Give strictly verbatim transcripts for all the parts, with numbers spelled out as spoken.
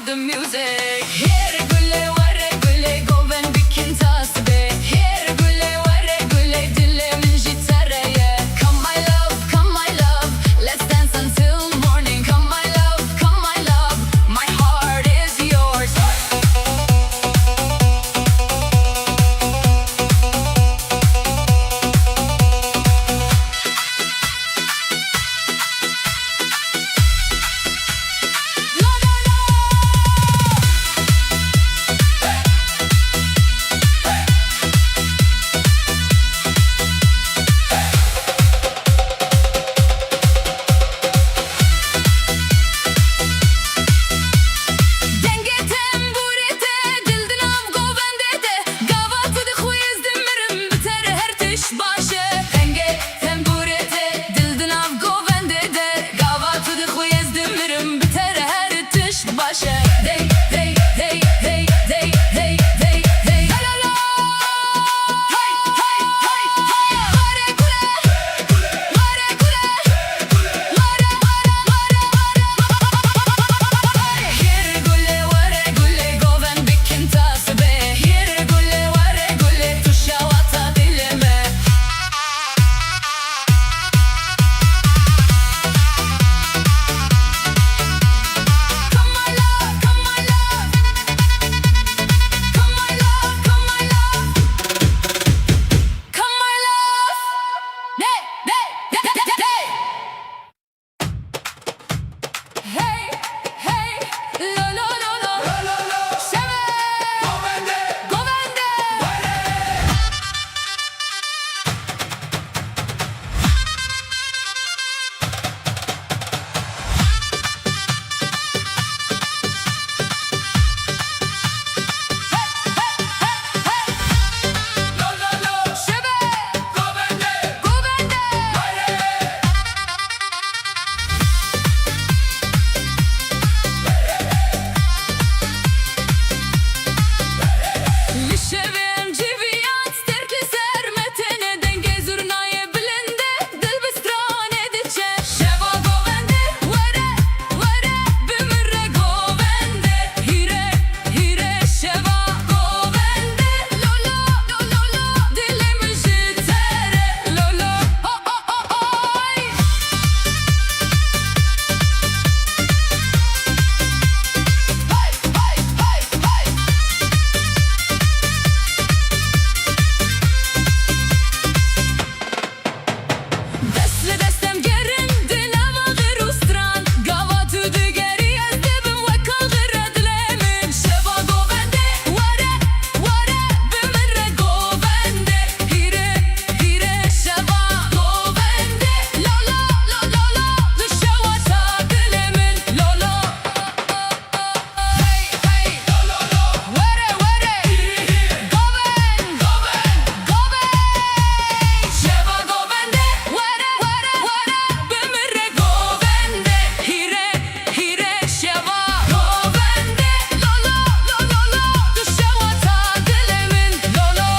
The music. Hêr gule were gule govend bikin tasbe. Hêr gule were gule dilê min jî te re ye. Come my love, come my love, let's dance until morning. Come my love, come my love, my heart is yours. Dengê tembûrê te dil di nav govendê de, gava tu dixwî ez dimirim, bi te re her tişt baş e. Dengê tembûrê te dil di nav govendê de, gava tu dixwî ez dimirim, bi te re her tişt baş e. Dey, dey, dey, la, la, la. Hey, hey, hey, hey. Were gule, were gule. Hêr gule were gule govend bikin tasbe. Hêr gule were gule tu şewata dilê me. Come my love, come my love. Come my love, come my love. Come my love. Hey, hey, hey, hey, hey. Hey, hey, lo, lo, lo, lo. Şeve. Govende. Li şevê em civî Sterk li ser me têne, dengê zurnayê bilind e, dil bi stranê diçe. Şeva govende, were, were, bi min re govende. Hîre, hîre, şeva govende. Lo, lo, lo, lo, lo, dilê min ji te re. Lo, lo, o, o, o, oy. Hey, hey, hey, hey. Dest li dest em gerin di nava xir û stran. Gava tu digerî ez dibim wek axir re dilê min. Şeva govende, were, were, bi min re govende. Hîre, hîre, şeva govende. Lo, lo, lo, lo, lo, tu şewata dilê min. Lo, lo. Hey, hey, were, were, govend, govend, govend. Şeva govende, were, were, were, bi min re govende. Hîre, hîre, şeva govende. Lo, lo, lo, lo, lo, tu şewata dilê min. Lo, lo.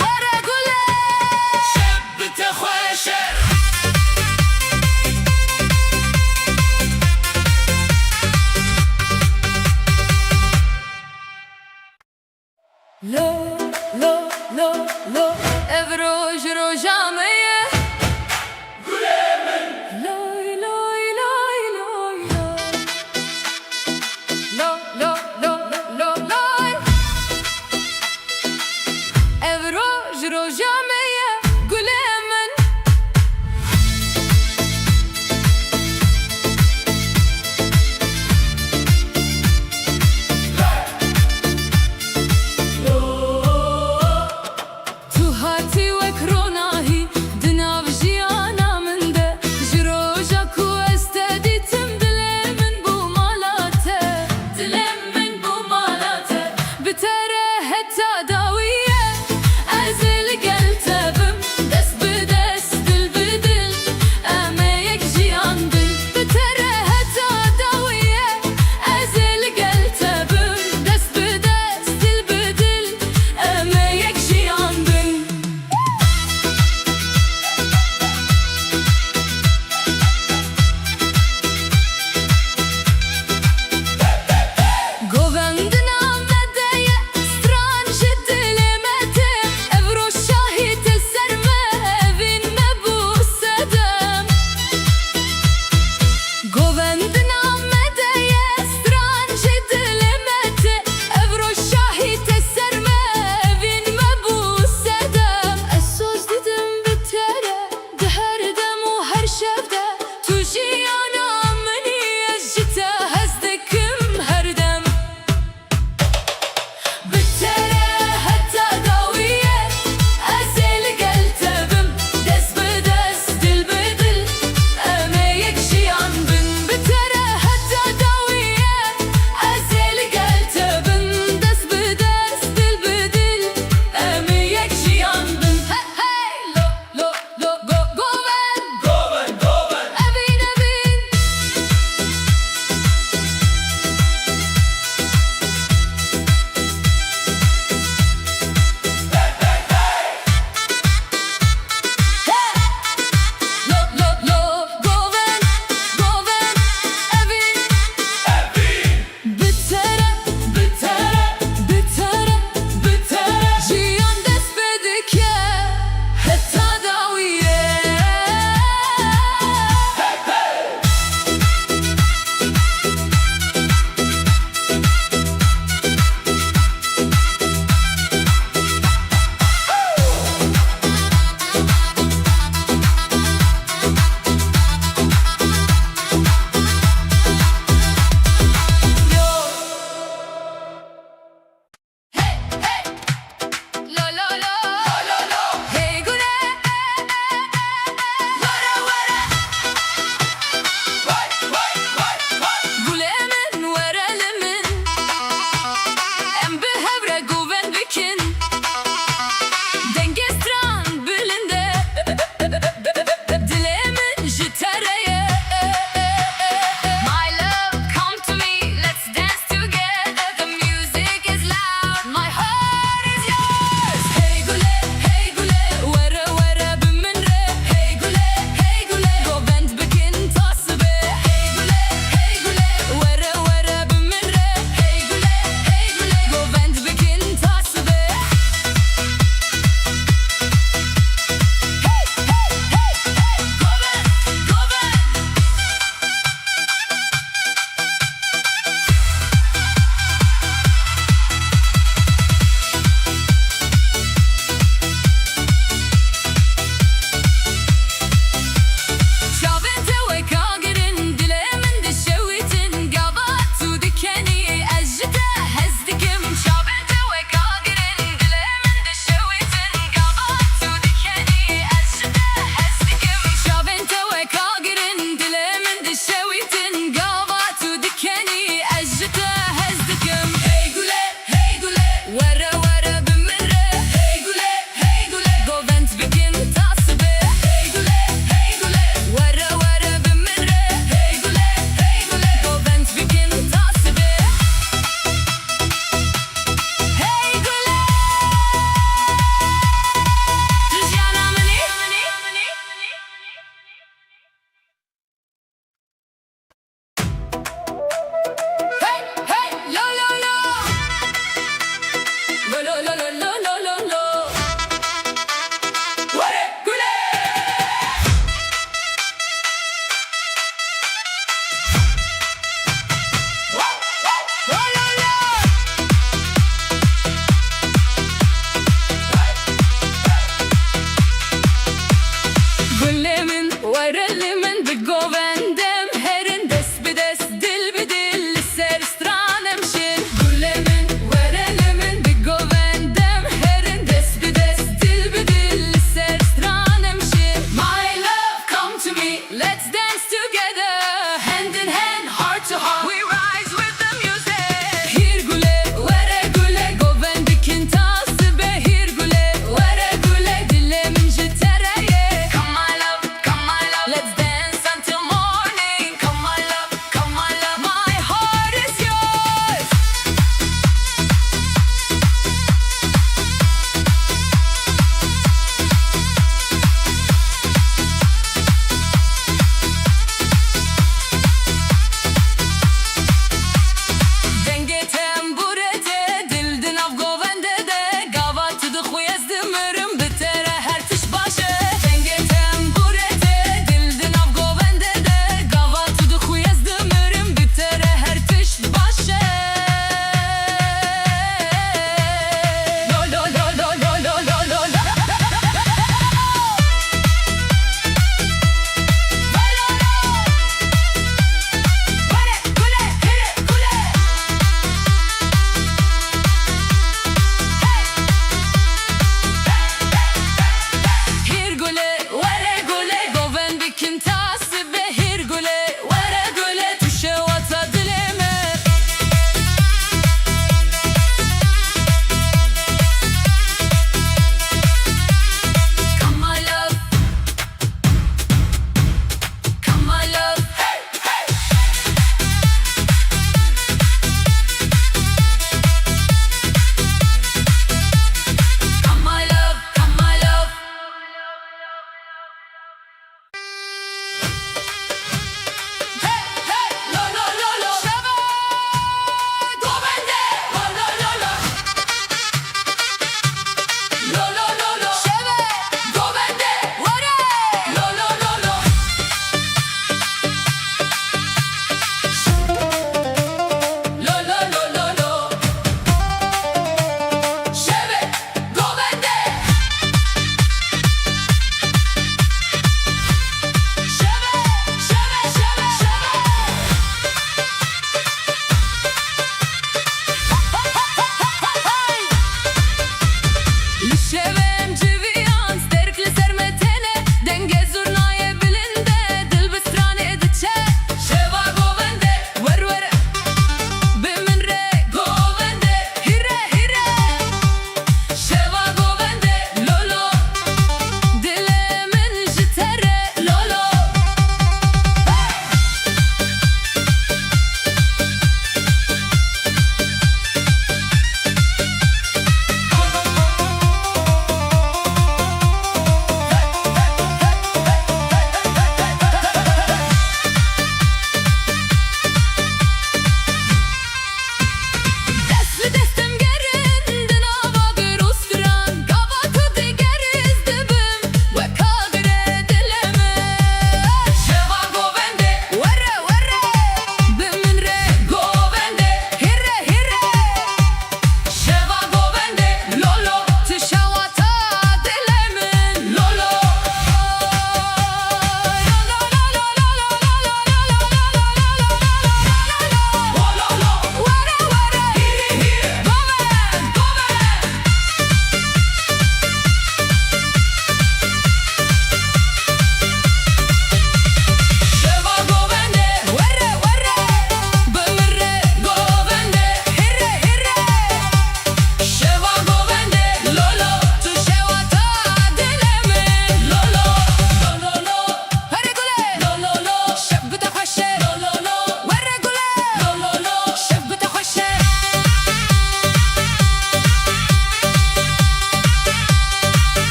Were gule. Şev bi te xweş e. Lo, lo, lo, lo, ev roj roja me ye. Loy, loy, loy, loy, loy. Lo, lo, lo, lo, loy. Ev roj roja me ye, gulê min. Tu hatî wek ronahî, di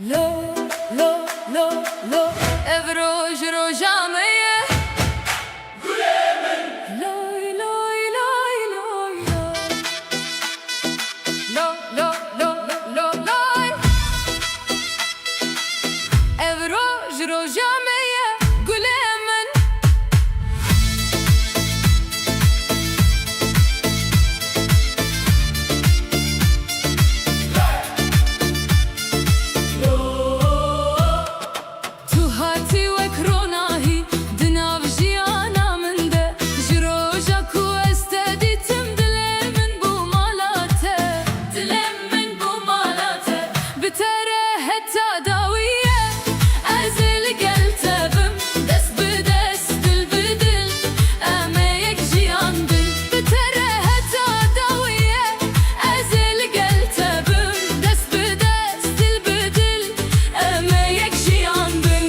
Lo, lo, lo, lo. Ev roj roja me ye. Gulê min. Loy, loy, loy, loy, loy. Lo, lo, lo, lo, lo, loy. Ev roj roja me ye, gulê min. Tu hatî wek ronahî di nav jiyana min de. Ji roja ku ez te dîtim, dilê min bû mala te. Dilê min bû mala te. Bi te re heta dawiyê ez ê li gel te bim. Dest bi dest, dil bi dil, em ê yek jiyan bin. Bi te re heta dawiyê ez ê li gel te bim. Dest bi dest, dil bi dil, em ê yek jiyan bin.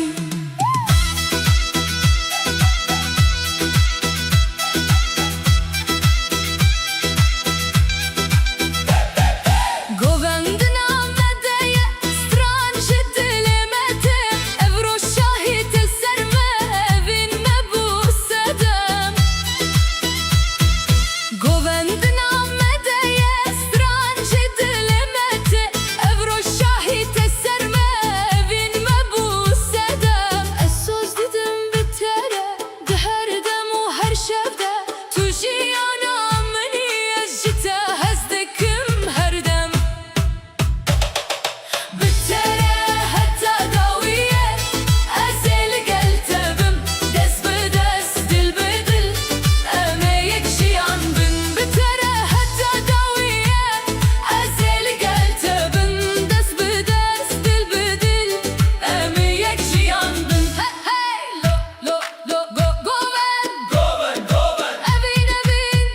Govendina me de ye, stran ji dilê me tê. Ev roj şahî te ser me, evîn me bû sedem. Govendina me de ye, stran ji dilê me tê. Ev roj şahî te ser me, evîn me bû sedem. Ez soz didim bi te re, di her dem û her şev de. Tu jiyana min î, ez ji te hez dikim her dem. Bi te re heta dawiyê ez ê li gel te bim. Dest bi dest, dil bi dil, em ê yek jiyan bin. Bi te re heta dawiyê ez ê li gel te bim. Dest bi dest, dil bi dil, em ê yek jiyan bin. Hey, hey, lo, lo, go, govend. Govend, govend. Evîn, evîn.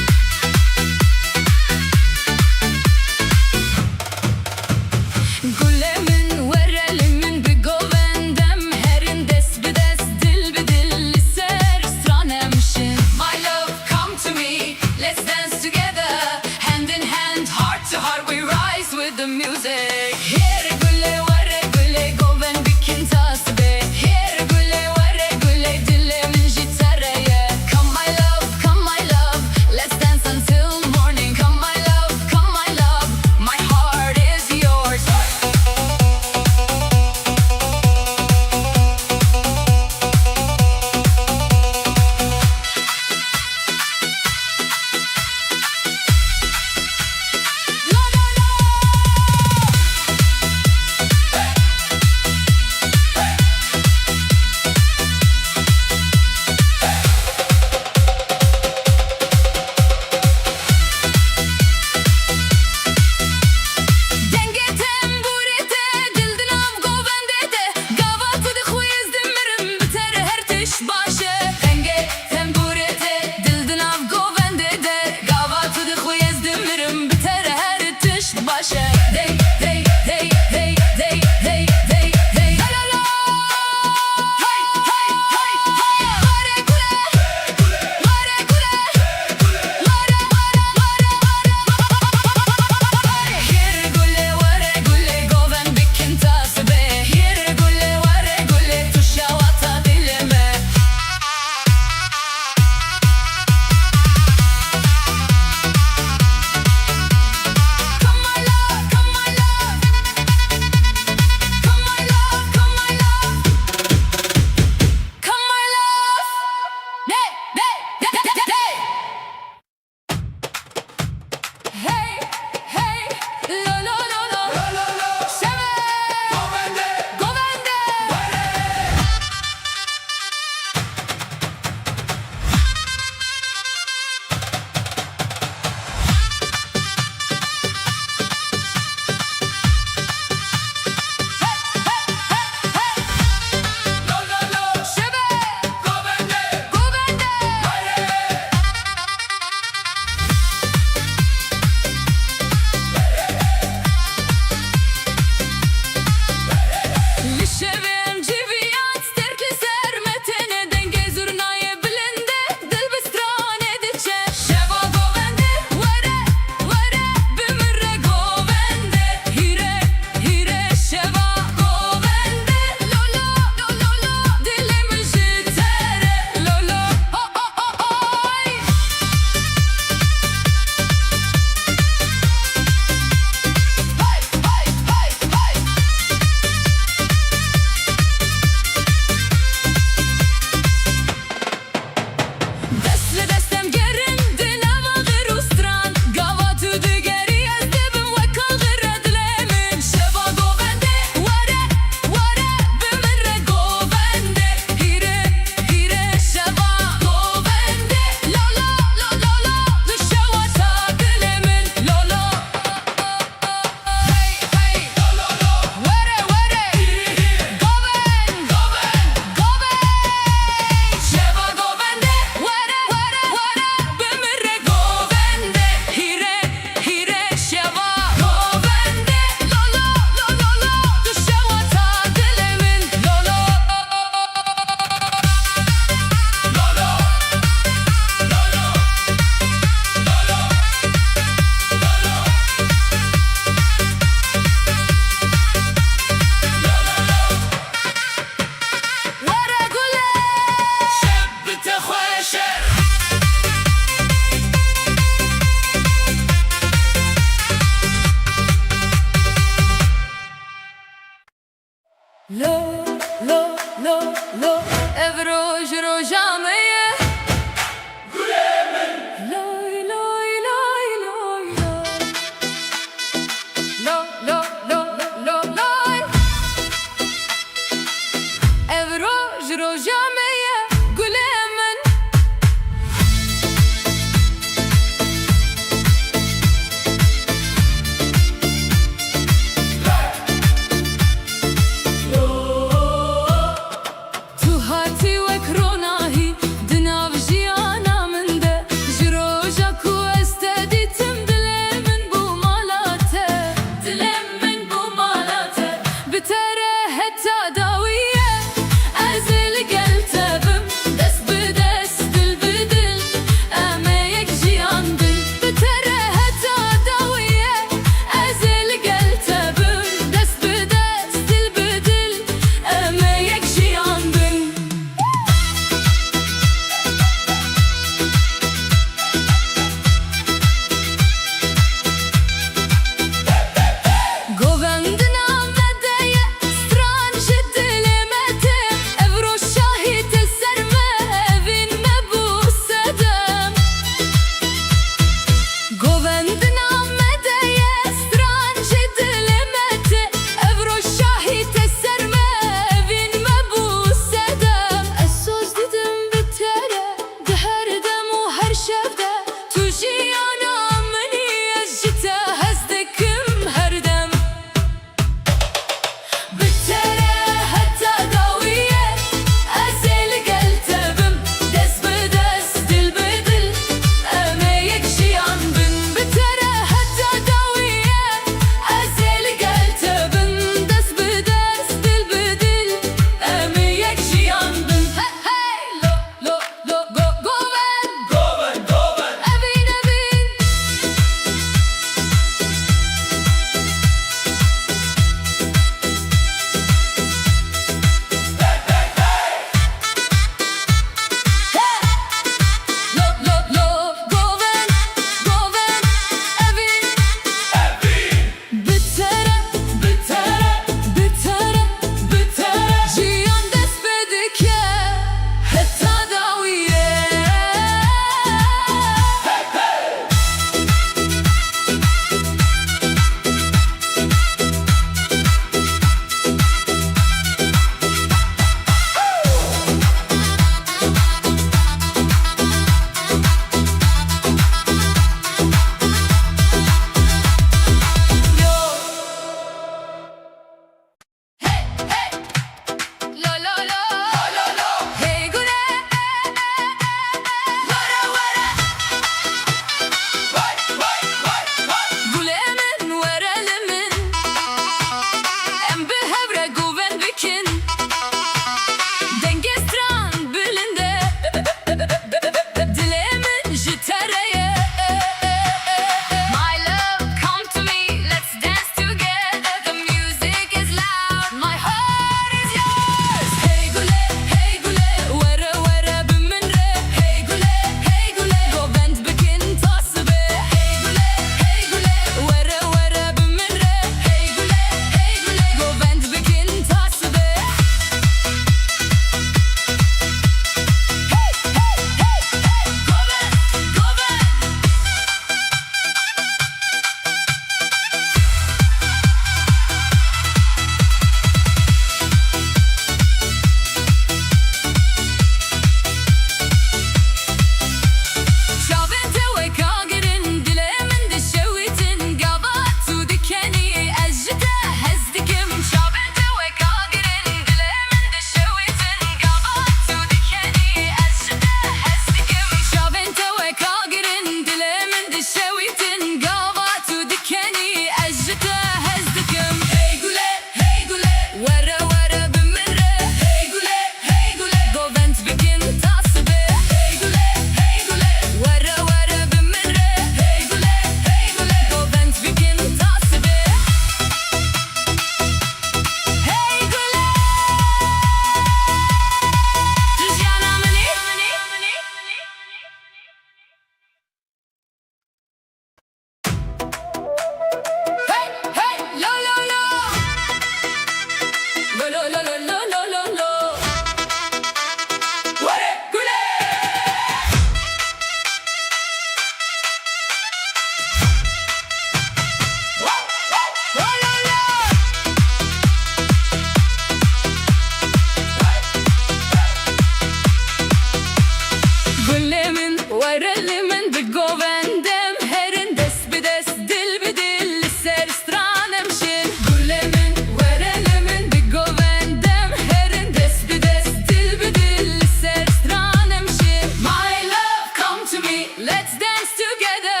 Were li min bigovendem, herin dest bi dest, dil bi dil, li ser stranem şin. Gule min, were li min bigovendem, herin dest bi dest, dil bi dil, li ser stranem şin. My love, come to me, let's dance together,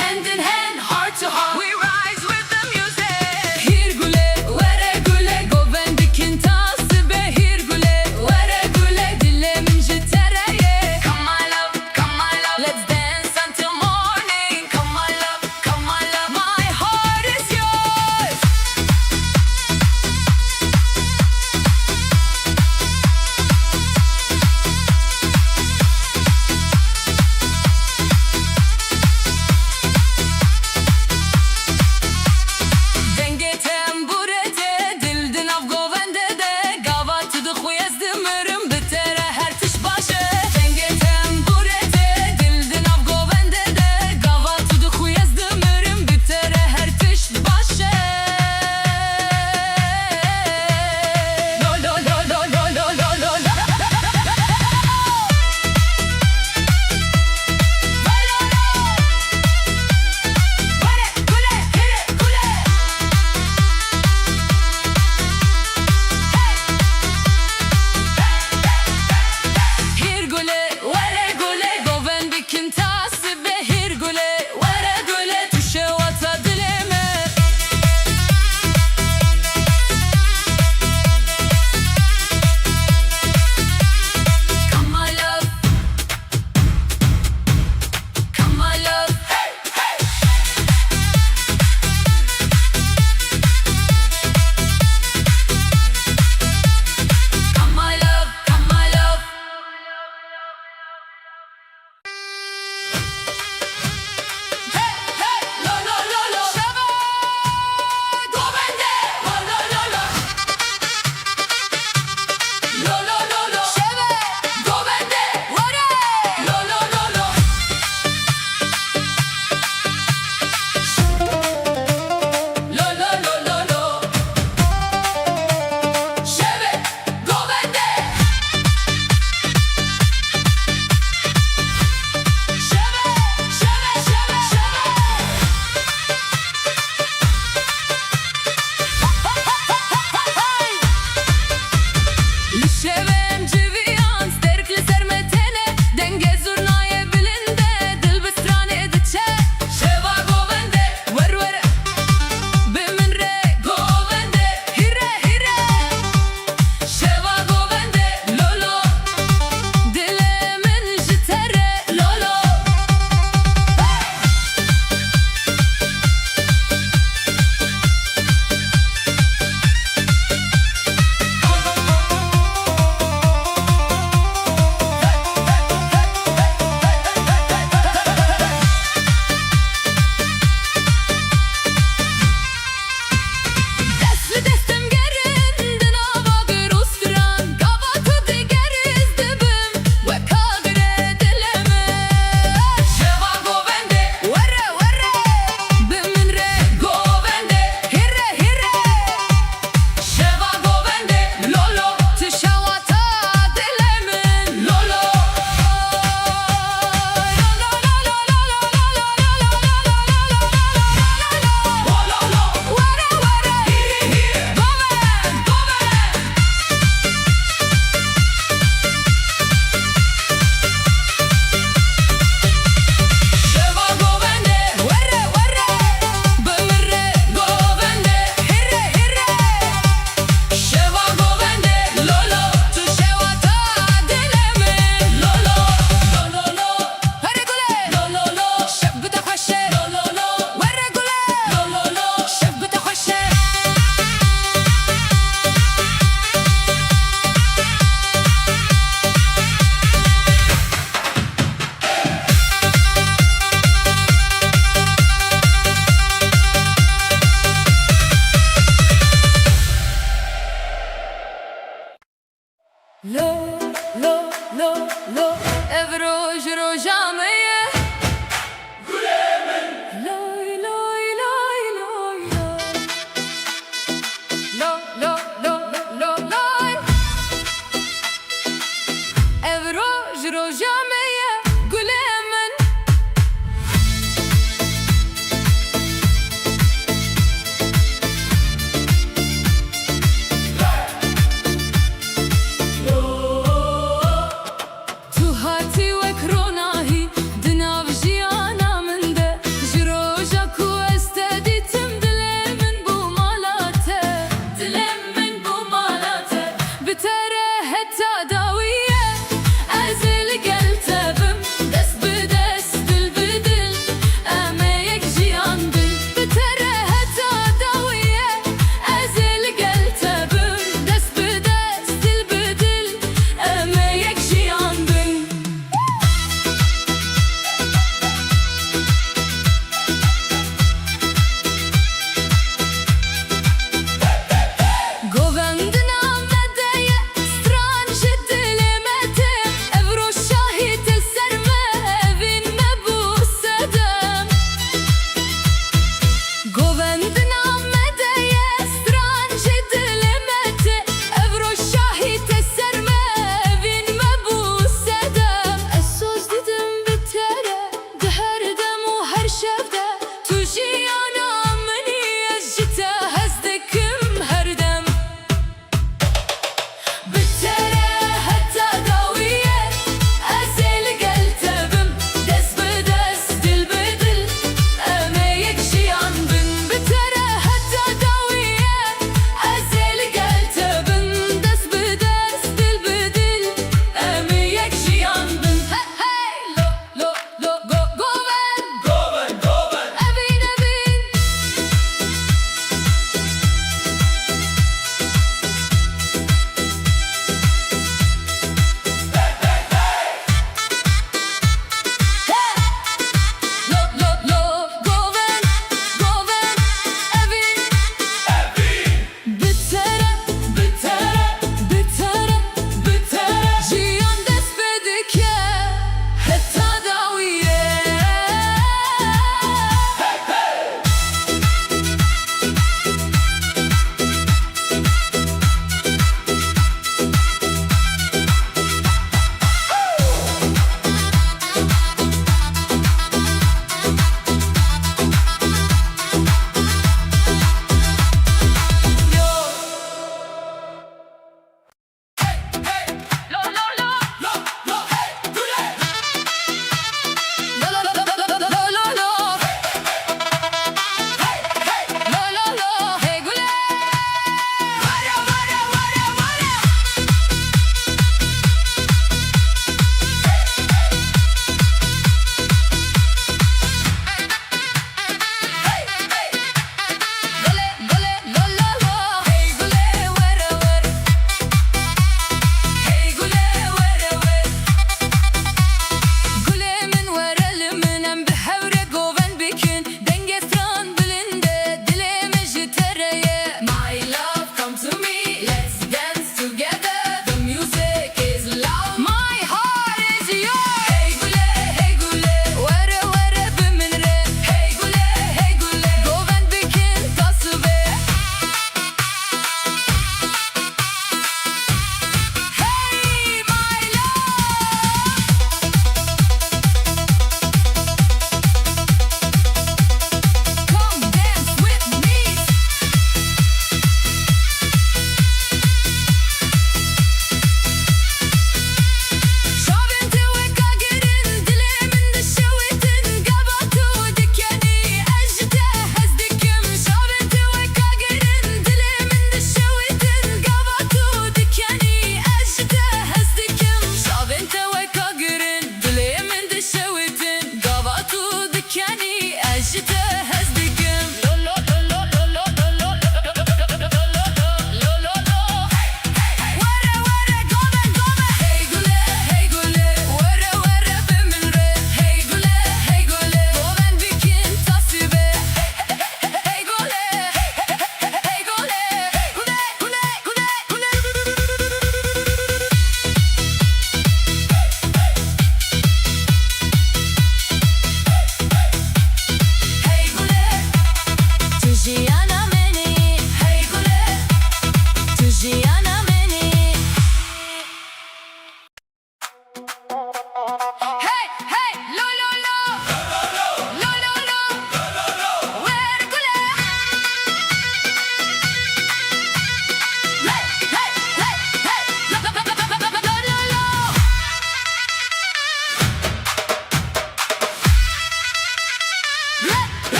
hand in hand, heart to heart. We rise with the music. Hîr gule, were gule, govendikin ta sibe. Hîr gule, were gule, dilê min ji te re ye. Come my love, come my love, let's dance.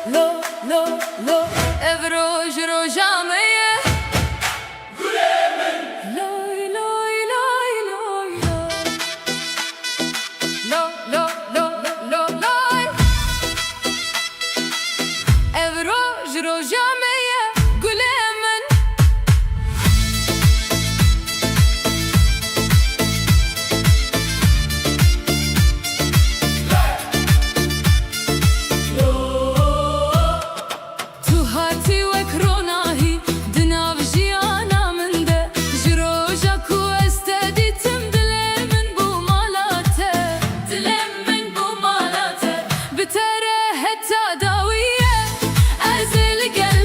Lo, lo, lo, ev roj roja me ye. Loy, loy, loy, loy, loy. Lo, lo, lo, lo, lo, loy. Ev roj roja me ye, gulê min. Tu hatî wek ronahî di nav jiyana min de. Ji roja ku ez te dîtim, dilê min bû mala te. Dilê min bû mala te. Bi te re heta dawiyê ez ê li gel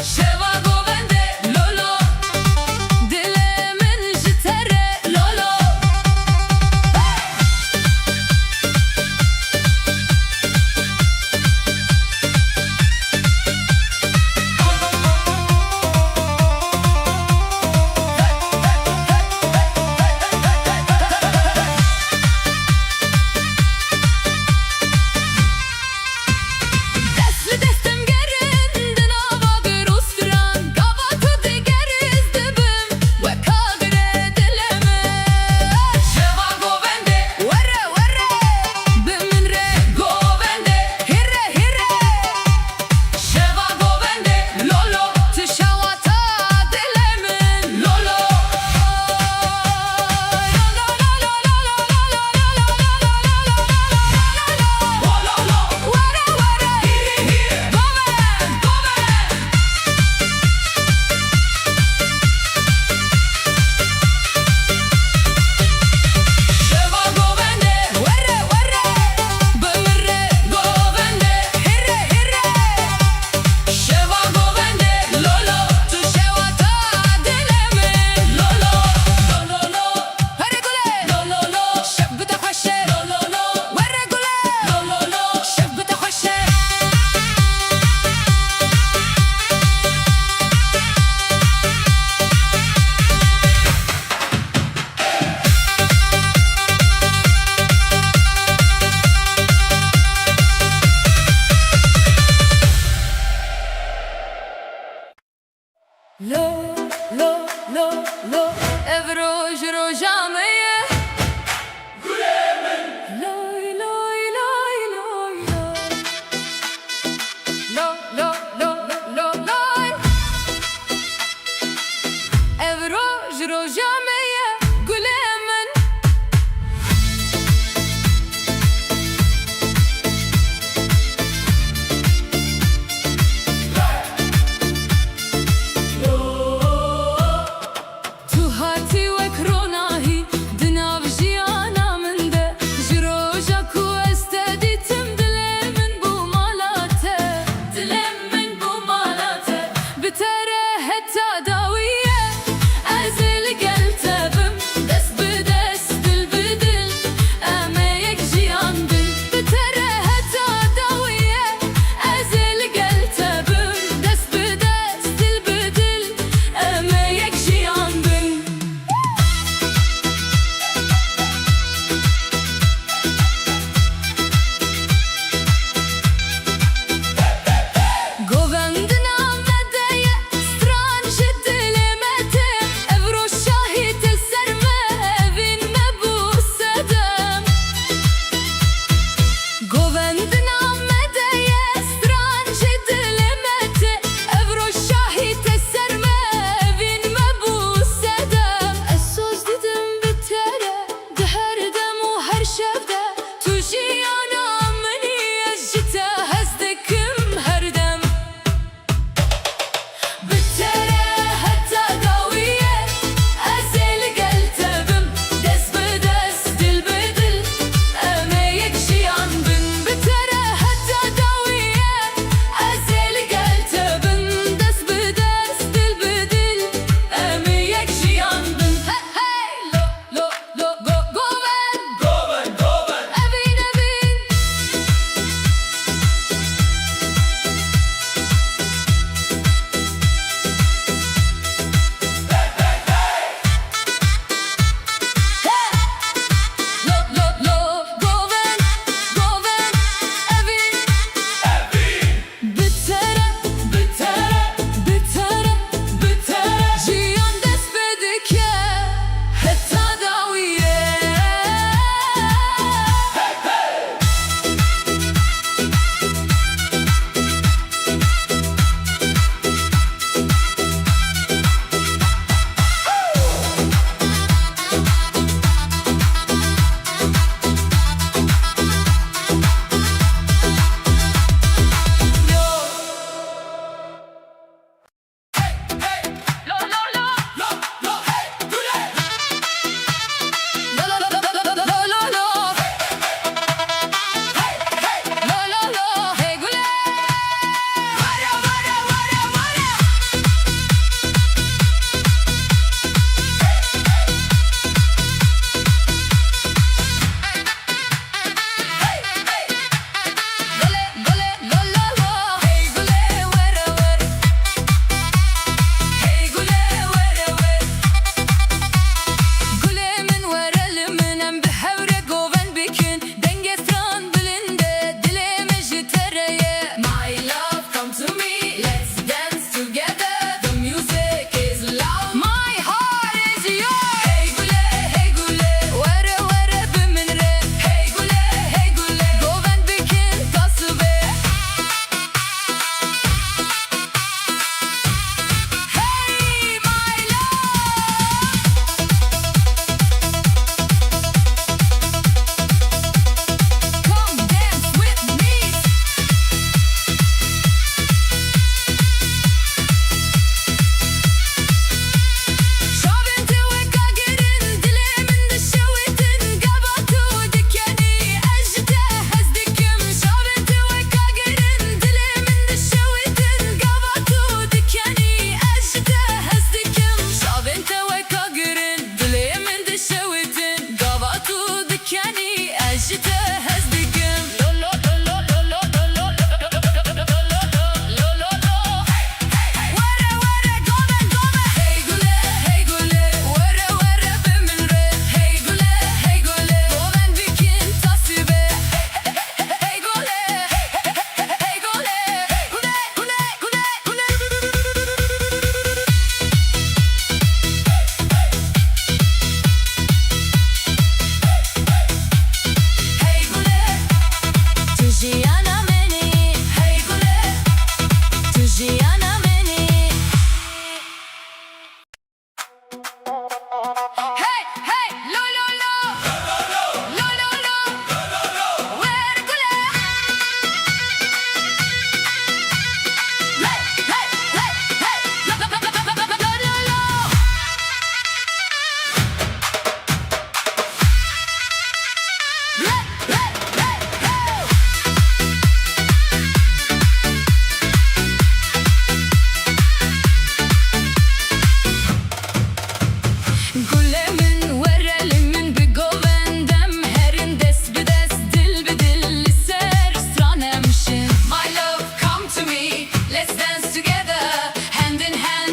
Şeva govendê lolo, dilê min ji te re lolo. Dest li dest em gerin di nava gir û stran. Gava tu digerî ez dibim wek agirê dilê min. Şeva govendê were were, bi min re govendê hîre hîre. Şeva govendê lolo, tu şewata dilê min lolo. Şeva govendê were were, bi min re govendê hîre hîre. Şeva govendê lolo, tu şewata dilê min lolo. Lo lo lo, here gule. Lo lo lo, şev bi te xweş e. Lo lo lo, were gule. Lo lo lo, şev bi te xweş e. Lo, lo, lo, lo, ev roj roja me ye. Loy, loy, loy, loy, loy. Lo, lo, lo, lo, lo, loy. Ev roj roja me ye, gulê min. Tu hatî wek ronahî di nav jiyana min de. Ji roja ku ez te dîtim, dilê min bû mala te. Dilê min bû mala te. Bi te re heta dawiyê ez ê li gel te bim. Dest bi dest, dil bi dil, em ê yek jiyan bin. Bi te re heta dawiyê ez ê li gel te bim. Dest bi dest, dil bi dil, em ê yek jiyan bin. Govendina me de ye, stran ji di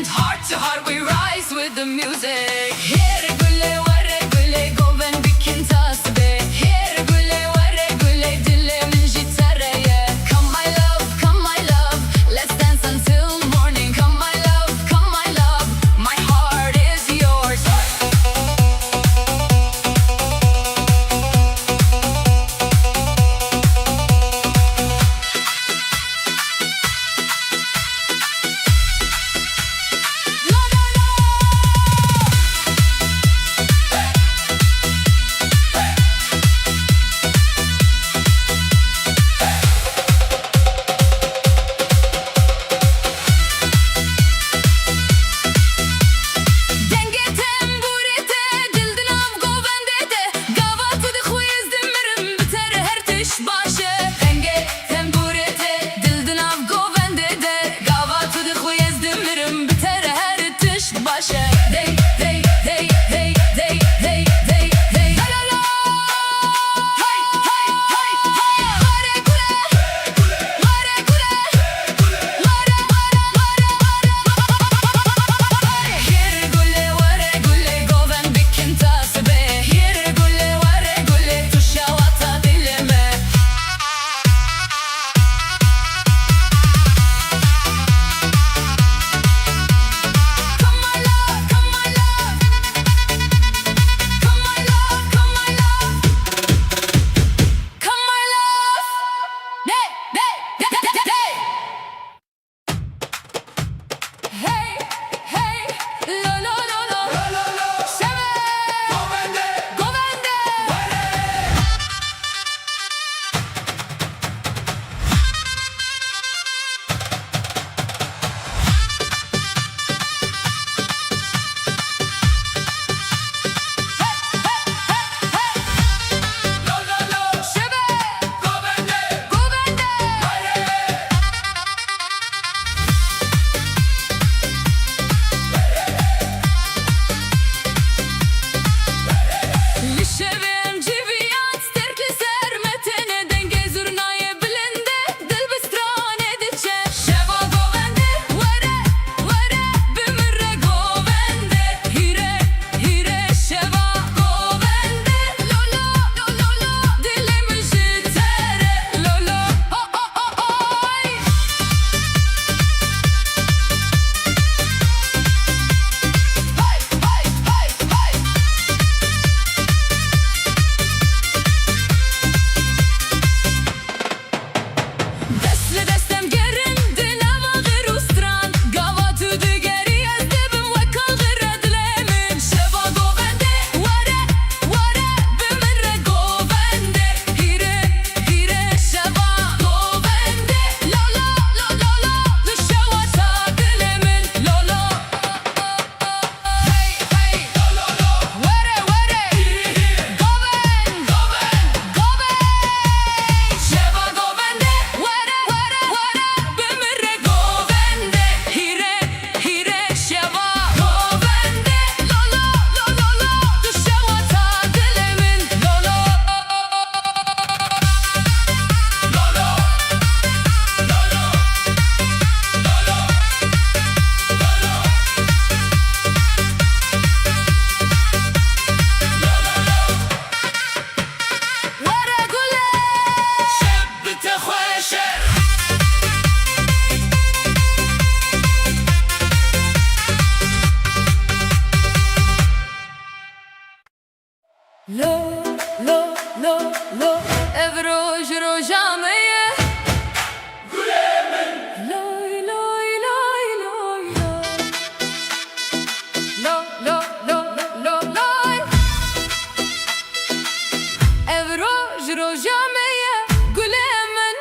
Heart to heart we rise with the music. Hêr gule were gule govend bikin tasbe. Hêr gule were gule dilê min jî te re ye. Come my love, come my love, let's dance until morning. Come my love, come my love, my heart is yours. Dengê tembûrê te dil di nav govendê de, gava tu dixwî ez dimirim, bi te re her tişt baş e. Dengê tembûrê te dil di nav govendê de, gava tu dixwî ez dimirim, bi te re her tişt baş e. Dey, dey, dey, dey, dey, dey, dey, dey, la, la, la. Hey, hey, hey, hey. Were gule. Were gule. Hêr gule were gule govend bikin tasbe. Hêr gule were gule tu şewata dilê me. Come my love, come my love. Come my love, come my love. Come my love. Hey, hey, hey, hey, hey. Hey, hey, lo, lo, lo, lo. Lo, lo, lo. Şeve. Govende. Govende. Were. Li şevê em civî yat, sterk li ser me têne, dengê zurnayê bilind e, dil bi stranê diçe. Şeva govende, were, were, bi min re govende. Hîre, hîre, şeva govende. Lo, lo, lo, lo, lo, dilê min ji te re. Lo, lo, ho, ho, ho, hoy. Hey, hey, hey, hey. Dest li dest em gerin di nava xir û stran. Gava tu digerî ez dibim wek axira dilê min. Şeva govende, were, were, bi min re govende. Hîre, hîre, şeva govende. Lo, lo, lo, lo, lo, tu şewata dilê min. Lo, lo. Hey, hey, were, were, govend, govend, govend. Şeva govende, were, were, were, bi min re govende. Hîre, hîre, şeva govende. Lo, lo, lo, lo, lo, tu şewata dilê min. Lo, lo. Were gule. Şev bi te xweş e. Lo, lo, lo, lo, ev roj roja me ye. Loy, loy, loy, loy, loy. Lo, lo, lo, lo, lo, loy. Ev roj roja me ye, gulê min.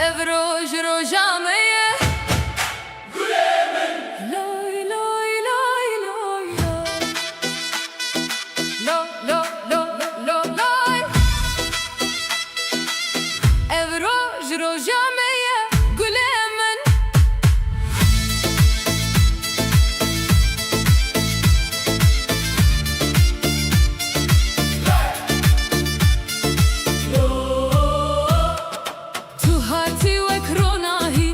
Ev roj roja me ye. Gulê min. Lay, lay, lay, lay, lay. Lo, lo, lo, lo, lay. Ev roj roja me ye, gulê min. Tu hatî wek ronahî,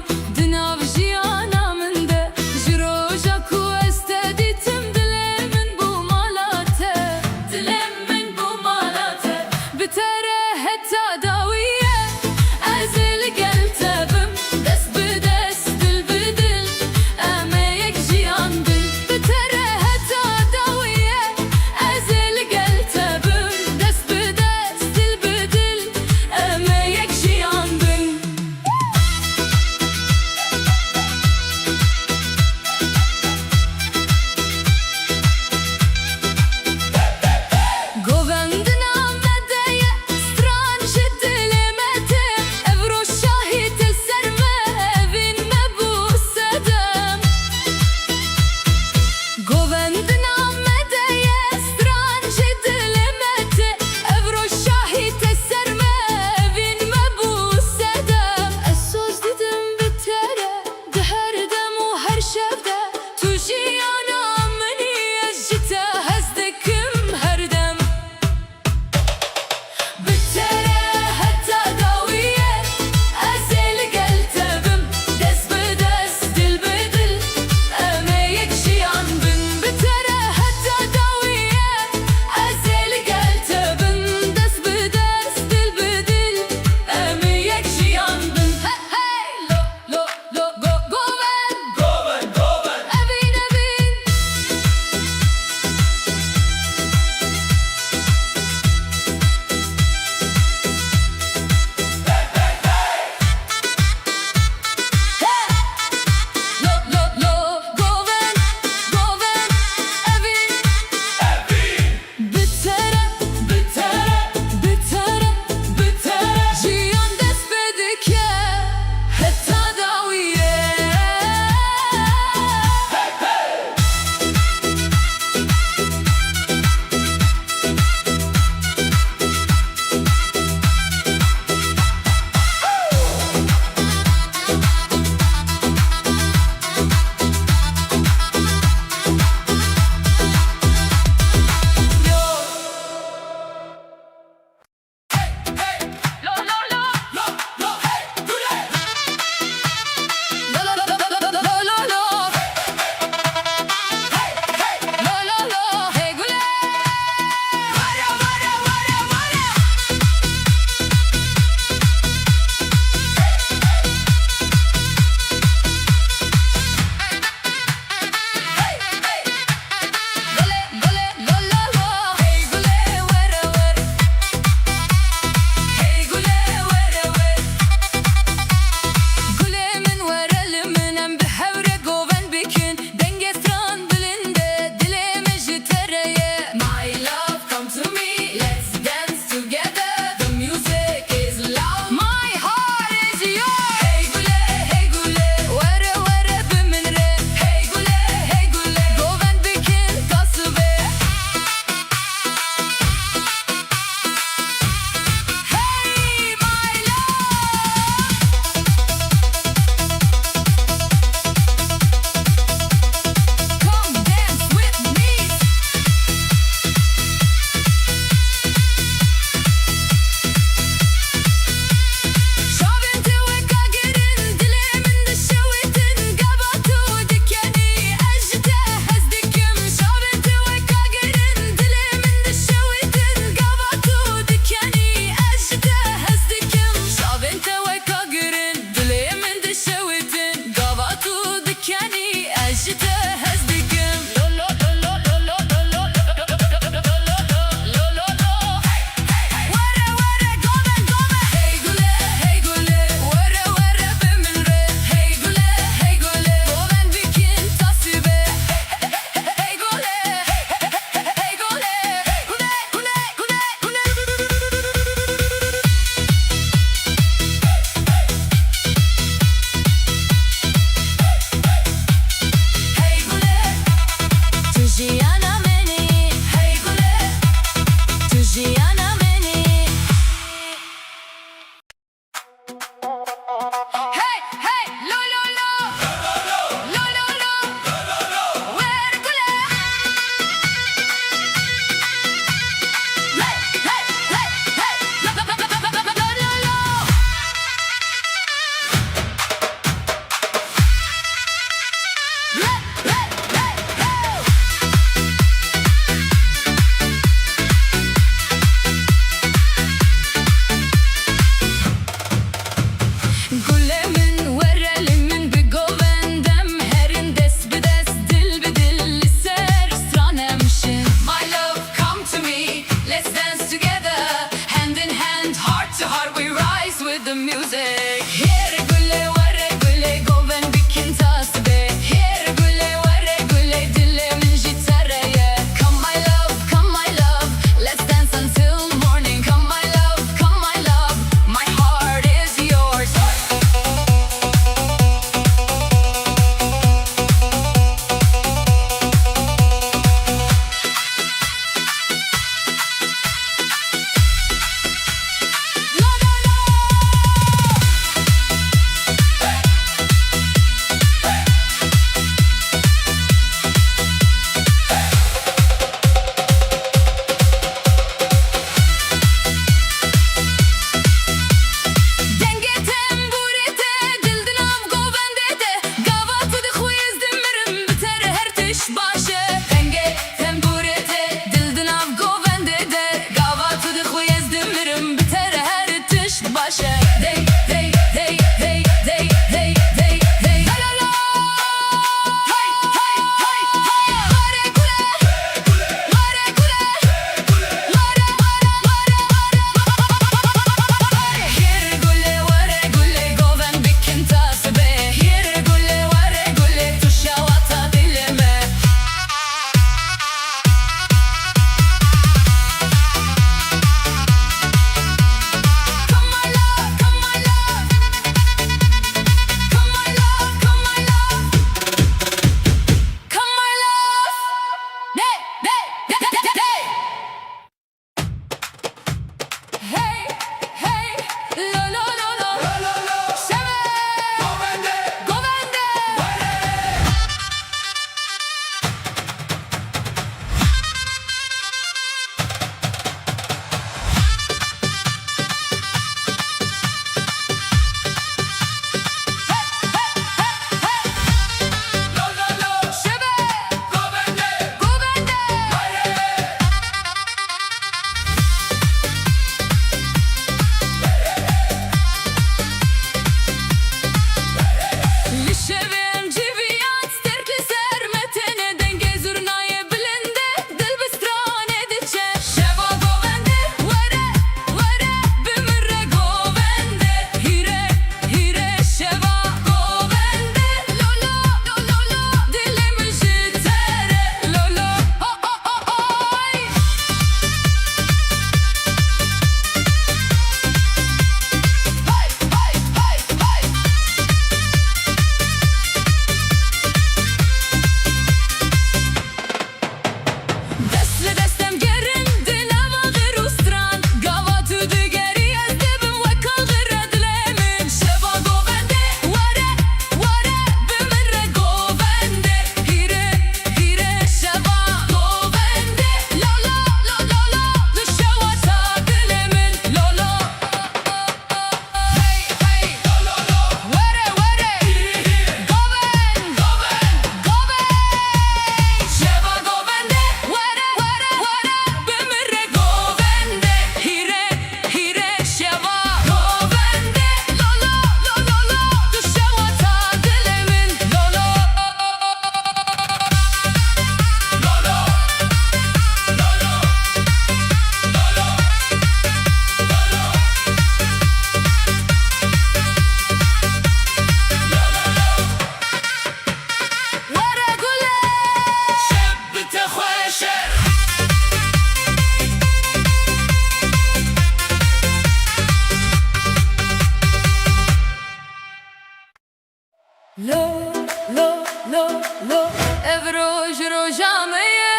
Lo, lo, lo, lo, ev roj roja me ye.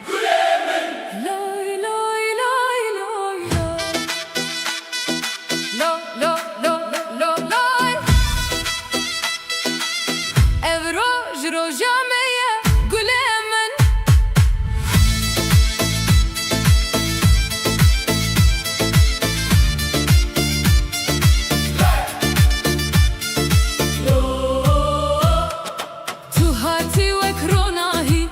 Gulê min. Loy, loy, loy, loy, loy. Lo, lo, lo, lo, lo, loy. Ev roj roja me ye, gulê min. Tu hatî wek ronahî,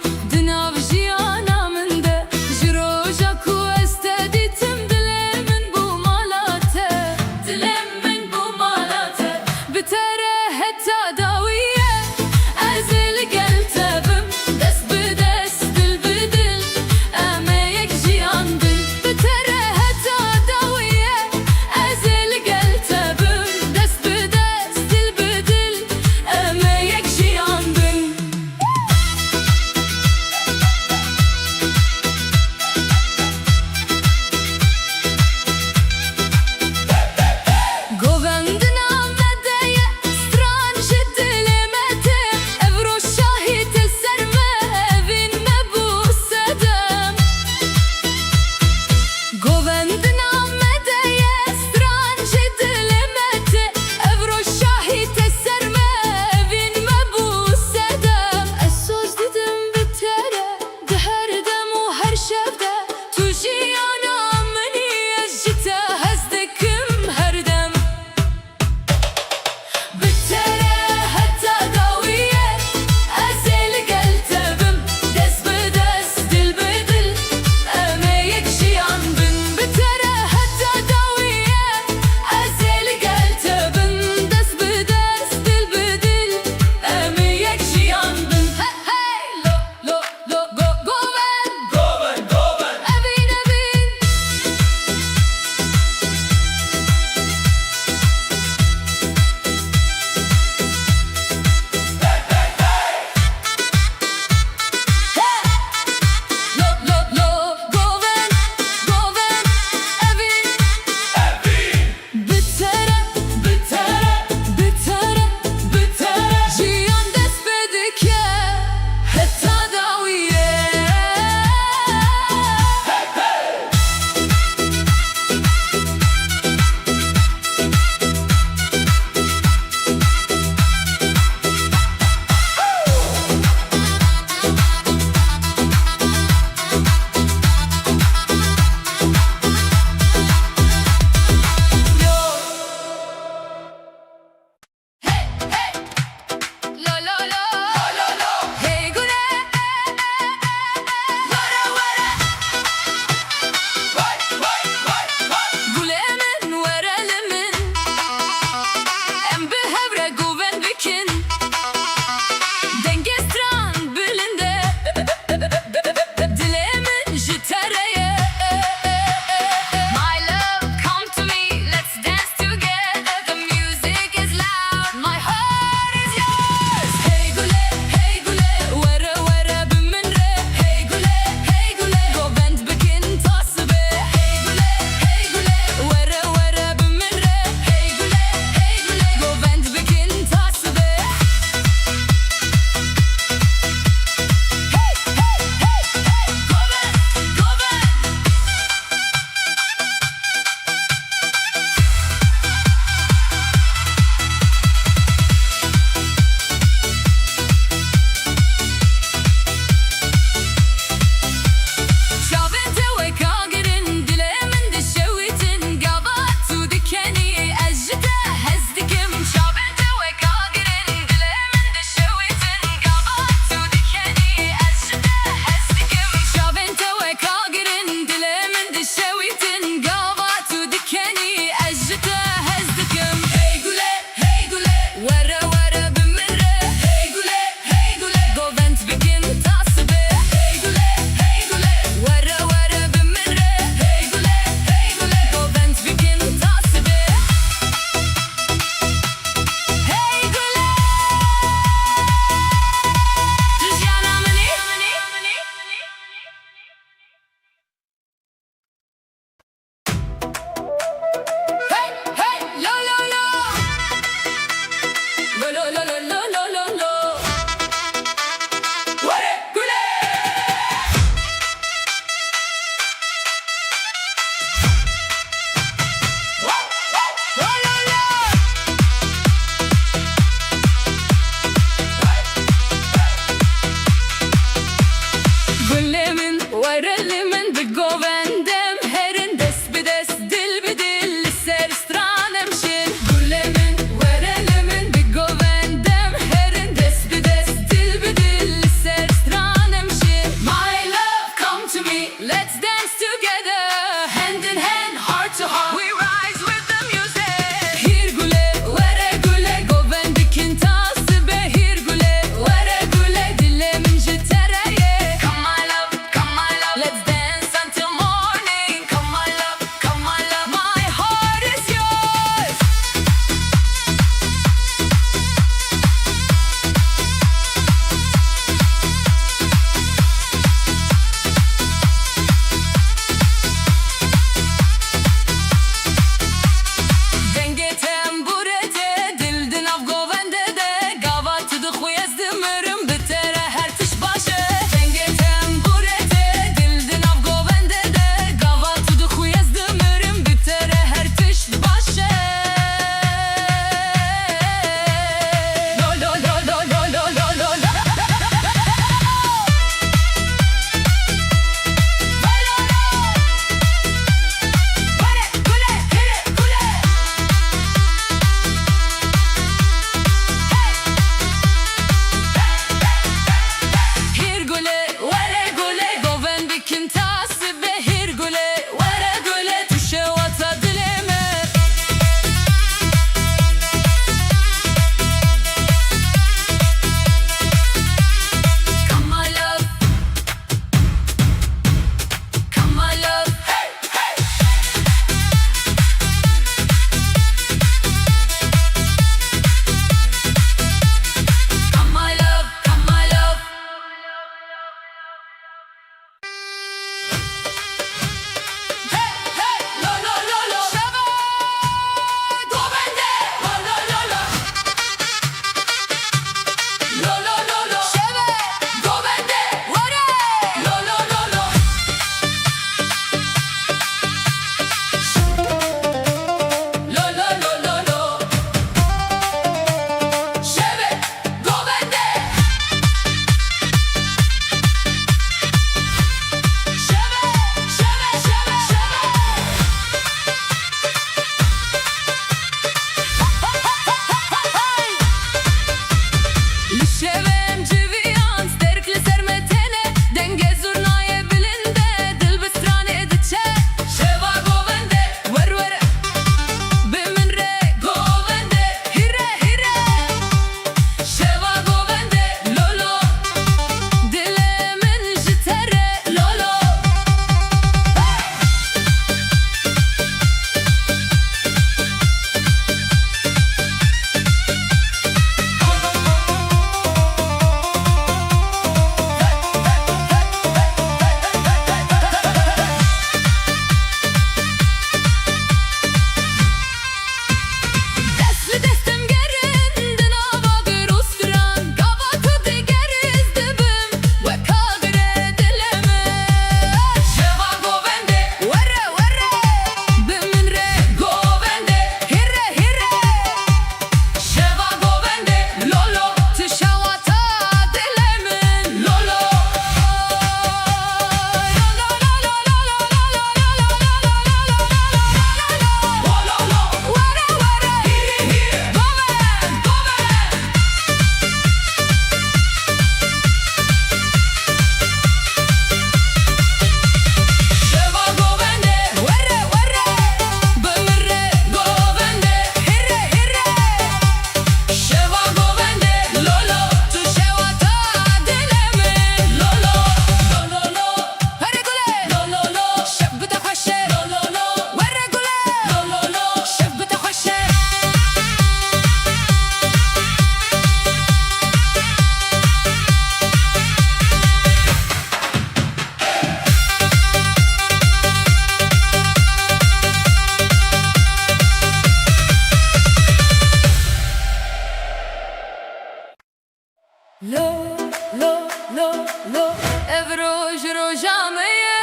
Lo, lo, lo, lo, ev roj roja me ye.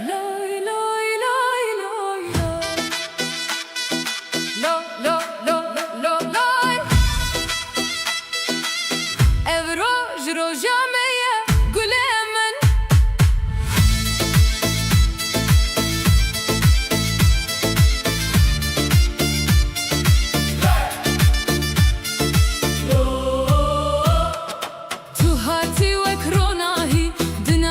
Loy, loy, loy, loy, loy. Lo, lo, lo, lo, lo, loy. Ev roj roja me ye, gulê min. Tu hatî wek ronahî, dinya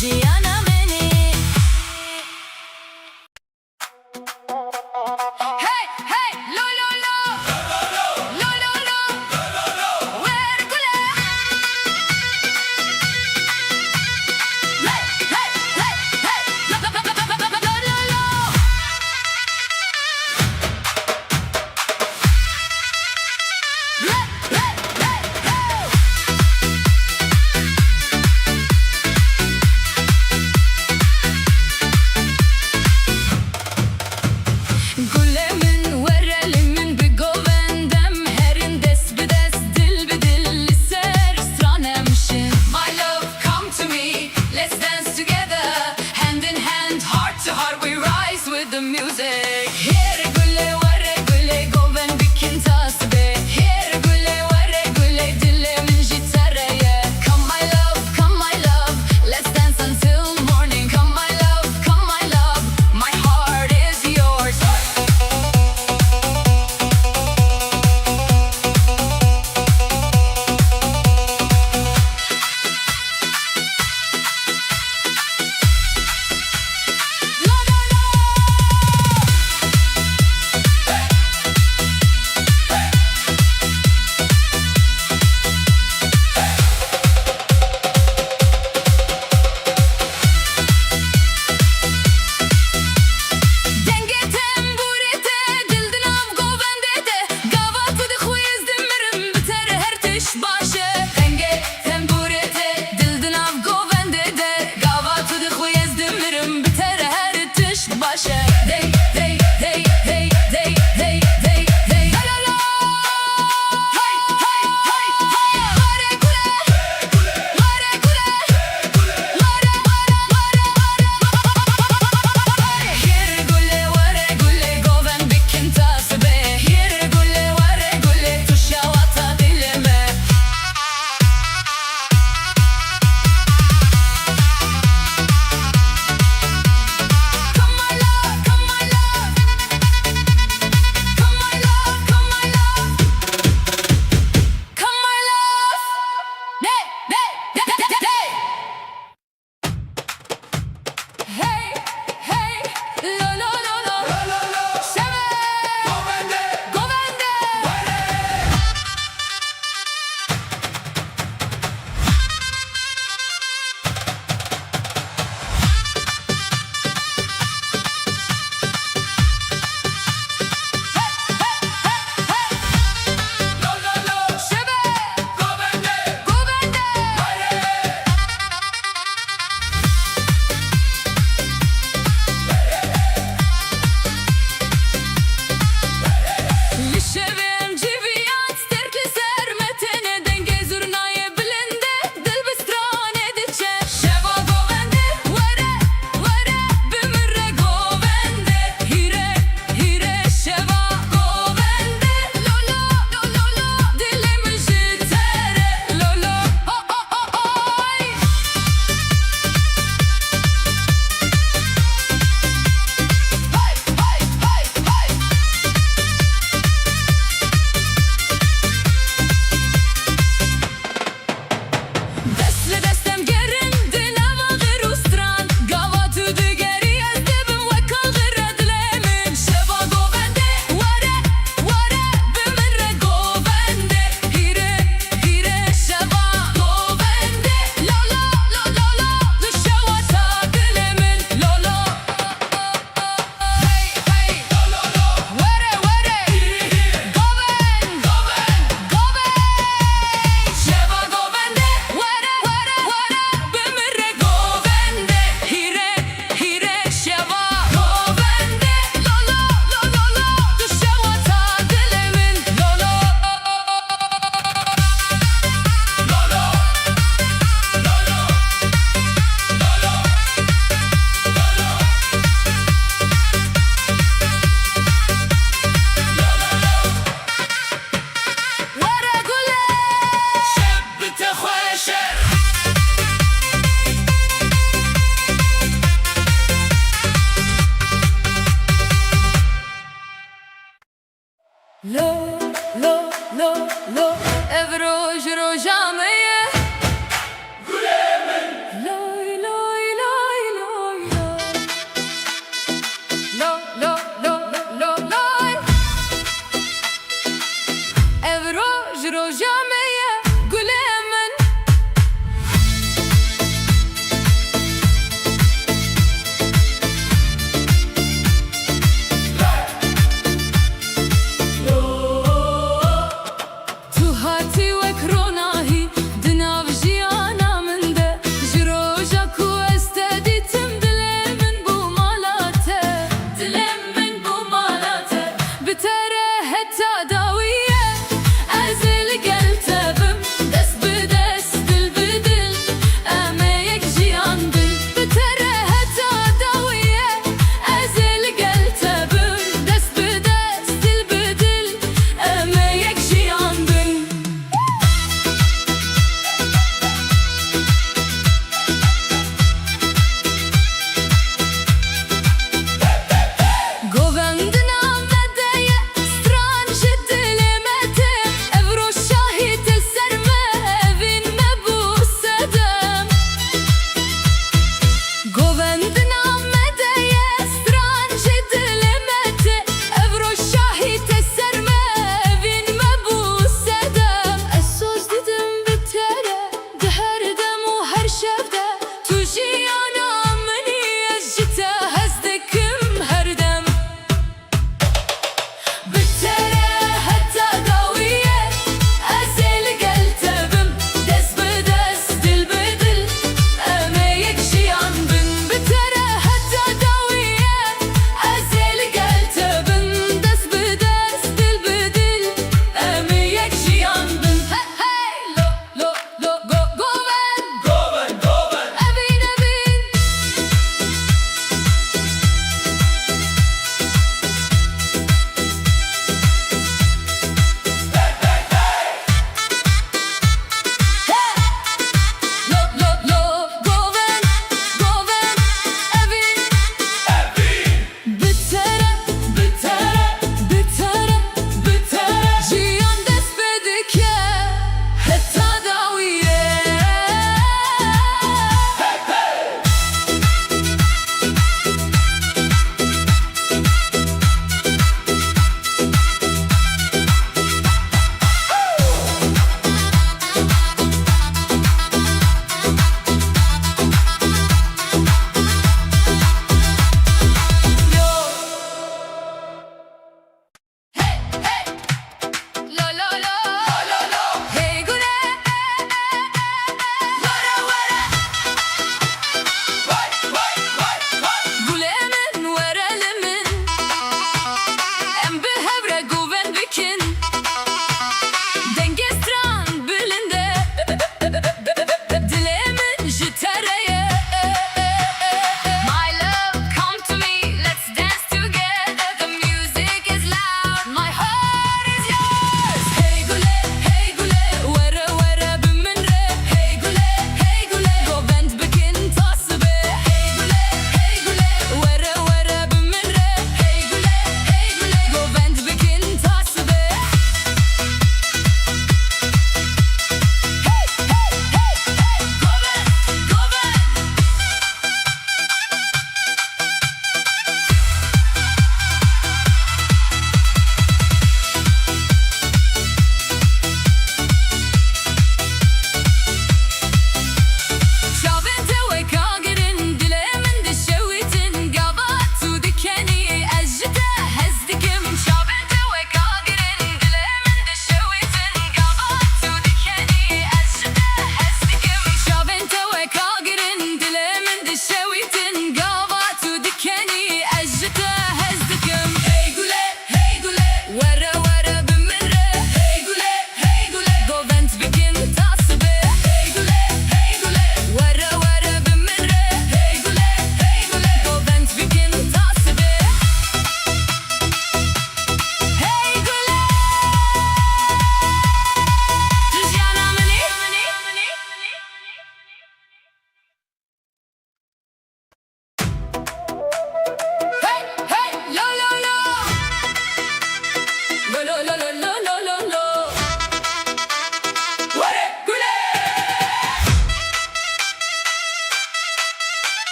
Jiyana min î. Hey, hey, lo, lo, lo. Lo, lo, lo. Wer gule. Hey, hey, hey, hey. Lo, lo, lo.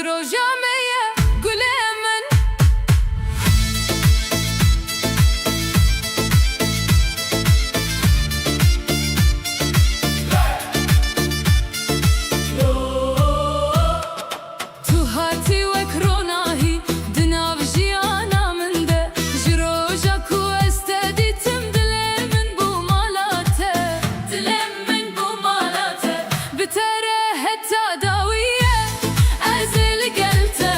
Roja me ye gulê min. Tu hatî wek ronahî di nav jiyana min de. Ji roja ku ez te dîtim, dilê min bû mala te. Dilê min bû mala te. Bi te re heta dawî ye. Ez ê li gel te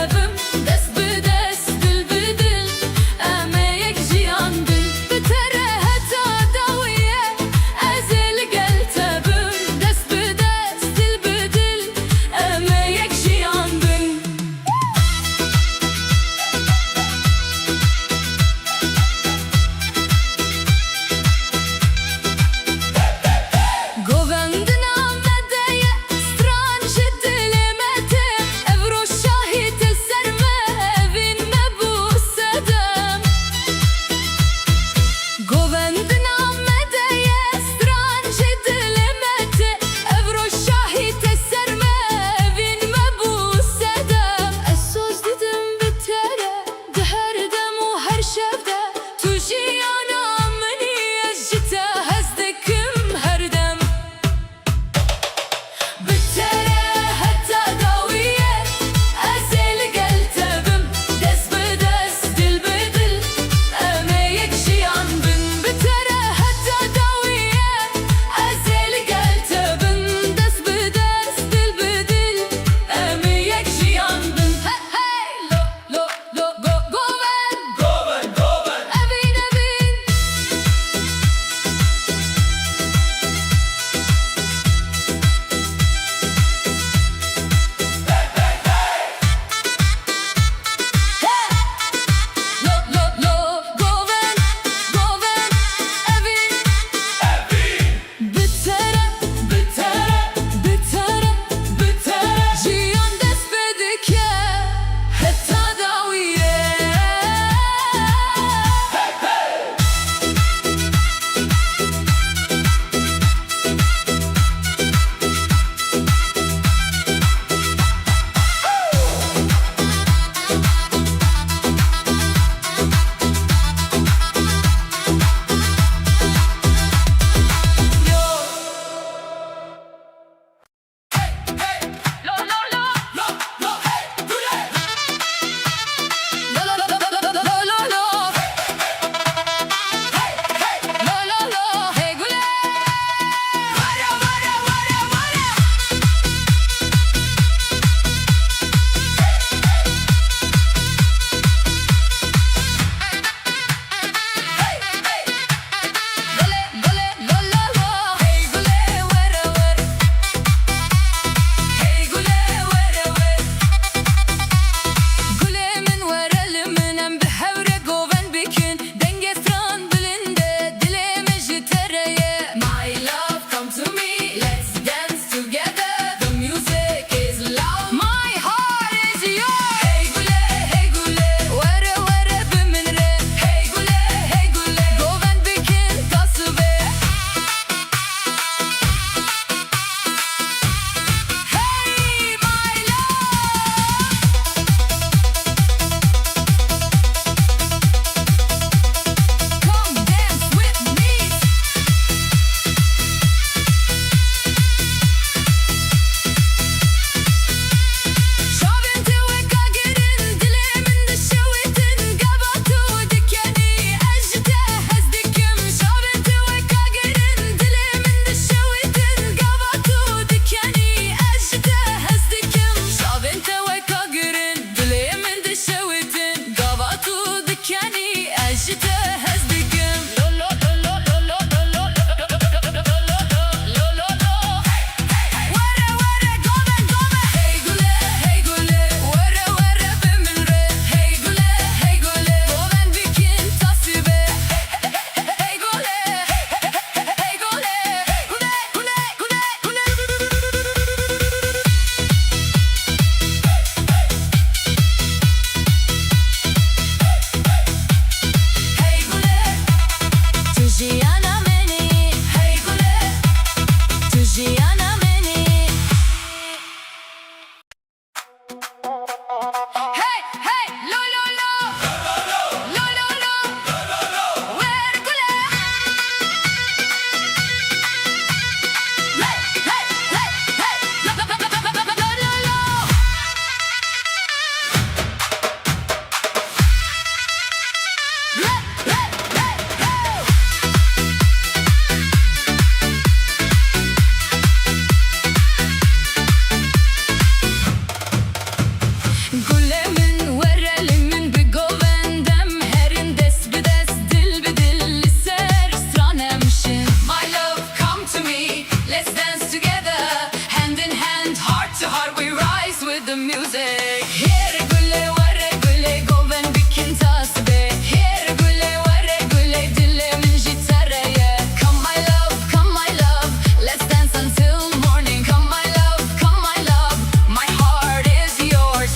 Music. Hêr gule were gule govend bikin tasbe. Hêr gule were gule dilê min jî te re ye. Come my love, come my love, let's dance until morning. Come my love, come my love, my heart is yours.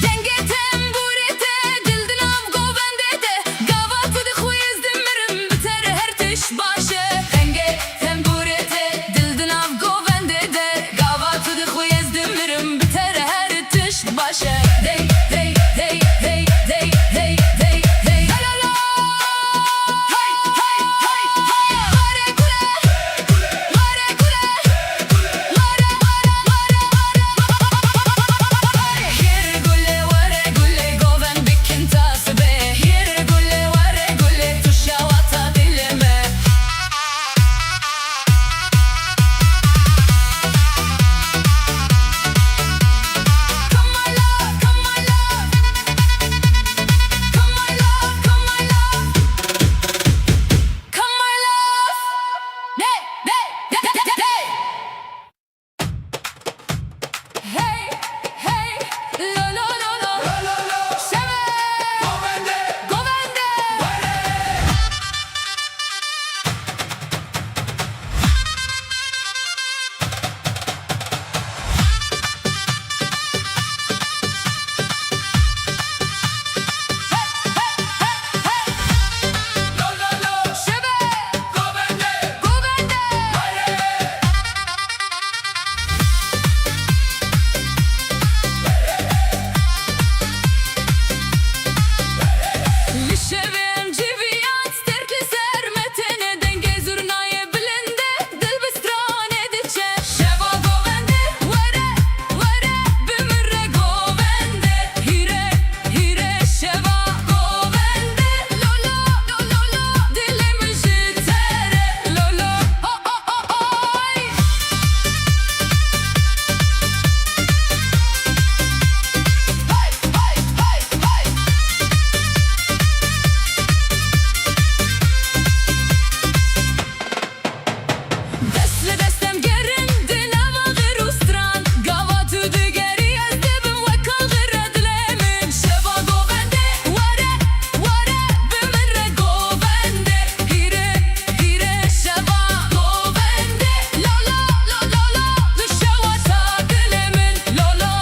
Dengê tembûrê te dil di nav govendê de, gava tu dixwî ez dimirim, bi te re her tişt baş e. Dengê tembûrê te dil di nav govendê de, gava tu dixwî ez dimirim, bi te re her tişt baş e. Dey, dey, dey, dey, dey, dey, dey, dey, la, la, la. Hey, hey, hey, hey. Were gule, were gule. Hêr gule were gule govend bikin tasbe. Hêr gule were gule tu şewata dilê me. Come my love, come my love. Come my love, come my love. Come my love. Hey, hey, hey, hey, hey. Hey, hey, lo, lo, lo, lo. Şeve. Govende. Govende. Li şevê em civiyan sterk li ser me têne, dengê zurnayê bilind e, dil bi stranê diçe. Şeva govende, were, were, bi min re govende. Hîre, hîre şeva govende. Lo, lo, lo, lo, lo, dilê min ji te re. Lo, lo, o, o, o, oy. Hey, hey, hey, hey. Dest li dest em gerin di nava xir û stran. Gava tu digerî ez dibim wek alxira dilê min. Şeva govende, were, were, bi min re govende. Hîre, hîre, şeva govende. Lo, lo, lo, lo, lo, tu şewata dilê min. Lo, lo.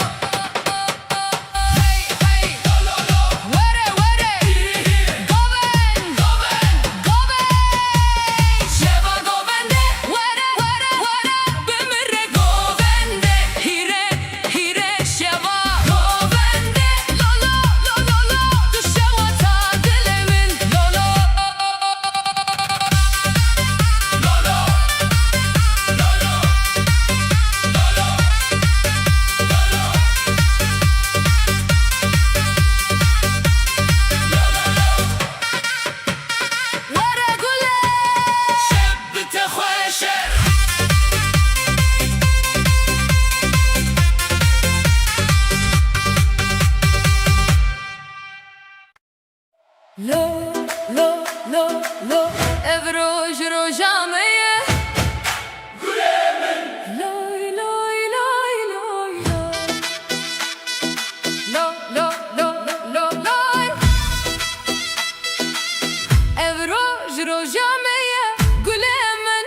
Hey, hey, were, were, govend, govend, govend. Şeva govende, were, were, were, bi min re govende. Hîre, hîre, şeva govende. Lo, lo, lo, lo, lo, tu şewata dilê min. Lo, lo. Were gule. Şev bi te xweş e. Lo, lo, lo, lo, ev roj roja me ye. Loy, loy, loy, loy, loy. Lo, lo, lo, lo, lo, loy. Ev roj roja me ye, gulê min.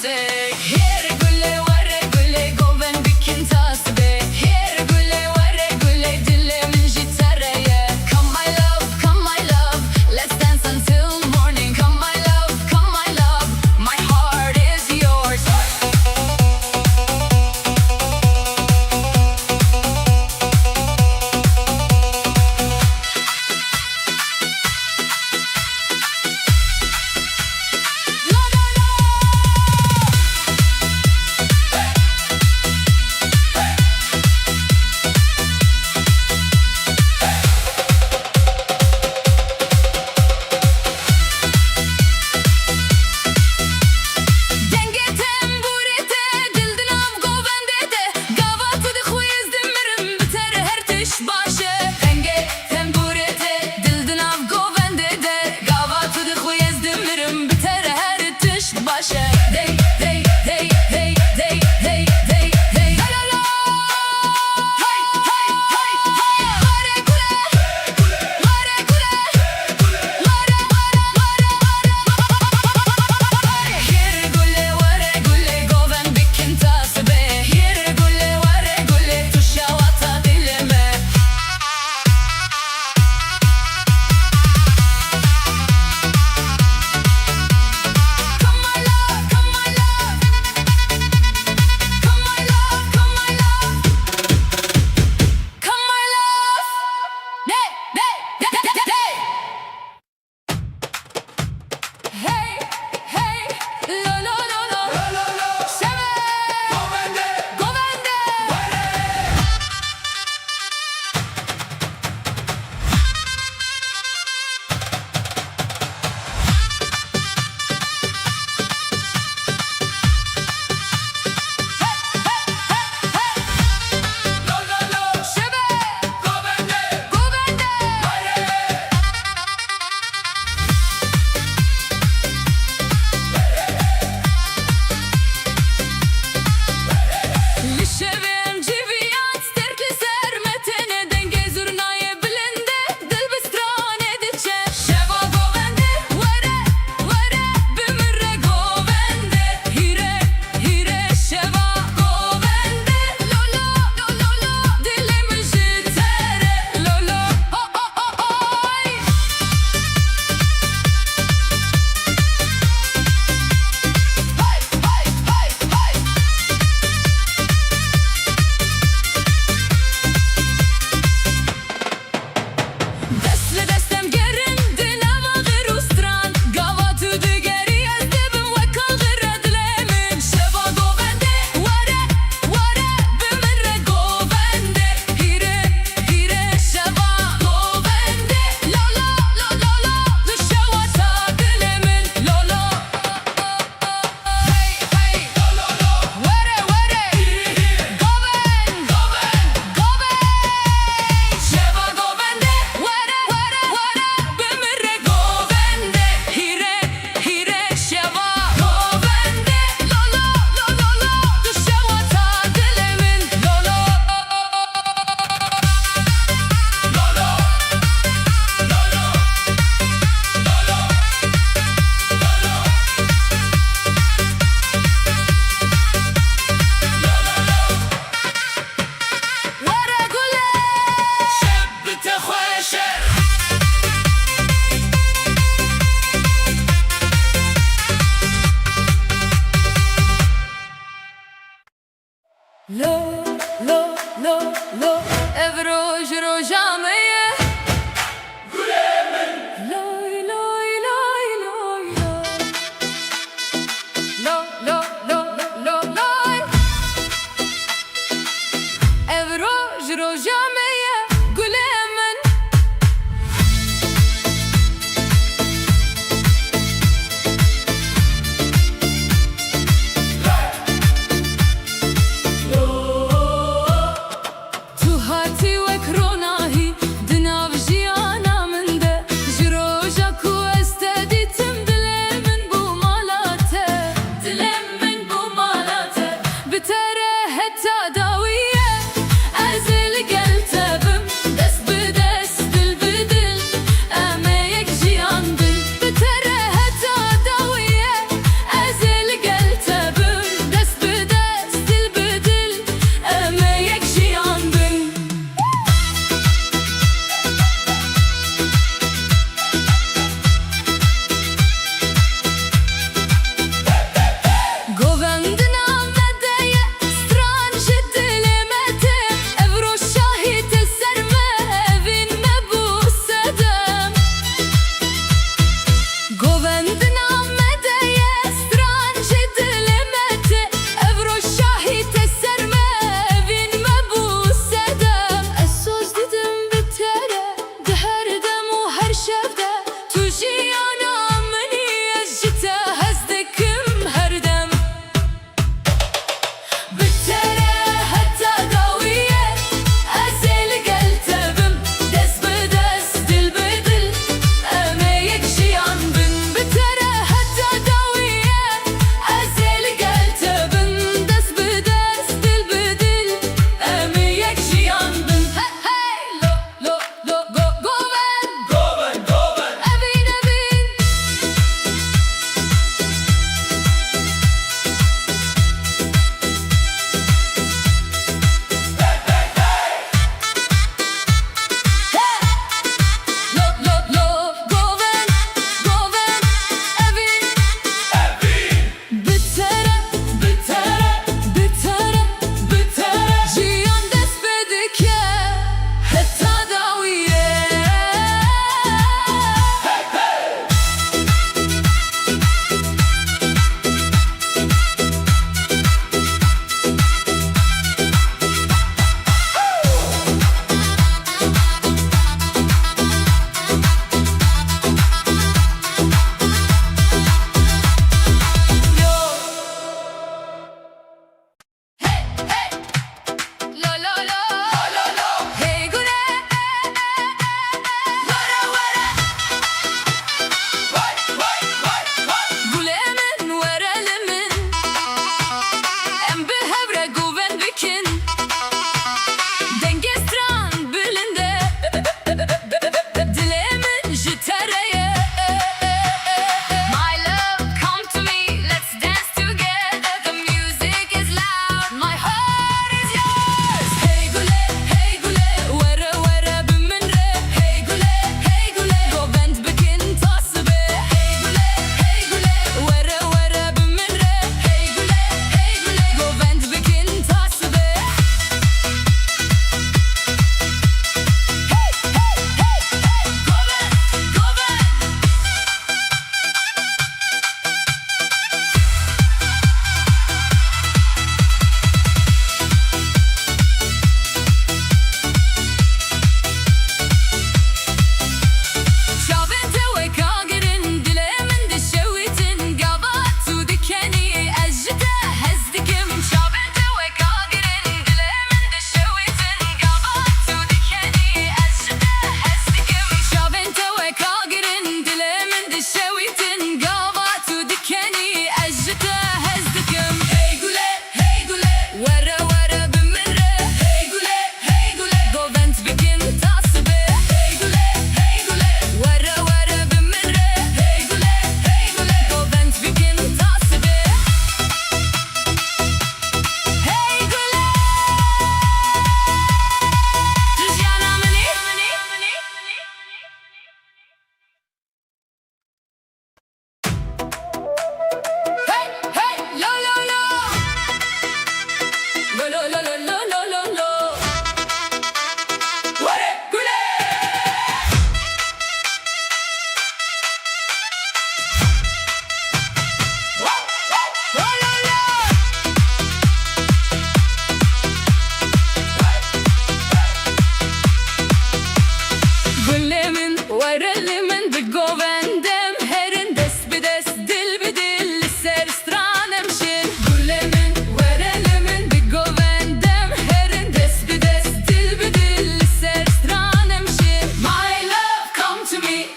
Hey, here gule were gule, govên bikin tasbê. Here gule were gule, dilê min jî te re ye. Come my love, come my love, let's dance until morning. Come my love, come my love, my heart is yours.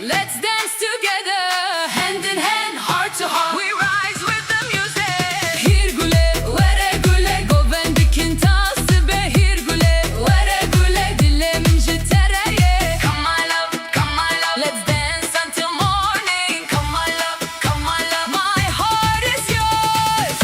Let's dance together, hand in hand, heart to heart. We rise with the music. Hîr gule, were gule, govendikî ta sibe. Hîr gule, were gule, dilê min ji te re ye. Come my love, come my love, let's dance until morning. Come my love, come my love, my heart is yours.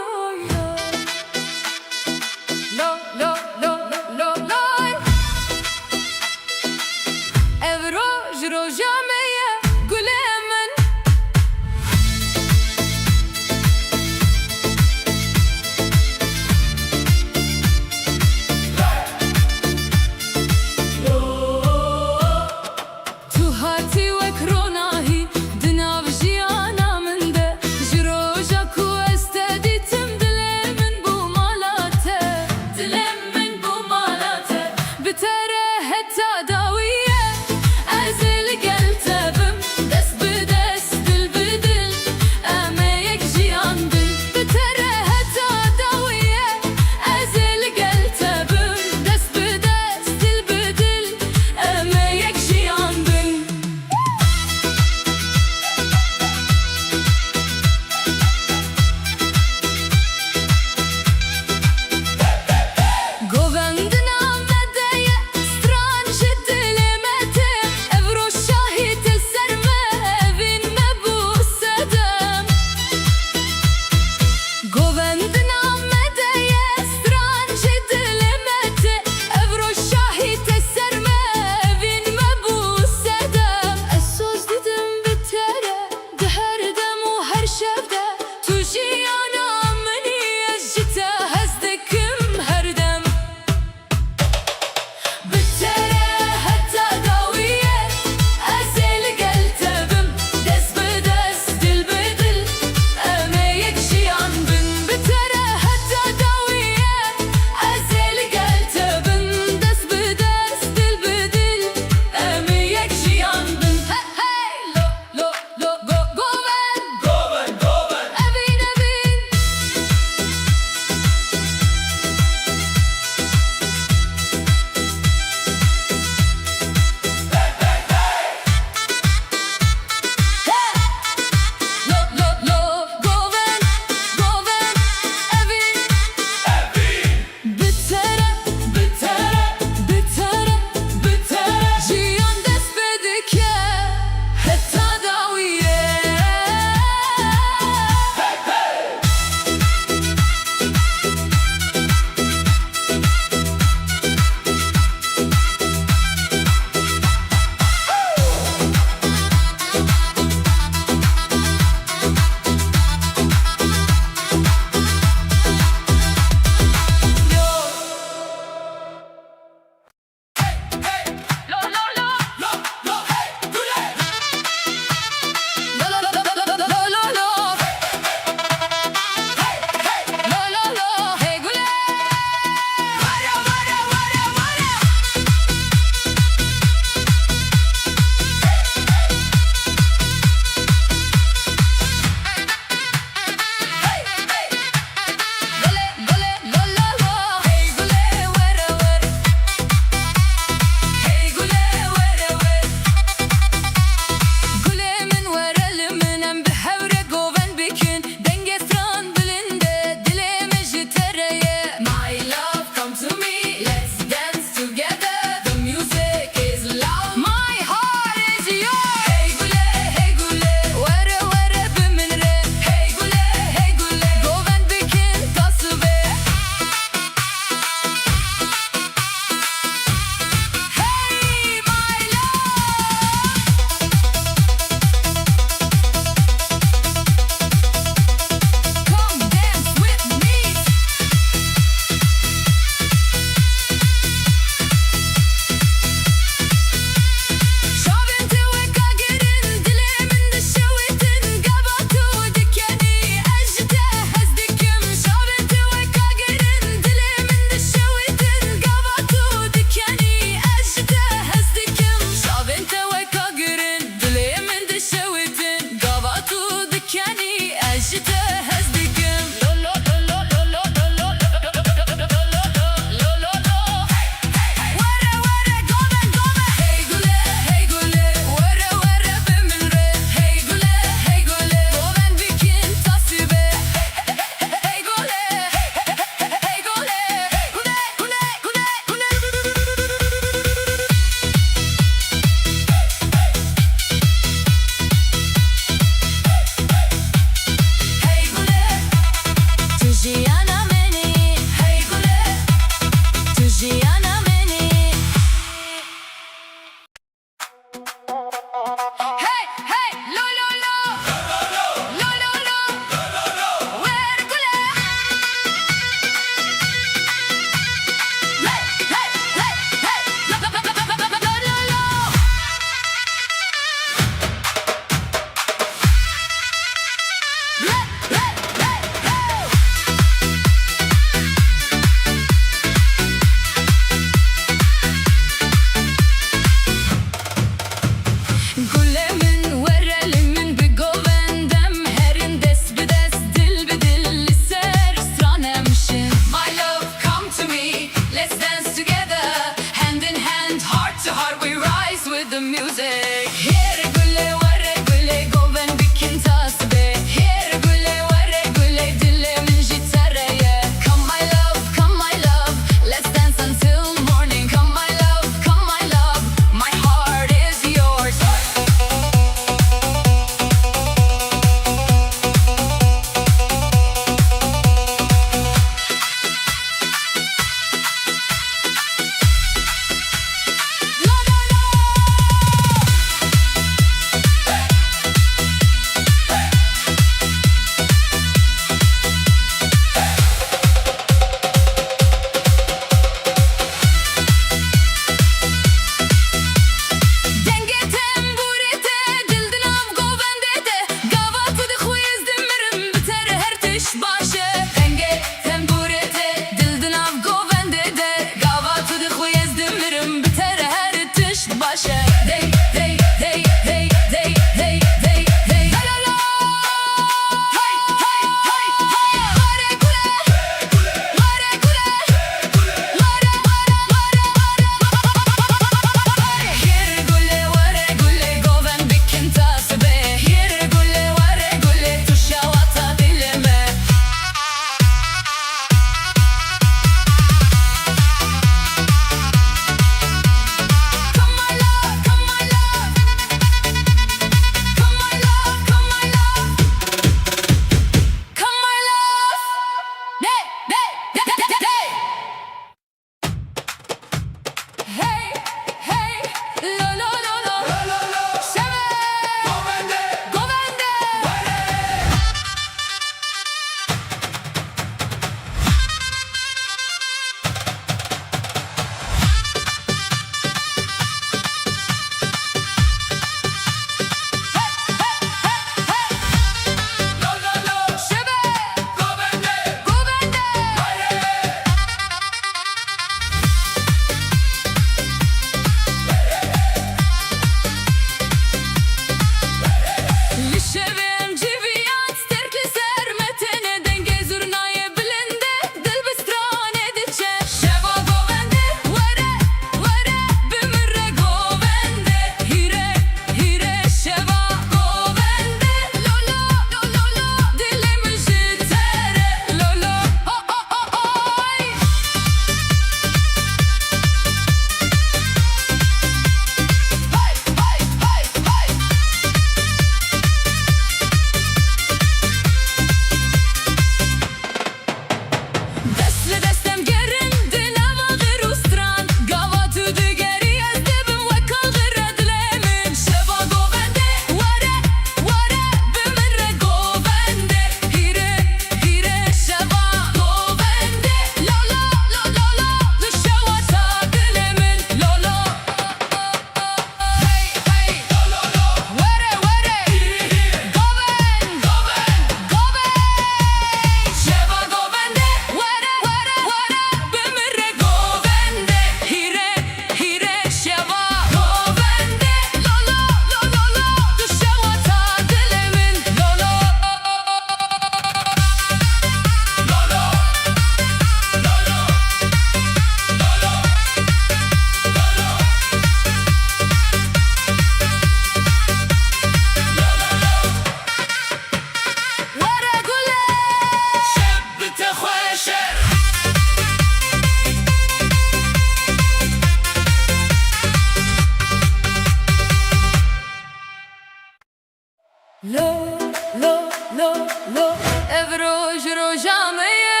Roj roja me ye.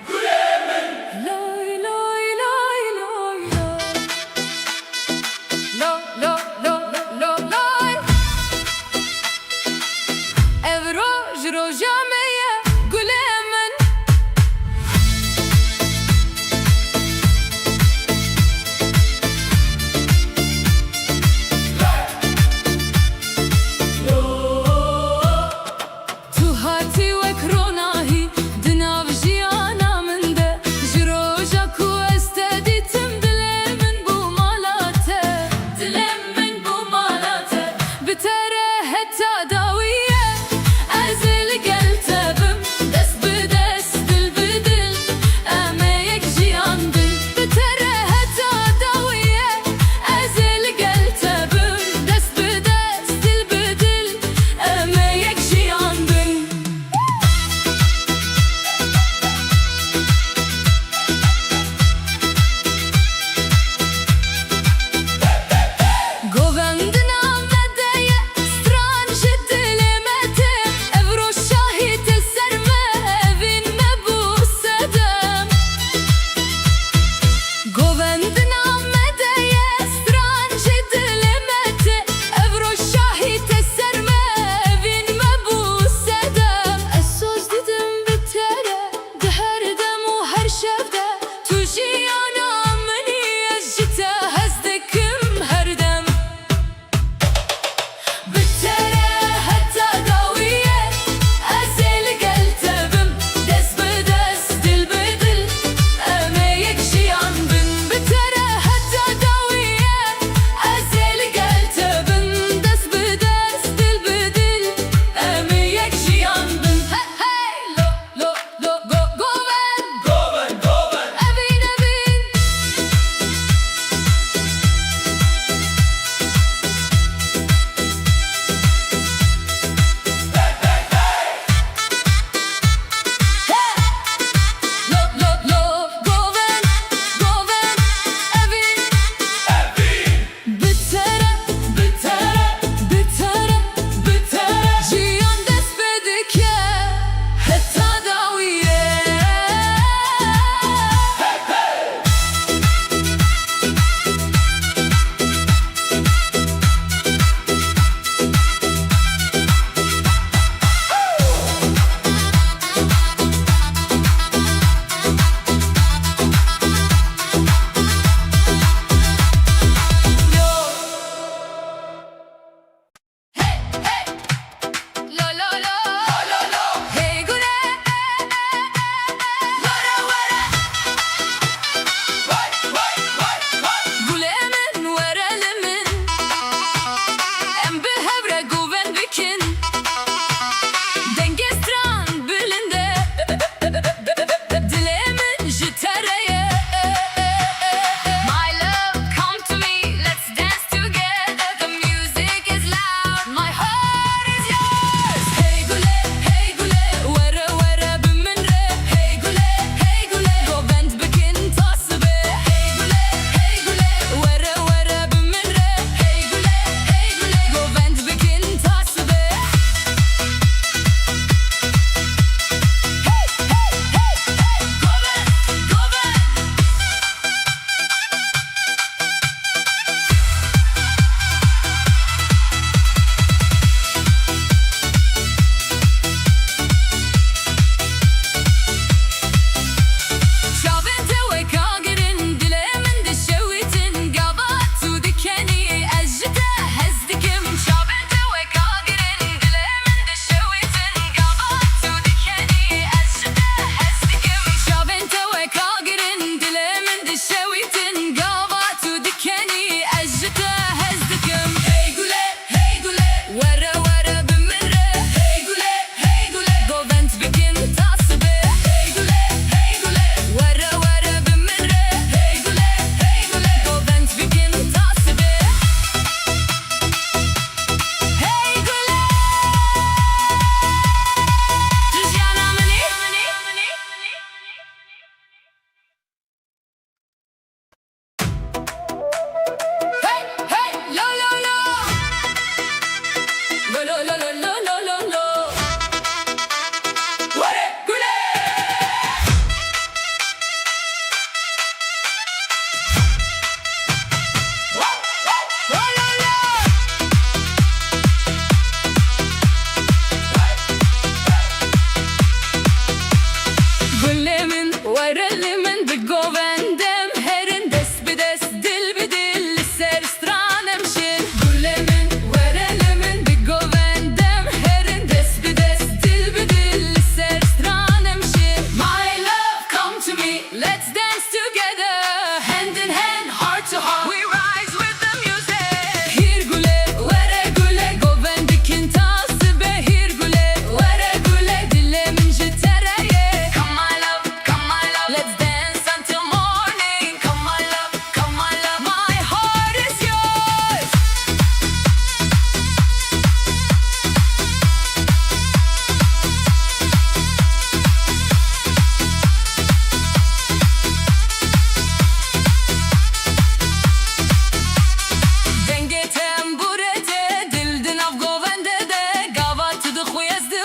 Gulê min. Lay, lay, lay, lay, lay. Lo, lo, lo, lo, lo, lay. Ev roj roja me ye, gulê min. Tu hatî wek ronahî di nav jiyana min de, ji roja ku ez te dîtim dilê min bû mala te. Dilê min bû mala te. Bi te re heta dawî ye, ez ê li gel te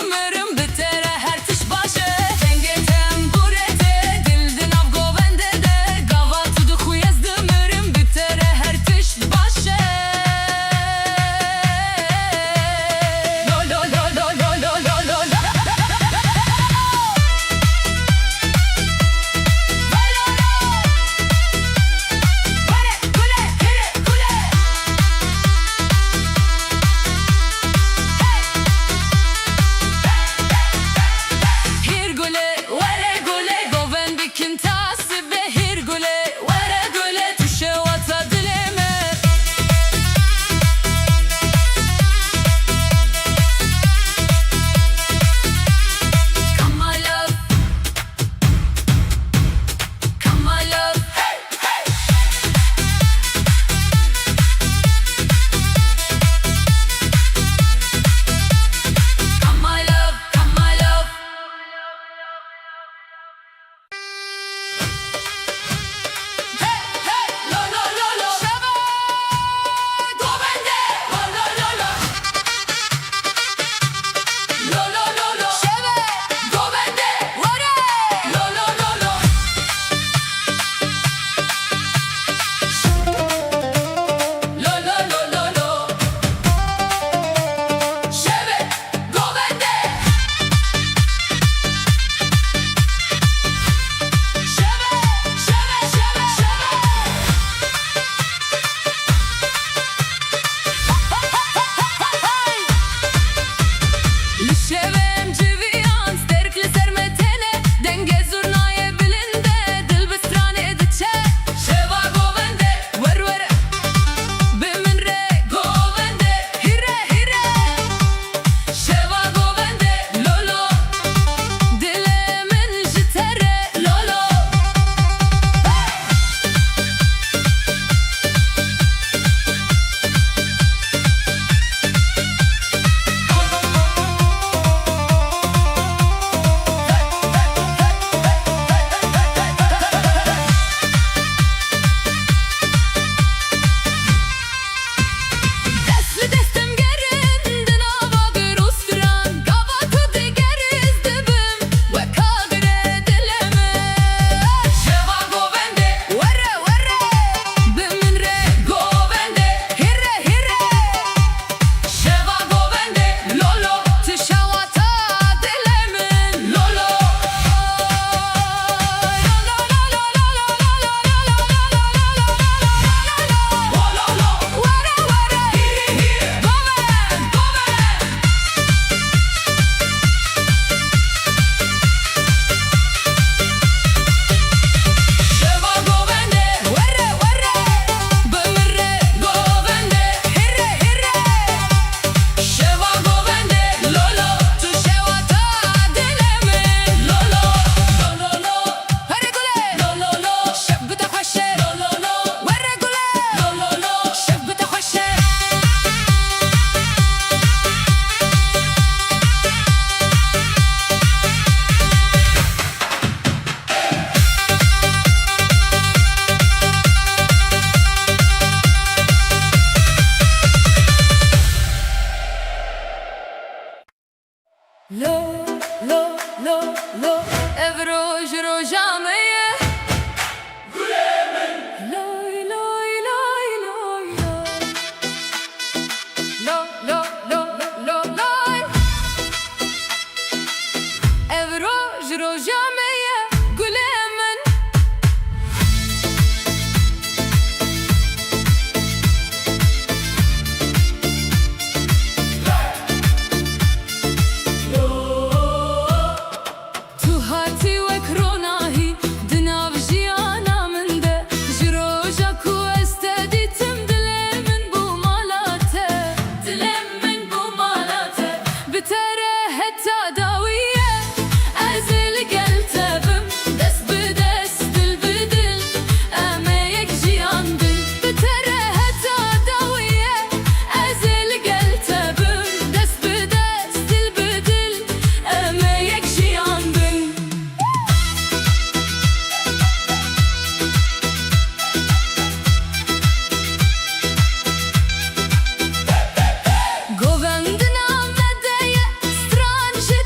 Mirim bi te re her tişt baş e. Dengê tembûrê tê dil di nav govendê de. Gava tu dixwî ez dimirim, bi te re her tişt baş e. Lo, lo, lo. Hîr gulê, were gulê, govend bikin ta sibê. Hîr gulê, were gulê, tu şewata dilê me. Come my love. Come my love. Hey, hey. Come my love, come my love. Hey, hey, lo, lo, lo, lo. Şeva govende, lo, lo, lo, lo. Lo, lo, lo, lo. Şeve govende, were. Lo, lo, lo, lo. Lo, lo, lo, lo, lo. Şeve govende. Şeve, şeve, şeve, şeve. Li şevê em civiyan, sterk li ser me tene, dengê zurnayê bilind e, dil bi stranê diçe. Şeva govende, wer were, bi min re govende, hîre hîre. Şeva govende, lolo, dilê min ji te re, lolo. Dest bi dest em gerin di nava gir û stran. Gava tu digerî ez dibim wek agirê dilê min. Şeva govende, were were, bi min re govende, hîre hîre. Şeva govende, lolo, tu şewata dilê min, lolo. Şeva govende, were were, bi min re govende, hîre hîre. Şeva govende, lolo, tu şewata dilê min, lolo. Lo, lo, lo. Here gule. Lo, lo, lo. Şev bi te xweş e. Lo, lo, lo. Were gule. Lo, lo, lo. Şev bi te xweş e. Lo, lo, lo, lo, ev roj roja me ye. Loy, loy, loy, loy, loy. Lo, lo, lo, lo, loy. Ev roj roja me ye, gulê min. Tu hatî wek ronahî di nav jiyana min de, ji roja ku ez te dîtim dilê min bû mala te, dilê min bû mala te. Bi te re heta dawiyê ez ê li gel te bim, dest bi dest, dil bi dil, em ê yek jiyan bin. Bi te re heta dawiyê ez ê li gel te bim, dest bi dest, dil bi dil, em ê yek jiyan bin. Govendina me de ye, stran ji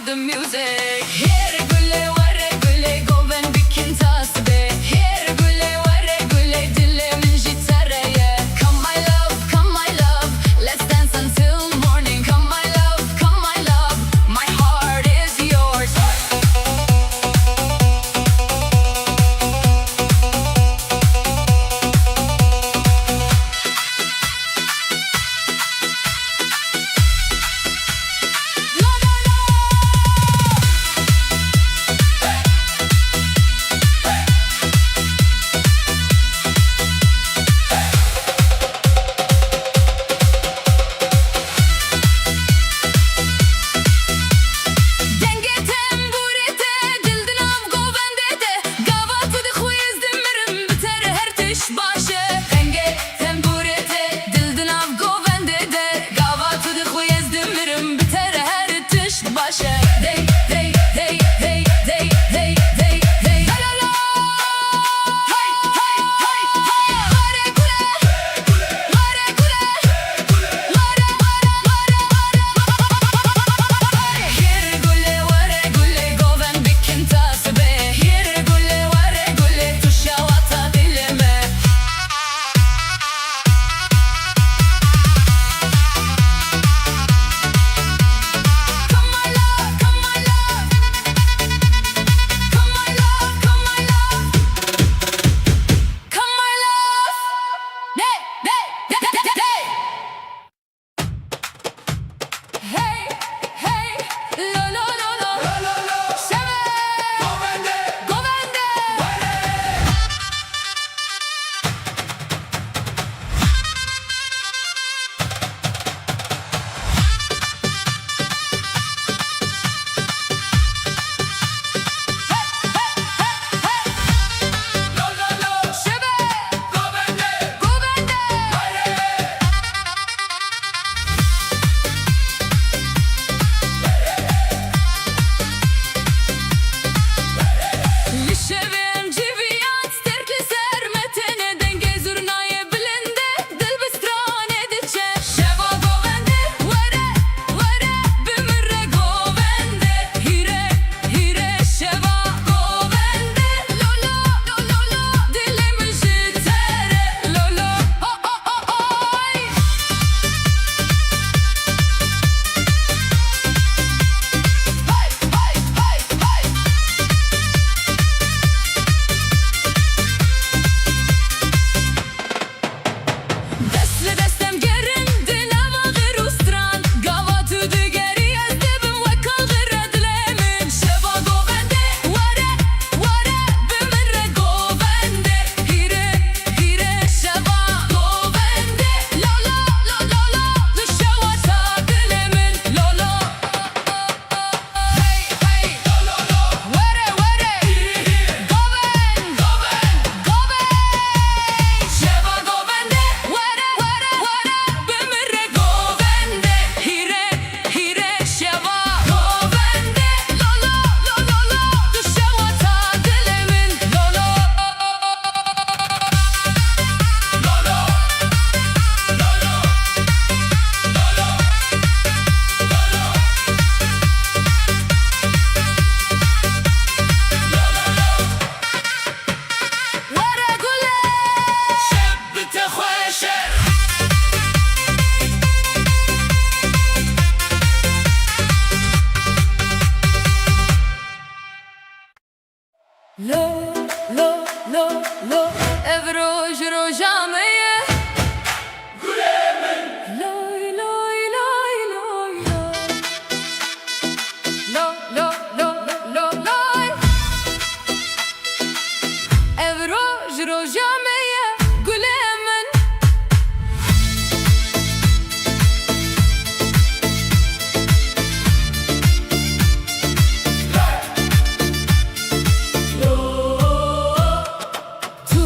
The music. Hêr gule were gule govend bikin tasbe. Hêr gule were gule dilê min jî te re ye. Come my love, come my love, let's dance until morning. Come my love, come my love, my heart is yours. Dengê tembûrê te dil di nav govendê de, gava tu dixwî ez dimirim, bi te re her tişt baş e. Dengê tembûrê te dil di nav govendê de, gava tu dixwî ez dimirim, bi te re her tişt baş e. Dey, dey, dey, la, la, la. Hey, hey, hey, hey. Were gule, were gule. Hêr gule were gule govend bikin tasbe. Hêr gule were gule tu şewata dilê me. Come my love, come my love. Come my love, come my love. Come my love. Hey, hey, hey, hey, hey. Hey, hey, lo, lo, lo, lo. Şeve. Govende. Govende. Li şevê em civiyat sterk li ser me têne, dengê zurnayê bilind e, dil bi stranê diçe. Şeva govende, were, were, bi min re govende. Hîre, hîre, şeva govende. Lo, lo, lo, lo, lo, dilê min ji te re. Lo, lo, o, o, o, oy. Dest li dest em gerin di nava xir û stran. Gava tu digerî ez dibim wek alxire dilê min. Şeva govende, were, were, bi min re govende. Hîre, hîre, şeva govende. Lo, lo, lo, lo, lo, tu şewata dilê min. Lo, lo. Hey, hey, were, were, govend, govend, govend. Şeva govende, were, were, were, bi min re govende. Hîre, hîre, şeva govende. Lo, lo, lo, lo, lo, tu şewata dilê min. Lo, lo. Were gule. Şev bi te xweş e. Lo, lo, lo, lo, ev roj roja me ye. Gulê min. Loy, loy, loy, loy, loy. Lo, lo, lo, lo, lo, loy. Ev roj roja me ye, gulê min. Tu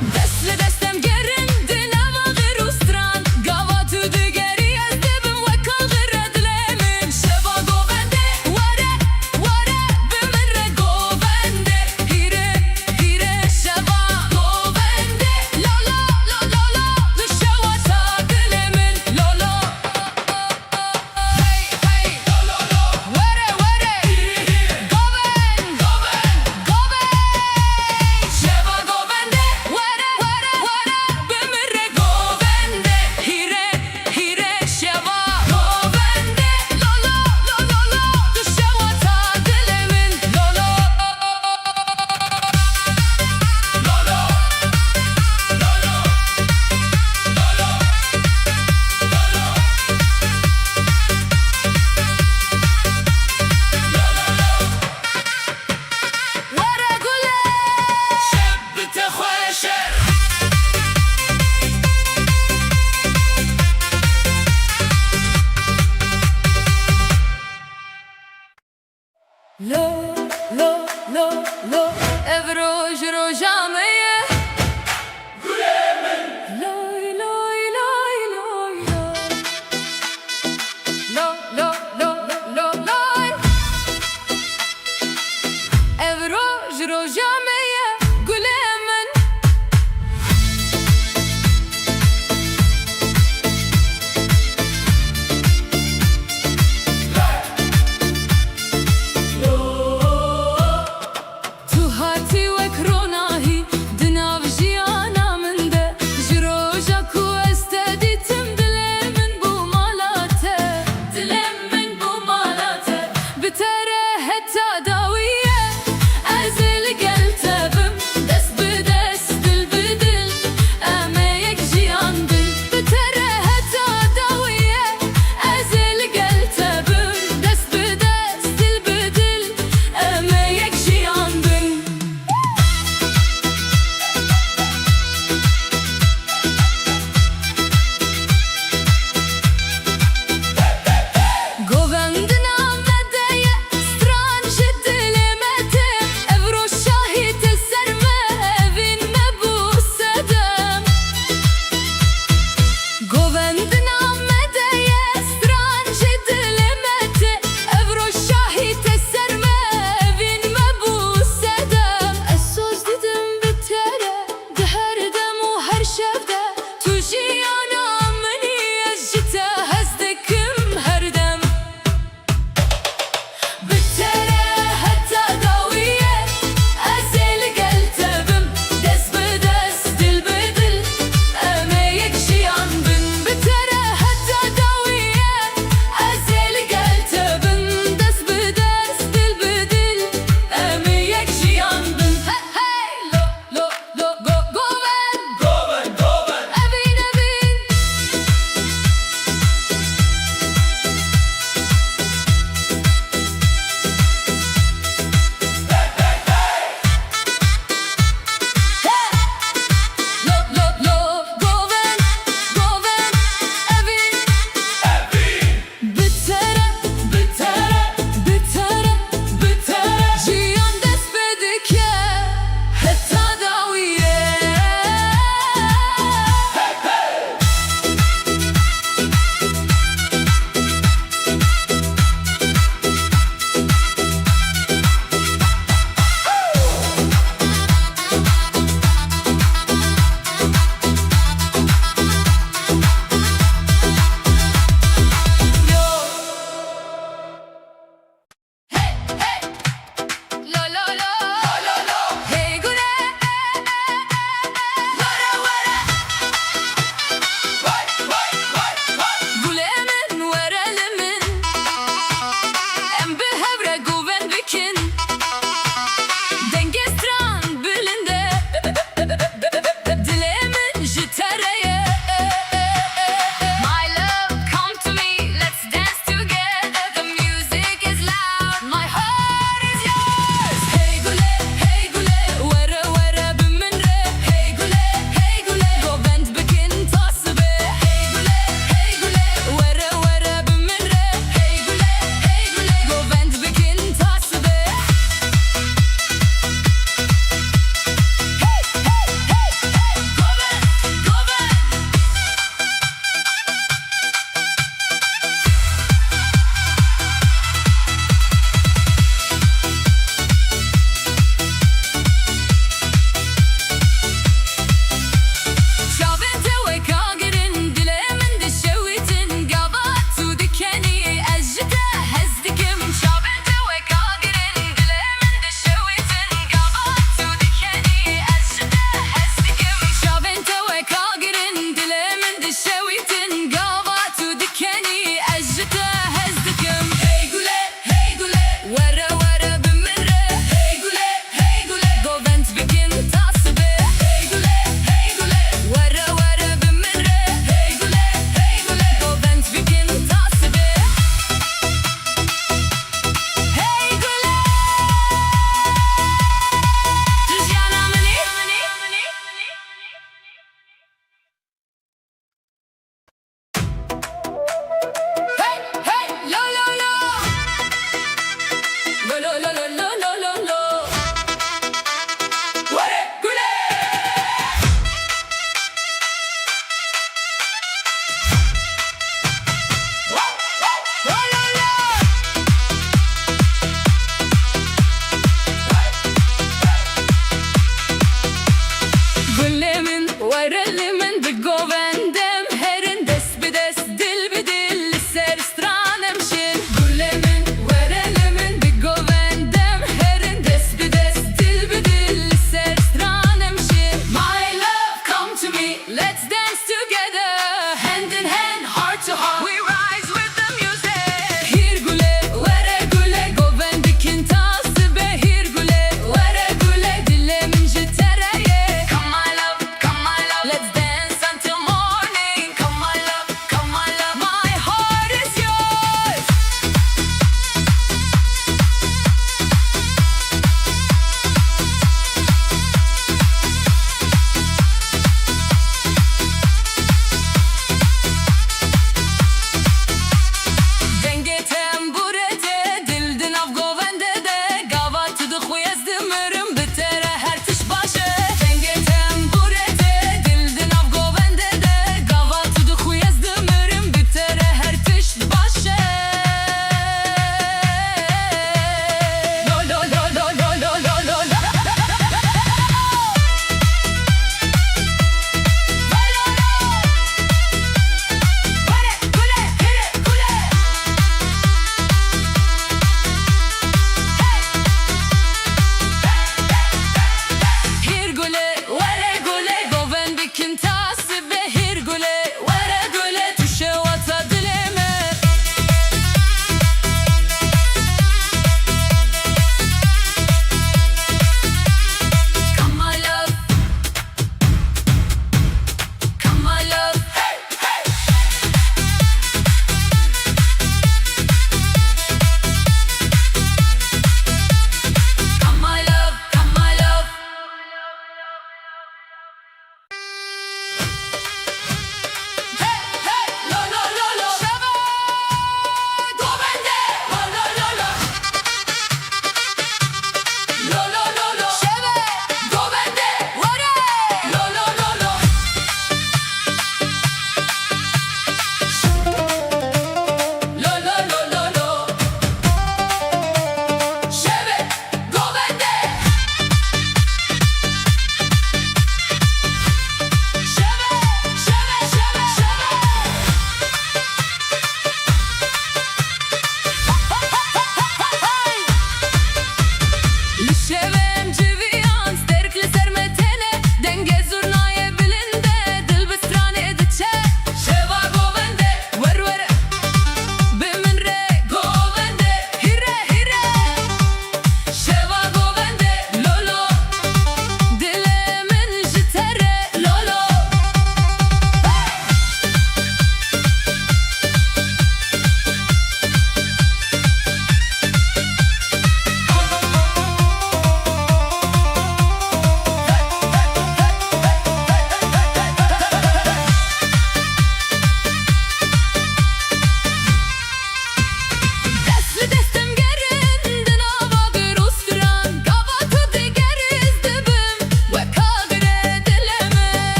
Dest li dest em gerin di nava xir û stran. Gava tu digerî ez dibim wek kalxire dilê min. Şeva govendê were, were bi min re govendê. Hîrê, hîrê şeva govendê. Lo, lo, lo, lo, lo, li şewa ta dilê min. Lo, lo. Hey, hey, lo, lo, lo. Were, were. Goven, goven, goven. Şeva govende. Were, were, were.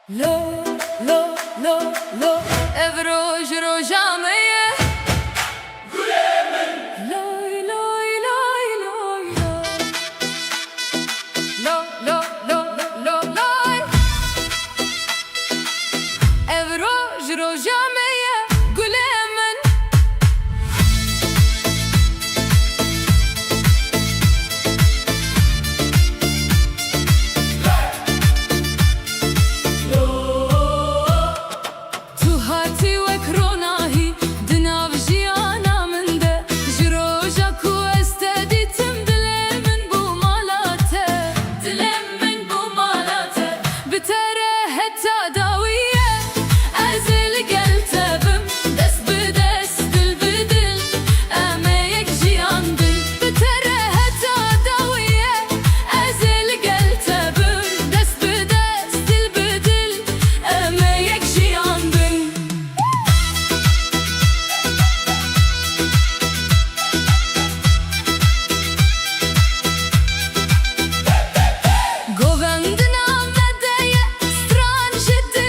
Lo, lo, lo, lo, ev roj roja me ye. Gulê min. Loy, loy, loy, loy, loy. Lo, lo, lo, lo, lo, loy. Ev roj roja me ye, gulê min. Tu hatî wek ronahî di nav jiyana min de. Ji roja ku ez te dîtim, dilê min bû mala te. Dilê min bû mala te. Bi te re heta dawiyê ez ê li gel te bim. Dest bi dest, dil bi dil, em ê yek jiyan bin. Bi te re heta dawiyê ez ê li gel te bim. Dest bi dest, dil bi dil, em ê yek jiyan bin. Govendina me de ye, stran ji di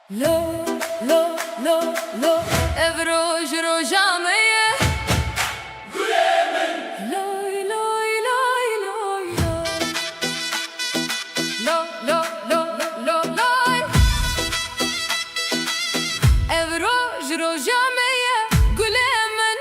Lo, lo, lo, lo, ev roj roja me ye. Gulê min. Loy, loy, loy, loy, loy. Lo, lo, lo, lo, lo, loy. Ev roj roja me ye, gulê min.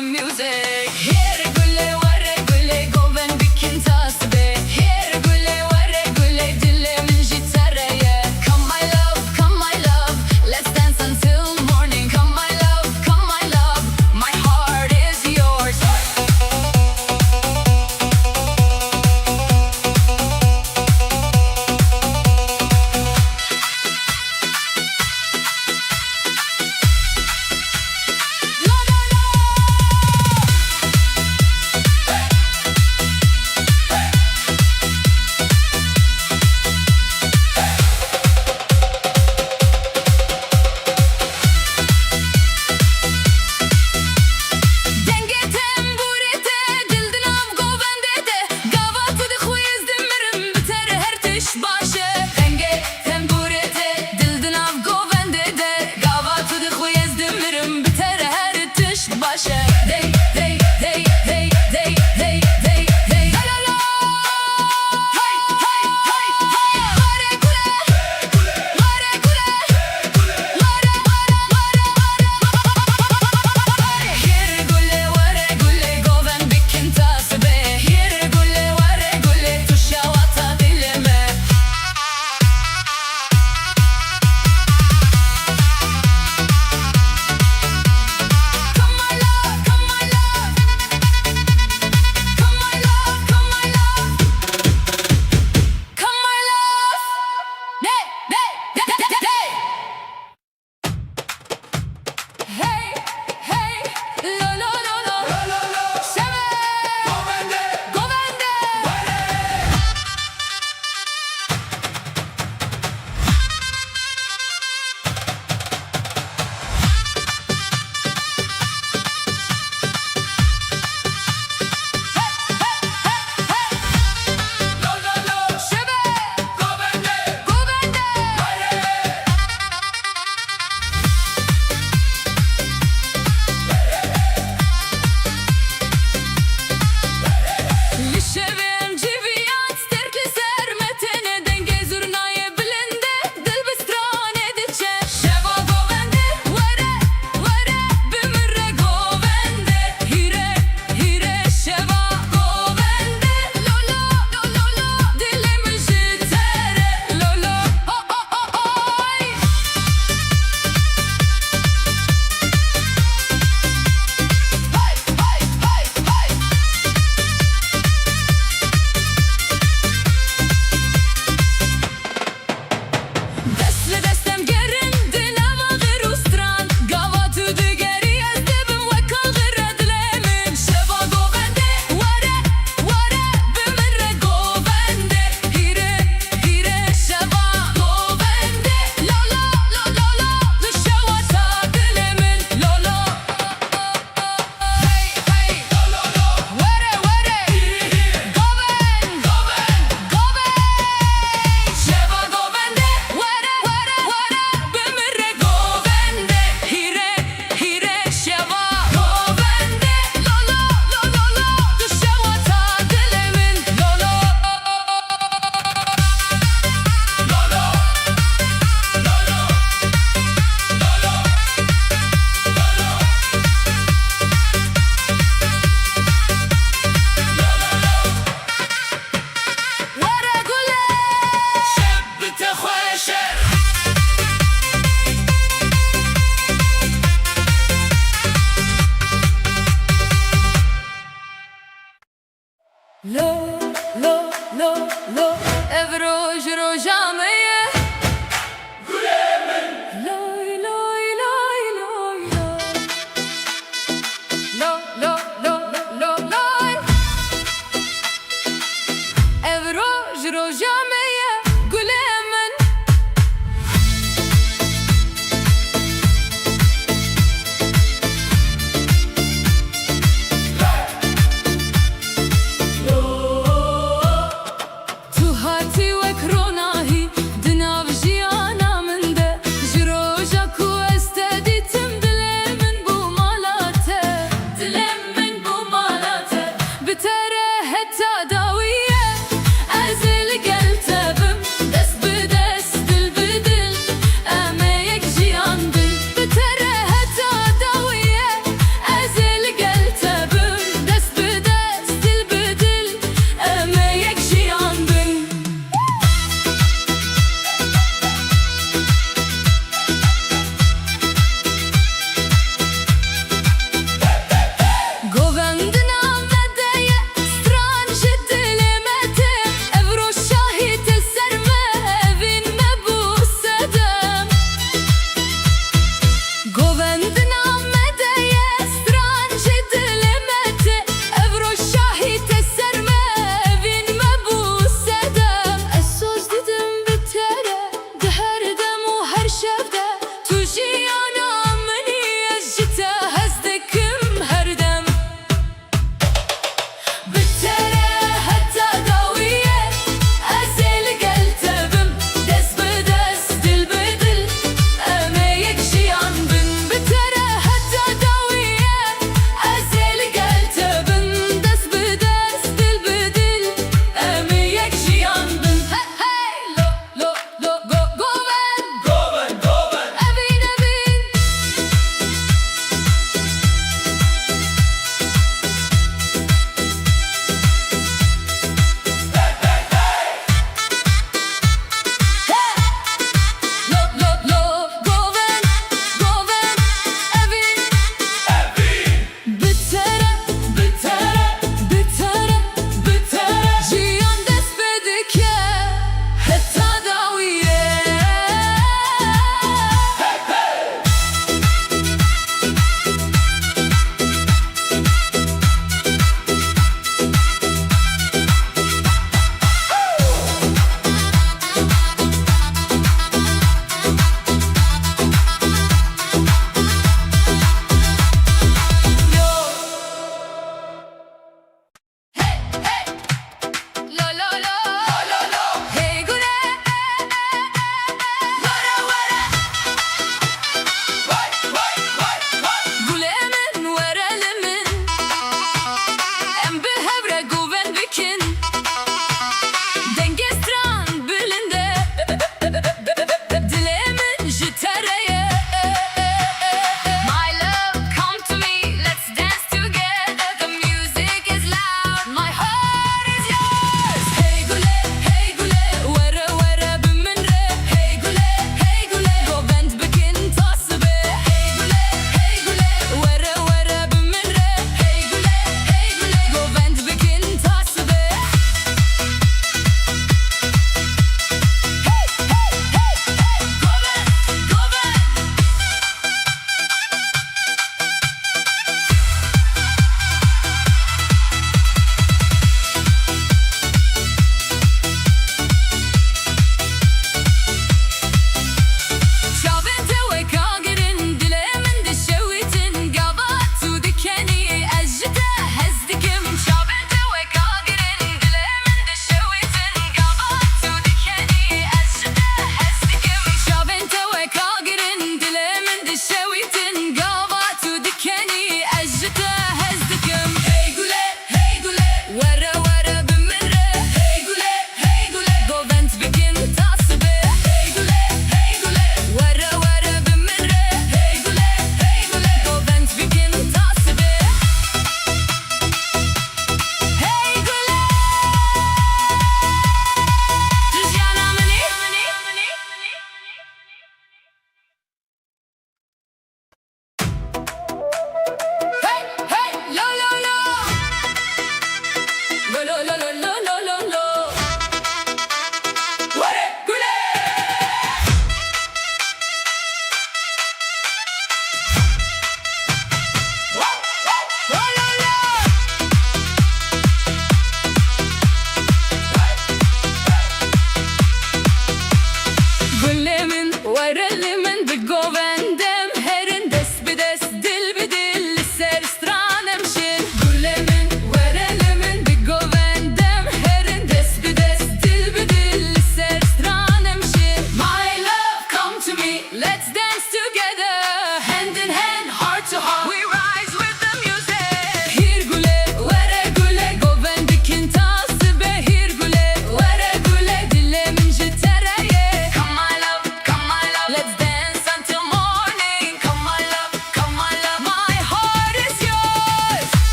Music. Hêr gule were gule govend bikin tasbe. Hêr gule were gule dilê min jî te re ye. Come my love, come my love, let's dance until morning. Come my love, come my love, my heart is yours. Dengê tembûrê te dil di nav govendê de, gava tu dixwî ez dimirim, bi te re her tişt baş e. Dengê tembûrê te dil di nav govendê de, gava tu dixwî ez dimirim, bi te re her tişt baş e. Dey, dey, dey, la, la, la. Hey, hey, hey, hey. Were gule, were gule. Hêr gule were gule govend bikin tasbe. Hêr gule were gule tu şewata dilê me. Come my love, come my love. Come my love, come my love. Come my love. Hey, hey, hey, hey, hey. Hey, hey, lo, lo, lo, lo. Şeve. Govende. Govende. Li şevê em civiyat sterk li ser me têne, dengê zurnayê bilind e, dil bi stranê diçe. Şeva govende, were, were, bi min re govende. Hîre, hîre şeva govende. Lolo, lo, lo, lo, dilê min ji te re. Lolo, o, o, o, oy. Hey, hey, hey, hey. Dest li dest em gerin di nava xir û stran. Gava tu digerî ez dibim wek axir e dilê min. Şeva govende, were, were, bi min re govende. Hîre, hîre, şeva govende. Lo, lo, lo, lo, lo, tu şewata dilê min. Lo, lo. Hey, hey. Were, were. Govend. Govend. Şeva govende. Were, were, were. Bi min re govende. Hîre, hîre. Şeva govende. Lo, lo, lo, lo, lo. Tu şewata dilê min. Lo, lo. Lo, lo. Lo, lo. Were gule. Şev bi te xweş e. Lo, lo, lo, lo, ev roj roja me ye. Loy, loy, loy, loy, loy. Lo, lo, lo, lo, lo, loy. Ev roj roja me ye, gulê min. Tu hatî wek ronahî,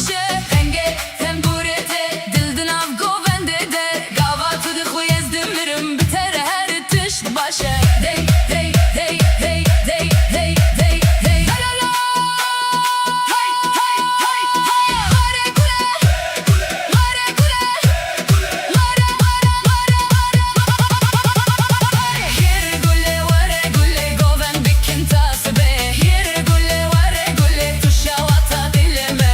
Dengê tembûrê tê, dil di nav govendê de, gava tu dixwî ez dimirim, bi te re her tişt baş e. Dey, dey, dey, dey, dey, dey, dey, dey, la, la, la. Hey, hey, hey, hey. Mare gule, mare gule, mare, mare, mare, mare. Hîr gule, were gule, govend bikin tasibê. Hîr gule, were gule, tu şawata dilê me.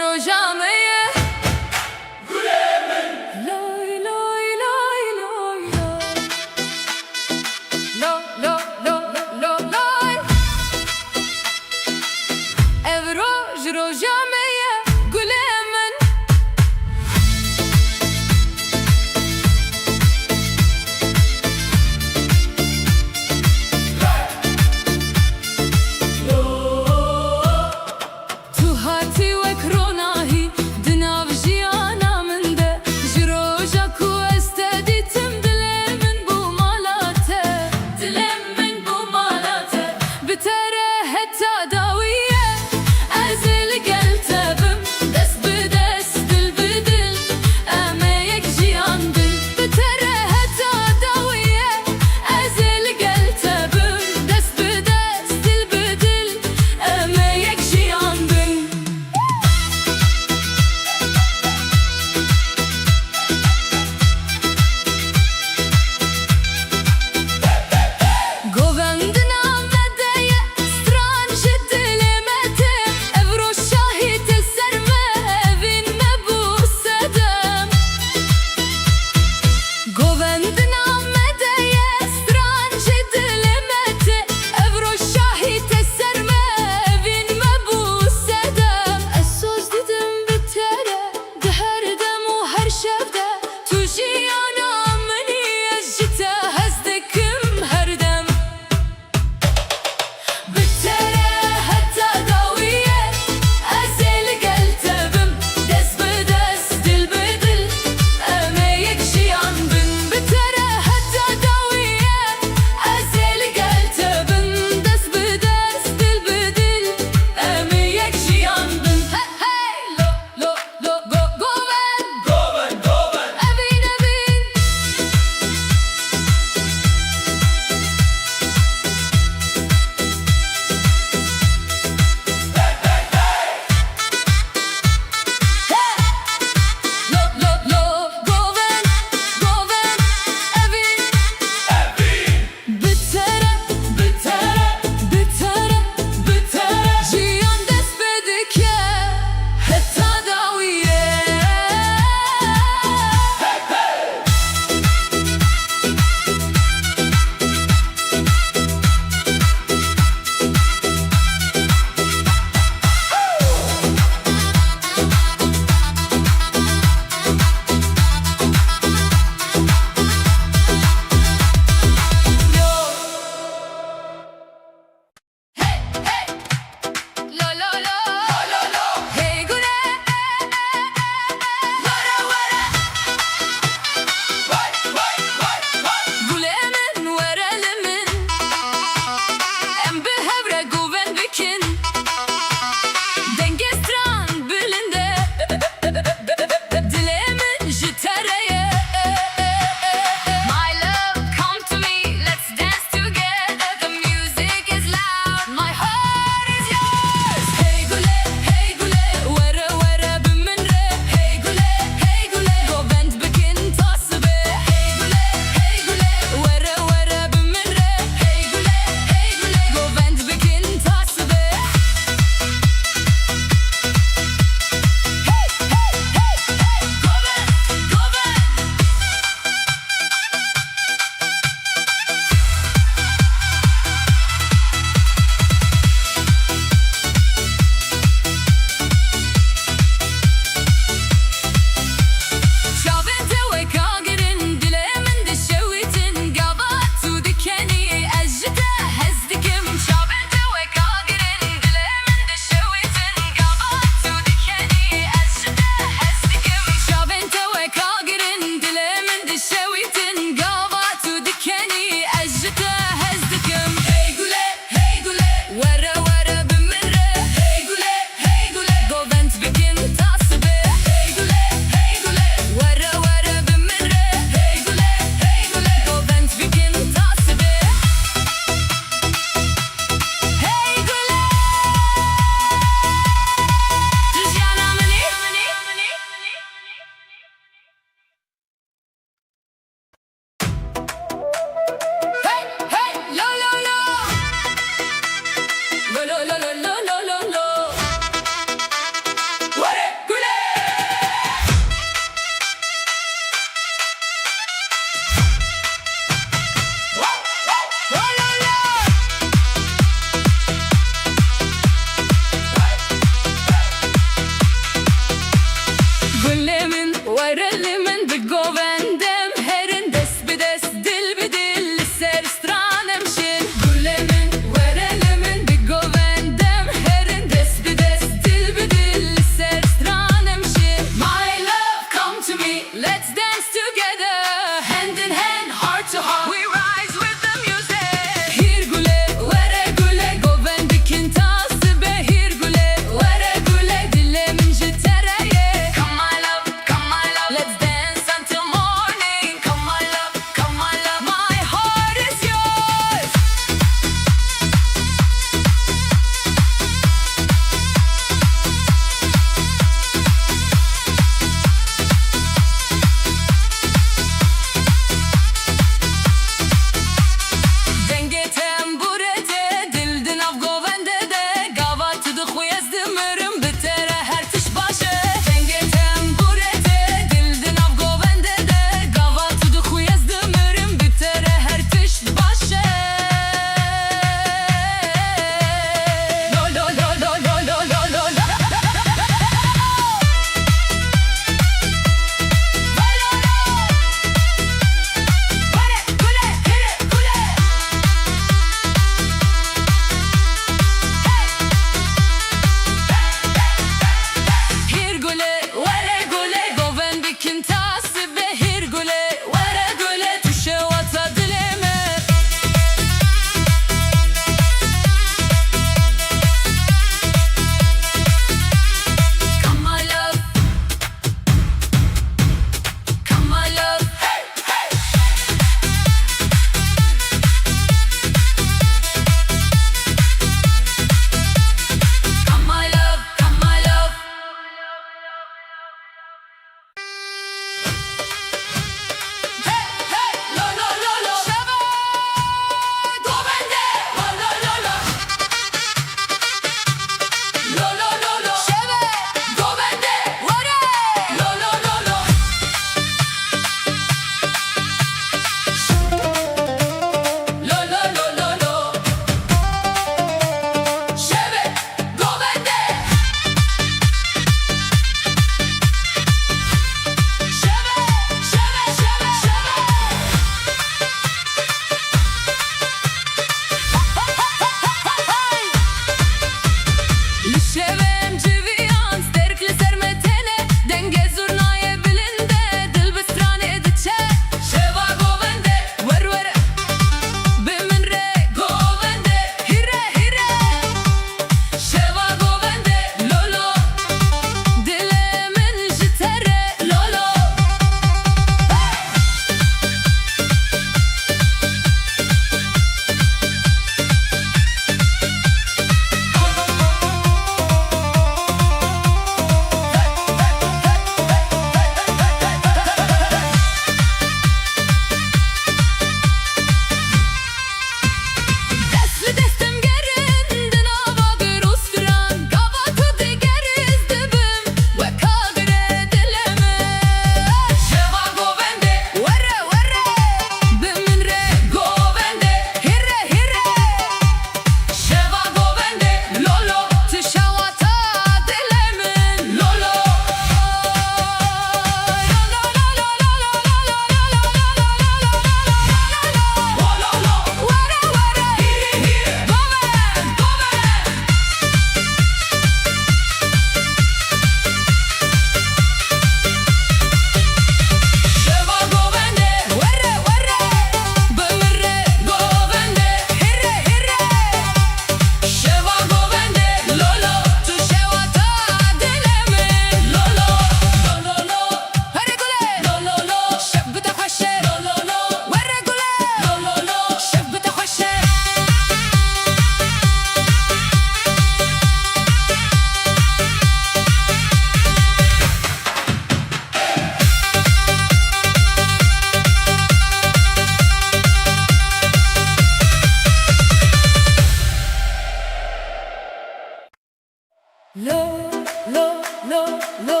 Lo,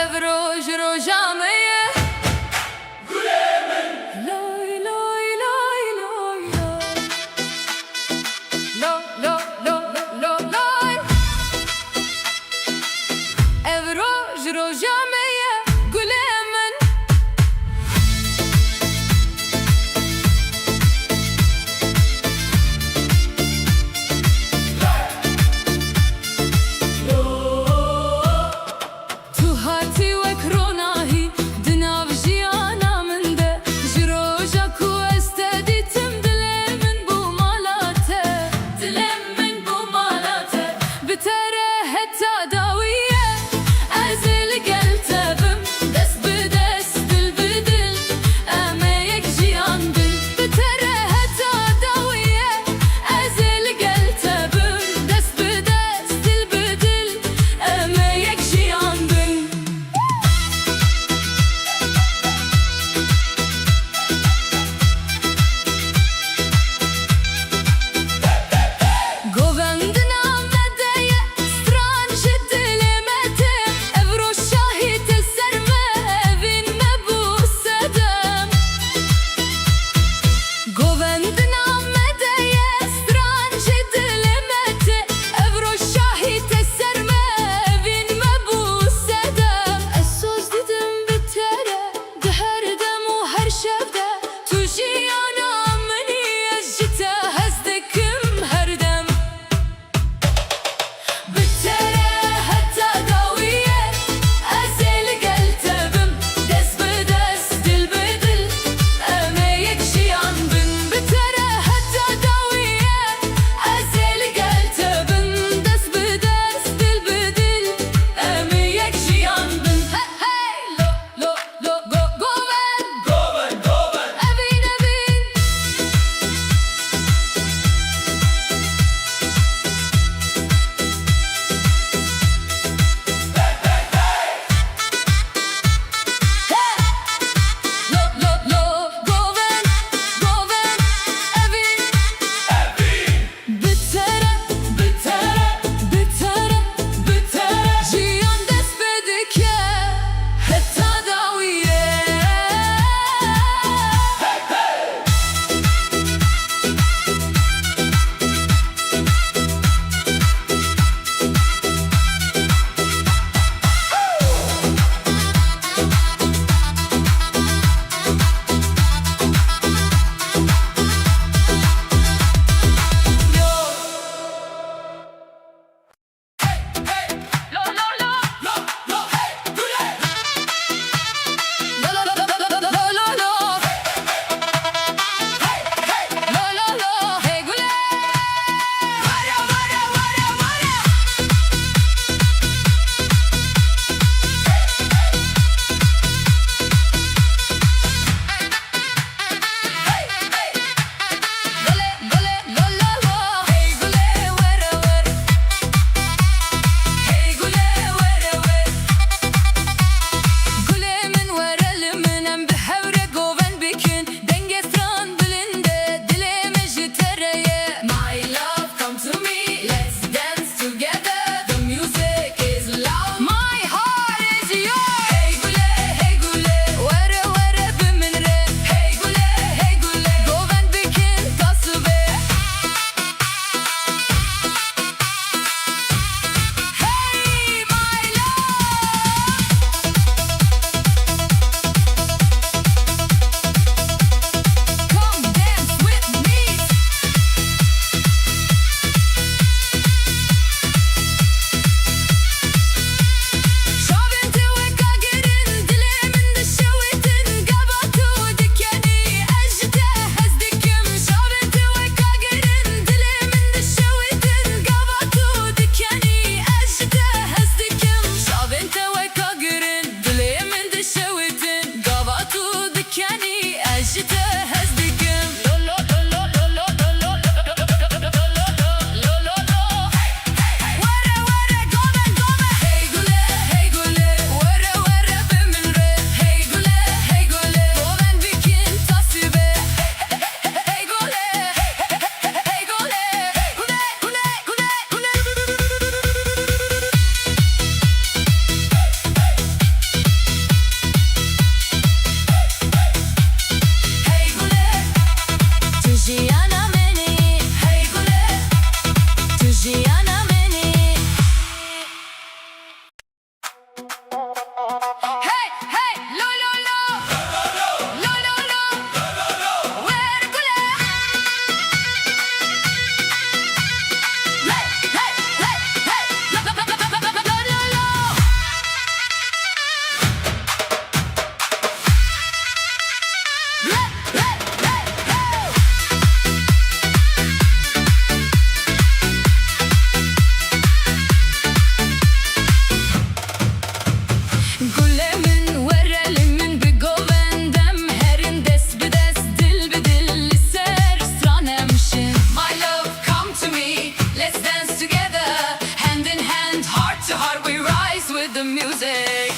ev roj roja me ye. Loy, loy, loy, loy, loy. Lo, lo, lo, lo, lo, loy. Ev roj roja me ye, gulê min. Tu hatî wek ronahî di nav jiyana min de. Ji roja ku ez te dîtim, dilê min bû mala te. Dilê min bû mala te. Bi te re heta dawiyê ez ê li gel te bim. Dest bi dest, dil bi dil, em ê yek jiyan bin. Bi te re heta dawiyê ez ê li gel te bim. Dest bi dest, dil bi dil, em ê yek jiyan bin. Govendina me de ye, stran ji dilê me tê. Ev roj şahî te ser me, evîn me bû sedem. Govendina me de ye, stran ji dilê me tê. Ev roj şahî te ser me, evîn me bû sedem. Ez soz didim bi te re, di her dem û her şev de. Tu jiyana min î, ez ji te hez dikim her dem. Bi te re heta dawiyê ez ê li gel te bim. Dest bi dest, dil bi dil, em ê yek jiyan bin. Bi te re heta dawiyê ez ê li gel te bim. Dest bi dest, dil bi dil, em ê yek jiyan bin. Hey, hey, lo, lo, lo, go, govend. Govend, govend. Evîn, evîn. Hey, hey, hey. Hey. Lo, lo, lo, govend, govend, evîn. Evîn. Bi te re, bi te re, bi te re, bi te re. Jiyan dest pê dike.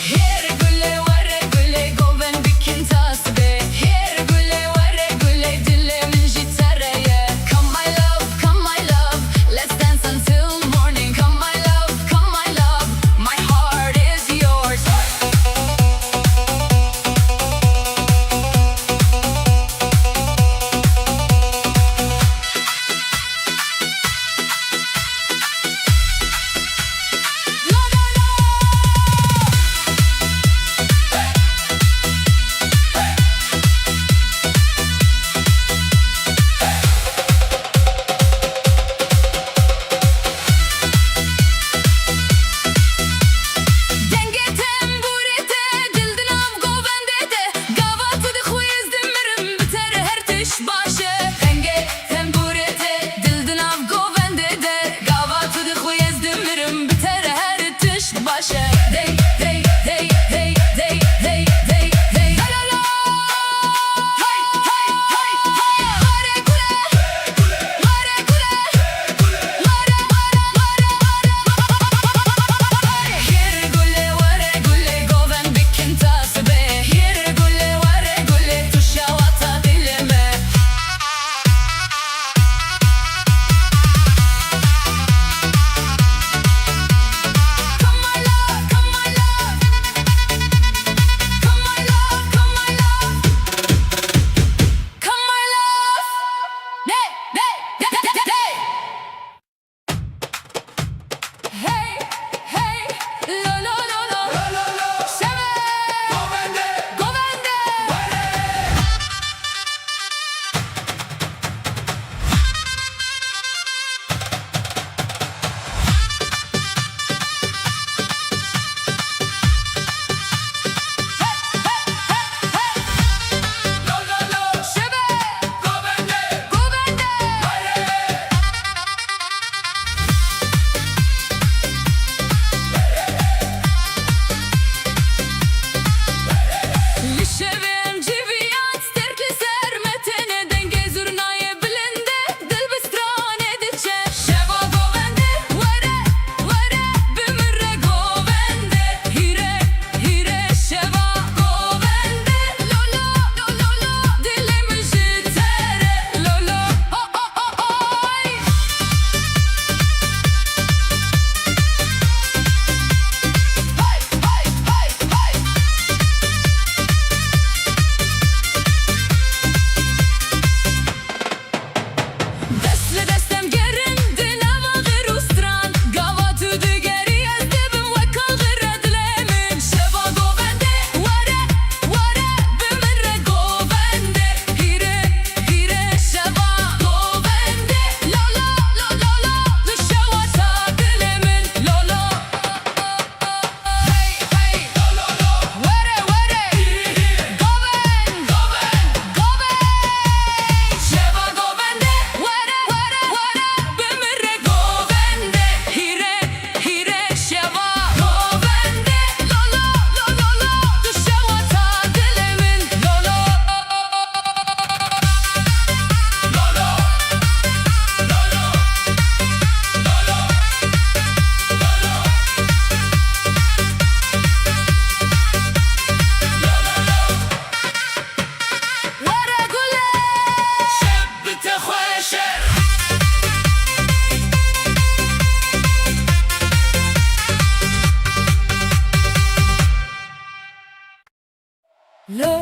Hêr gule were gule govend bikin tasbe. Hêr gule were gule dilê min jî te re ye. Come my love, come my love, let's dance until morning. Come my love, come my love, my heart is yours. Dengê tembûrê te dil di nav govendê de, gava tu dixwî ez dimirim, bi te re her tişt baş e. Dengê tembûrê te dil di nav govendê de, gava tu dixwî ez dimirim, bi te re her tişt baş e. Dey, dey, dey, la, la, la. Hey, hey, hey, hey, hey. Were gule, were gule. Hêr gule were gule govend bikin tasbe. Hêr gule were gule tu şewata dilê me. Come my love, come my love. Come my love, come my love. Come my love. Hey, hey, hey, hey, hey. Hey, hey, lo, lo, lo, lo. Şevê govende. Li şevê em civiyan, sterk li ser me têne, dengê zurnayê bilind e, dil bi stranê diçe. Şeva govende, were, were, bi min re govende. Hîre, hîre şeva govende. Lo, lo, lo, lo, lo, dilê min ji te re. Lo, lo, o, o, o, oy. Hey, hey, hey, hey. Dest li dest em gerin di nava xir û stran. Gava tu digerî ez dibim wek axira dilê min. Şeva govende, were, were, bi min re govende. Hîre, hîre, şeva govende. Lo, lo, lo, lo, lo, tu şewata dilê min. Lo, lo. Hey, hey, were, were, govend, govend, govend. Şeva govende, were, were, were, bi min re govende. Hîre, hîre, şeva govende. Lo, lo, lo, lo, lo, tu şewata dilê min. Lo, lo. Were gule. Şev bi te xweş e. Lo,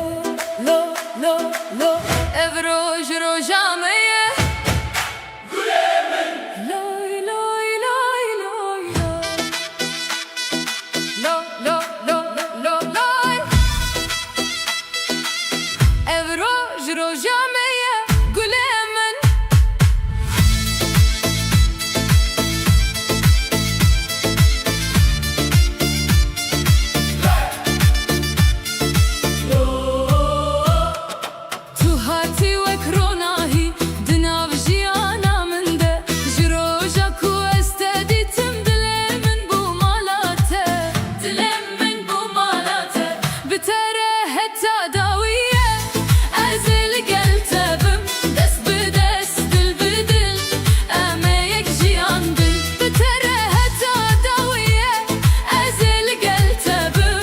lo, lo, lo, ev roj roja me ye. Loy, loy, loy, loy, loy. Lo, lo, lo, lo, lo, loy. Ev roj roja me ye, gulê min. Tu hatî wek ronahî di nav jiyana min de, ji roja ku ez te dîtim, dilê min bû mala te, dilê min bû mala te. Bi te re heta dawî ye, ez ê li gel te bim, dest bi dest, dil bi dil, em ê yek jiyan bin. Bi te re heta dawî ye, ez ê li gel te bim,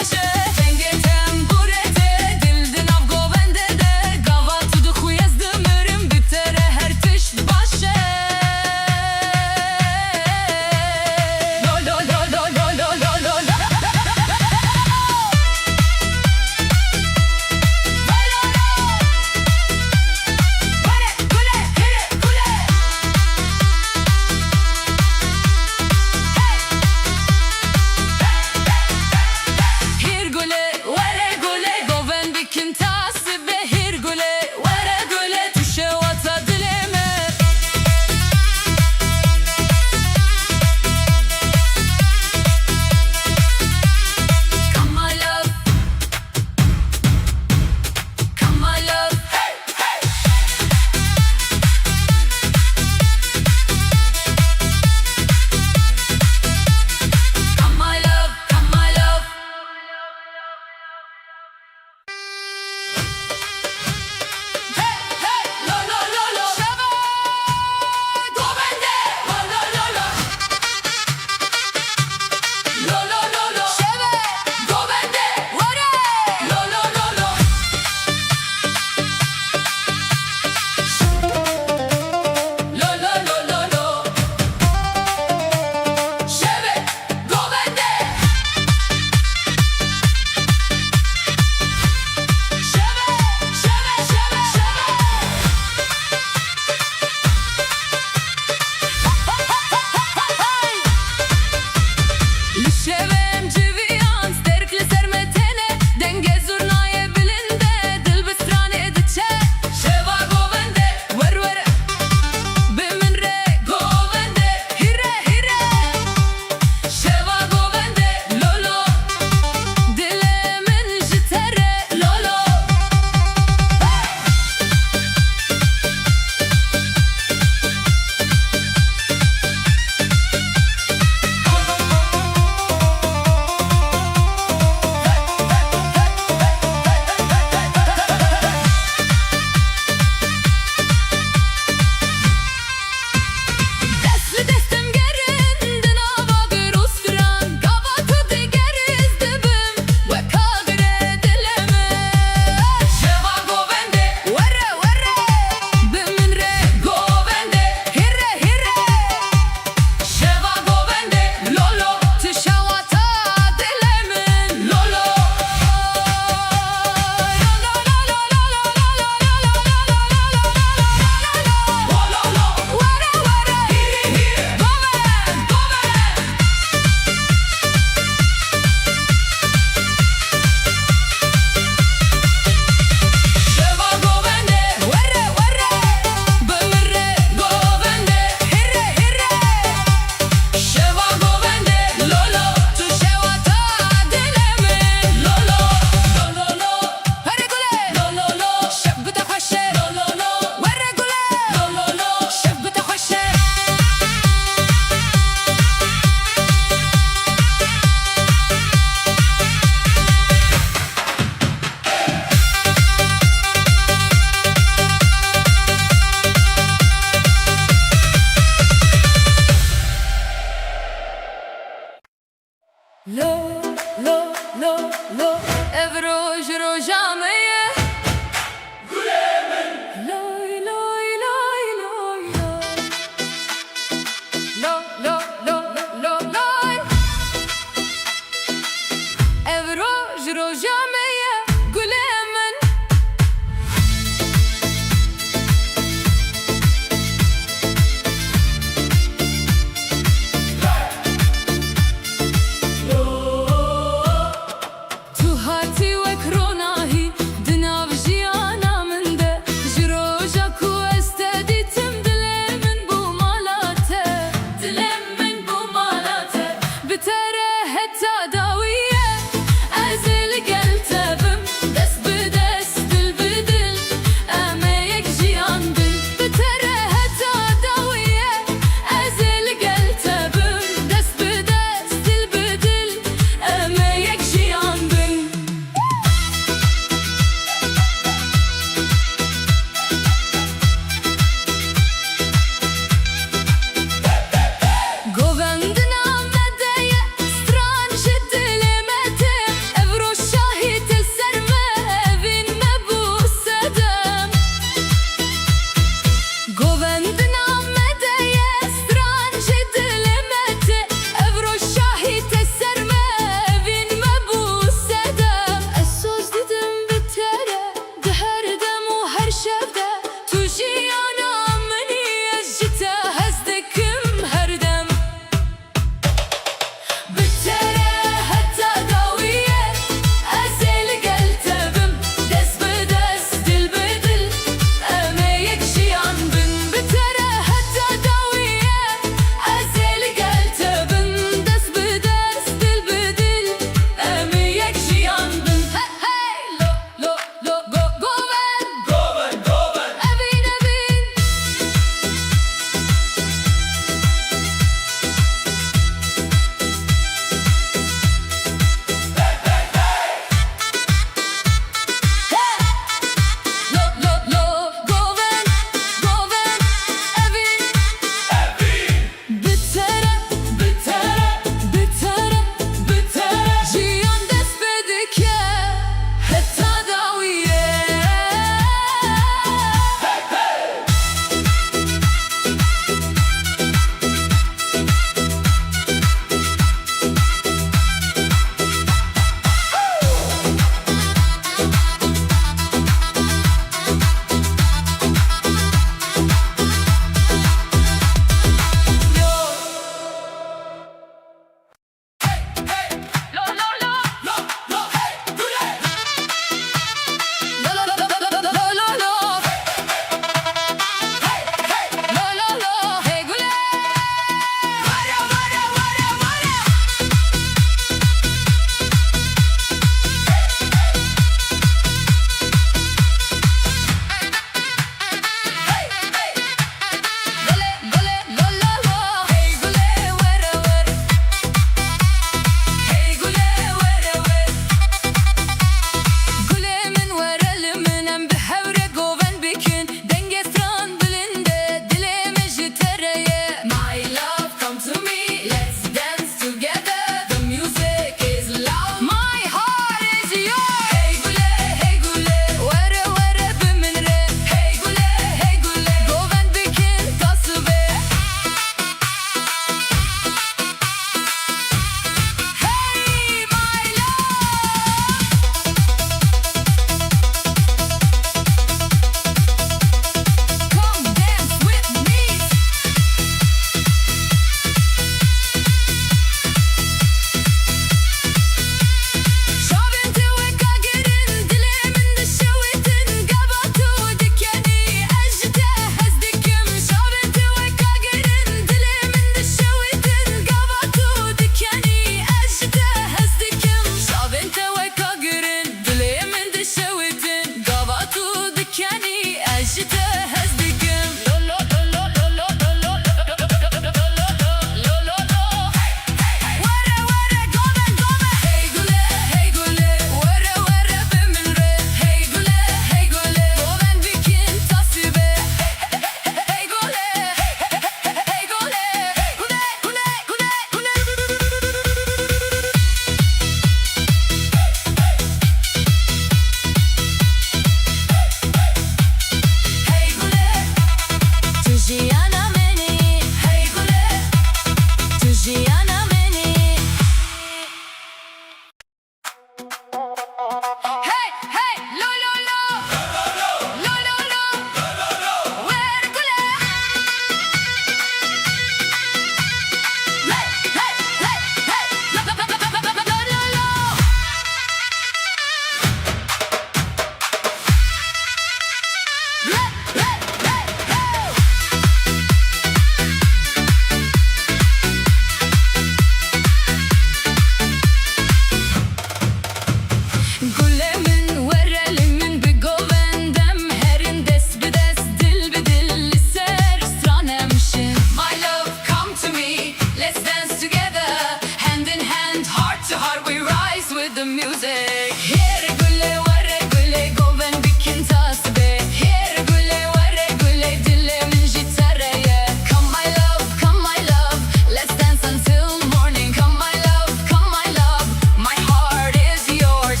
Music. Here gule were gule, govên bikin tasbê. Here gule were gule, dilê min jî te re ye. Come my love, come my love, let's dance until morning. Come my love, come my love, my heart is yours.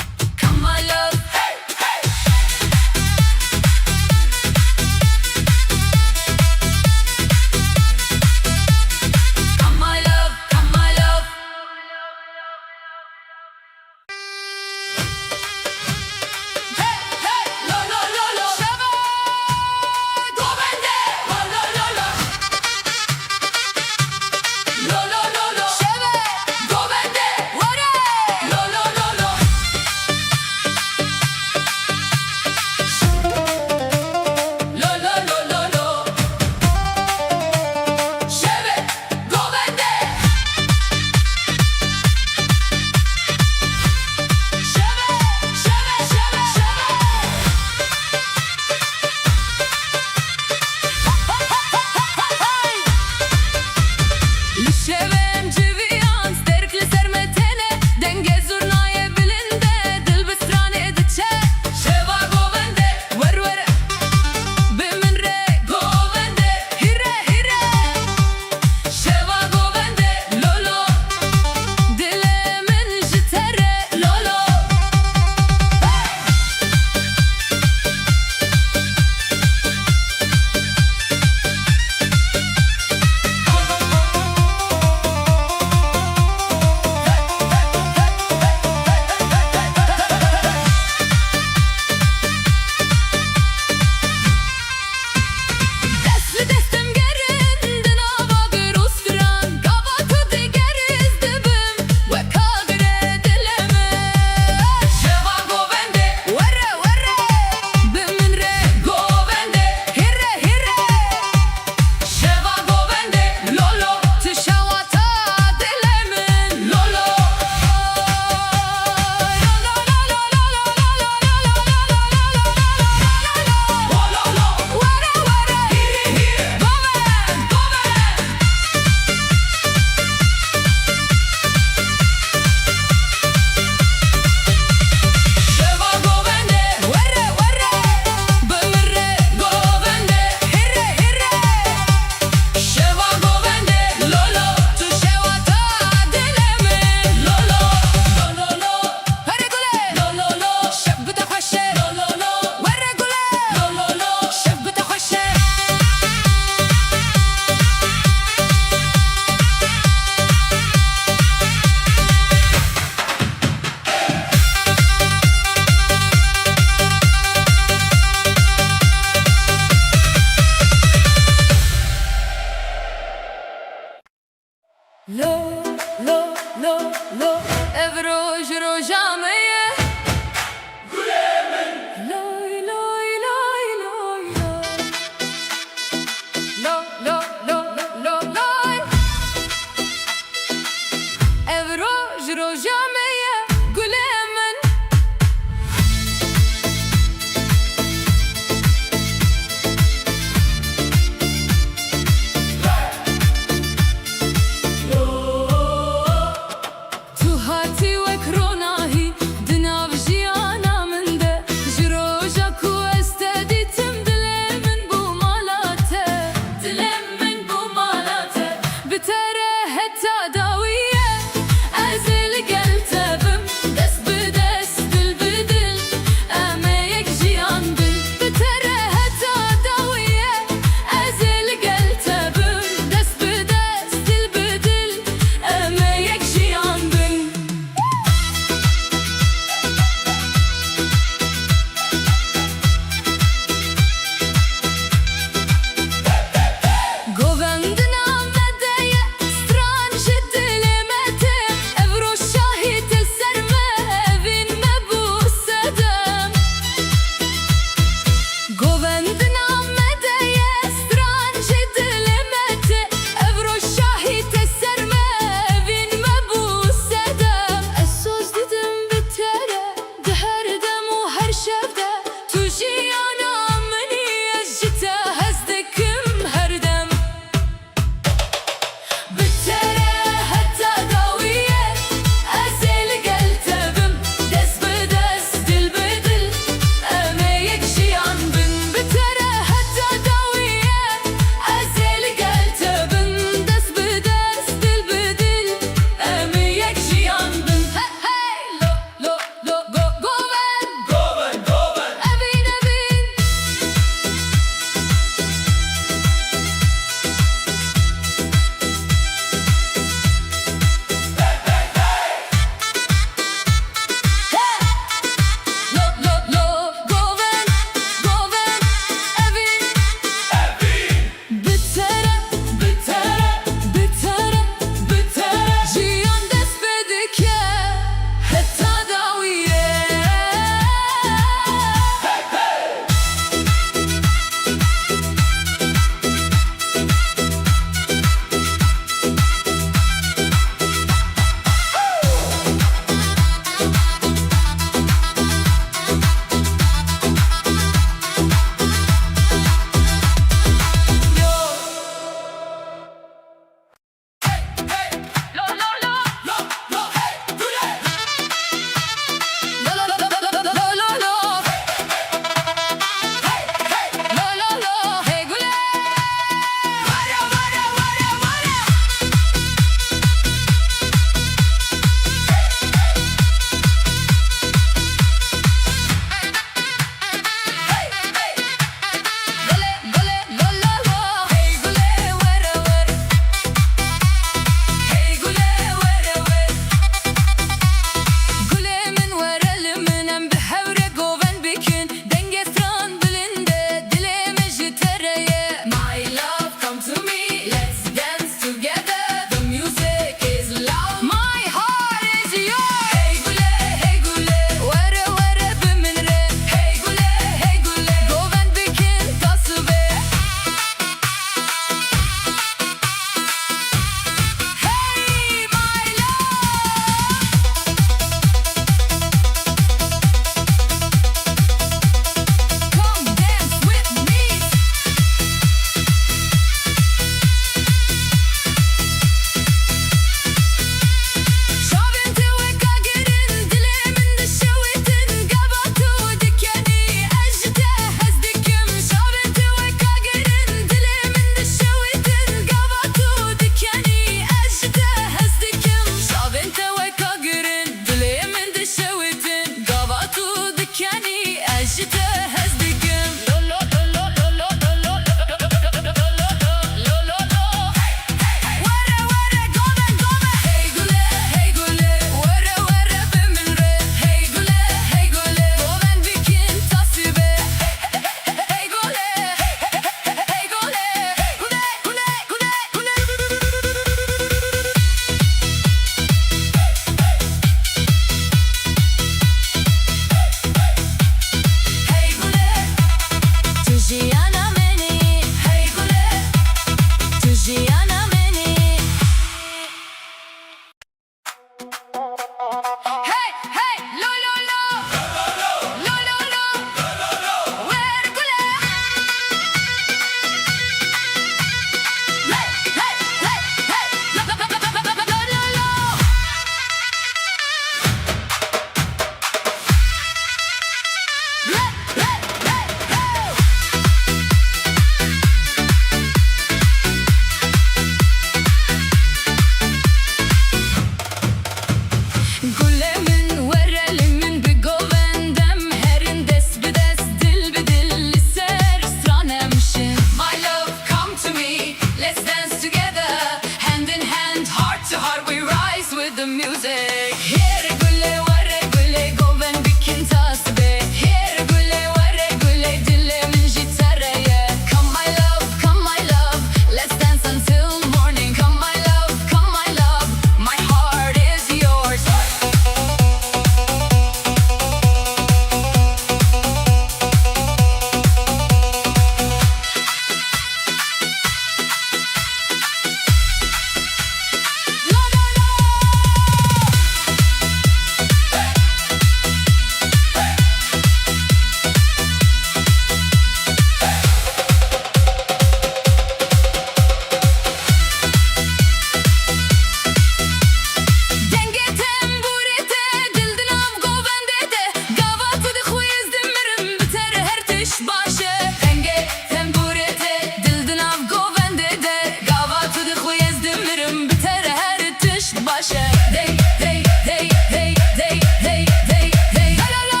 Baş e, dengê tembûrê tê, dil di nav govendê de, gava tu dixwî ez dimirim, bi te re her tişt baş e. Dey, dey, dey, dey, dey, dey, dey, dey, la, la, la.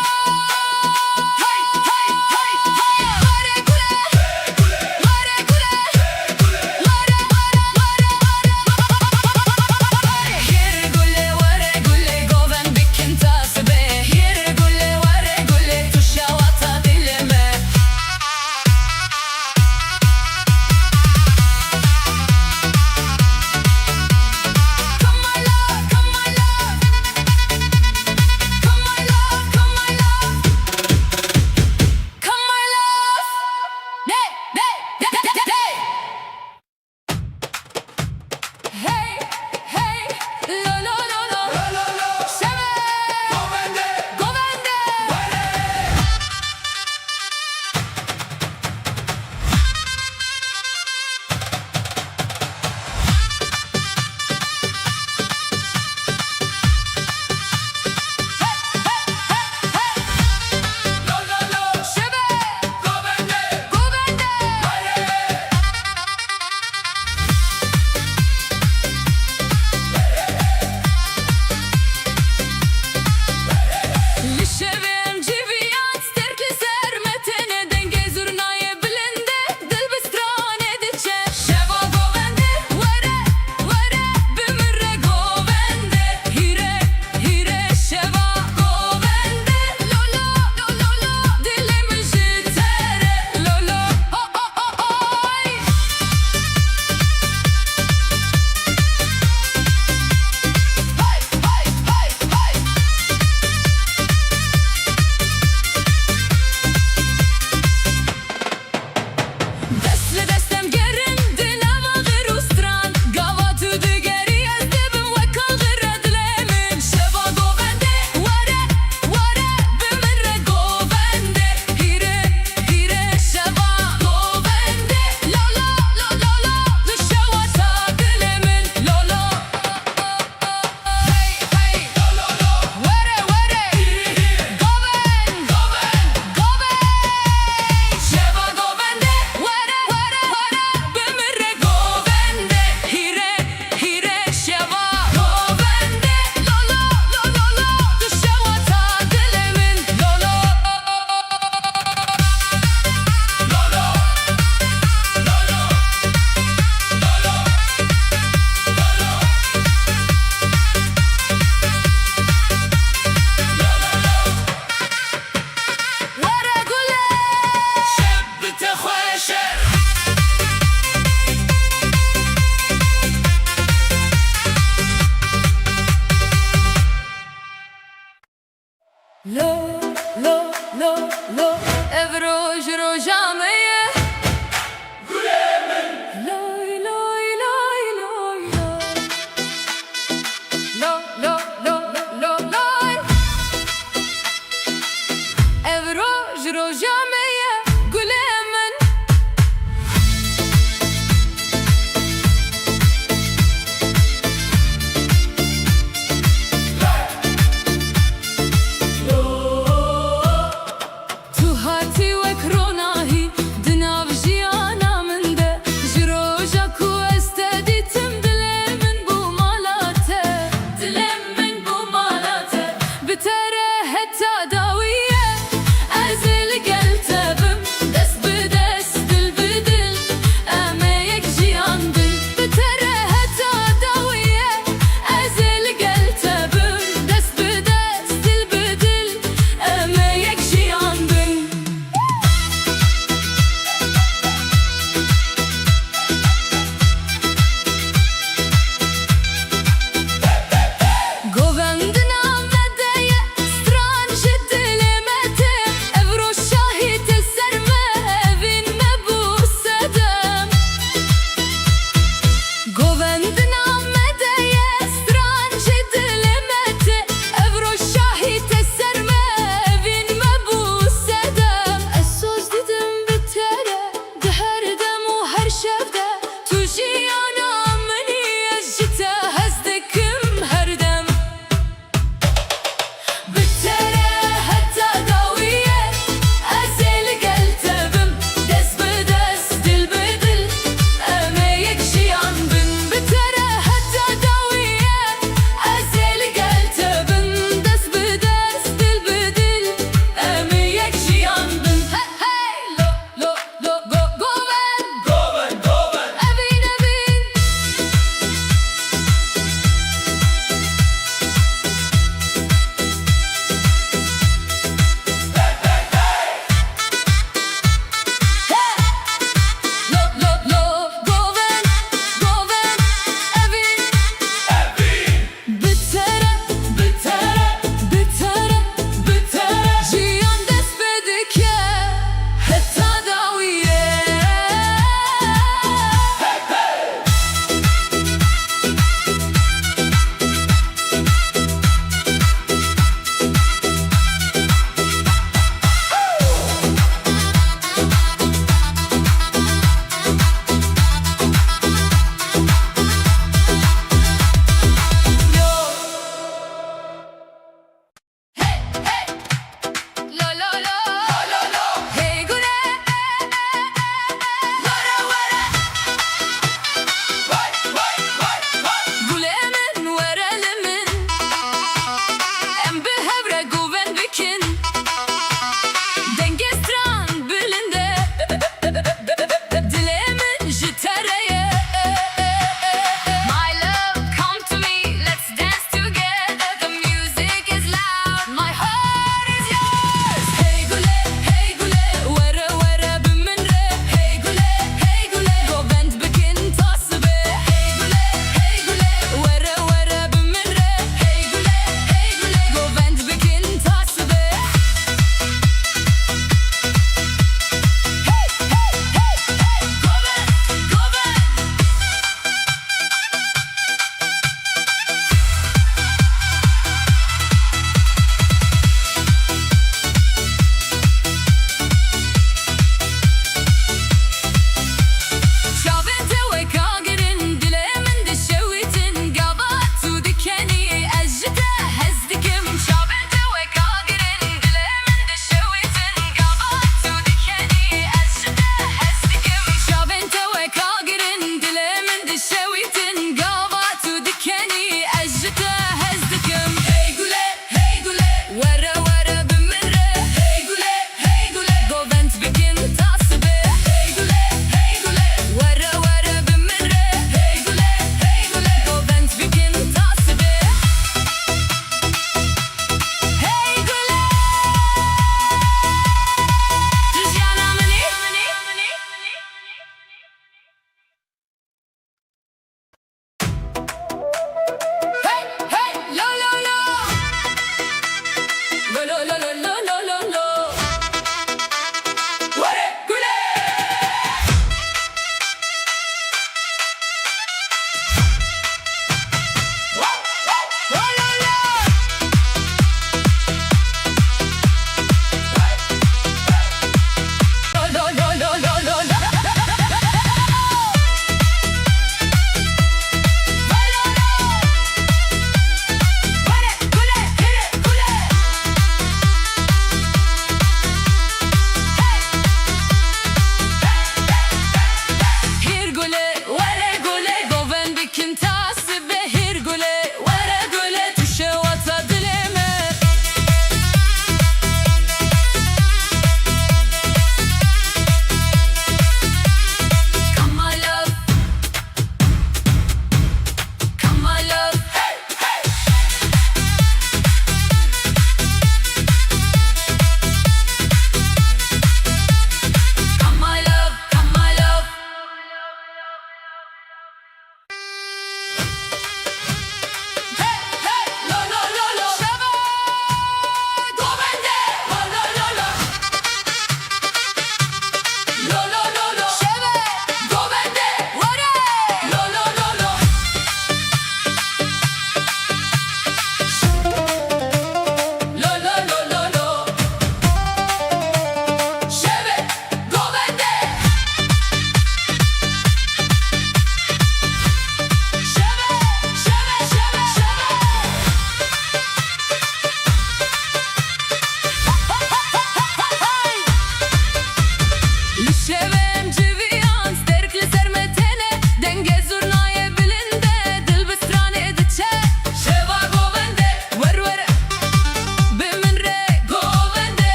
Hey, hey, hey, hey. Were gule, were gule. Hîr gule were gule govend bikin tasibê. Hîr gule were gule tu şewata dilê me. Come my love, come my love. Come my love, come my love. Come my love. Hey, hey, hey, hey, hey. Hey, hey, lo, lo, lo, lo. Şevê govendê. Li şevê em cîviyan, sterk li ser me têne, dengê zurnayê bilind e, dil bi stranê diçe. Şeva govendê, were, were, bi min re govendê. Hîre, hîre, şeva govendê. Lo, lo, lo, lo, lo, dilê min ji te re. Lo, lo, o, o, o, oy. Dest li dest em gerin di nava xir û stran. Gava tu digerî ez dibim wek axir re dilê min. Şeva govendê, were, were, bi min re govendê. Hîre, hîre, şeva govendê. Lo, lo, lo, lo, lo, tu şewata dilê min. Lo, lo. Hey, hey. Were, were. Govend, govend, govend. Şeva govendê. Were, were, were. Bi min re govendê. Hîre, hîre. Şeva govendê. Lo, lo, lo, lo, lo. Tu şewata dilê min. Lo, lo. Were gule. Şev bi te xweş e. Lo, lo, lo, lo, ev roj roja me ye. Loy, loy, loy, loy, loy. Lo, lo, lo, lo, lo, loy. Ev roj roja me ye, gulê min. Tu hatî wek ronahî di nav jiyana min de, ji roja ku ez te dîtim, dilê min bû mala te. Dilê min bû mala te. Bi te re heta dawiyê ez ê li gel te bim, dest bi dest, dil bi dil, em ê yek jiyan bin. Bi te re heta dawiyê ez ê li gel te bim, dest bi dest, dil bi dil, em ê yek jiyan bin.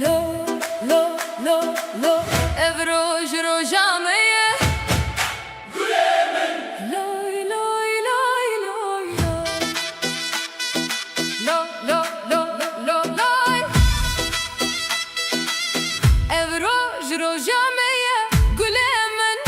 Lo, lo, lo, lo, ev roj roja me ye. Loy, loy, loy, loy, loy. Lo, lo, lo, lo, lo, loy. Ev roj roja me ye, gulê min.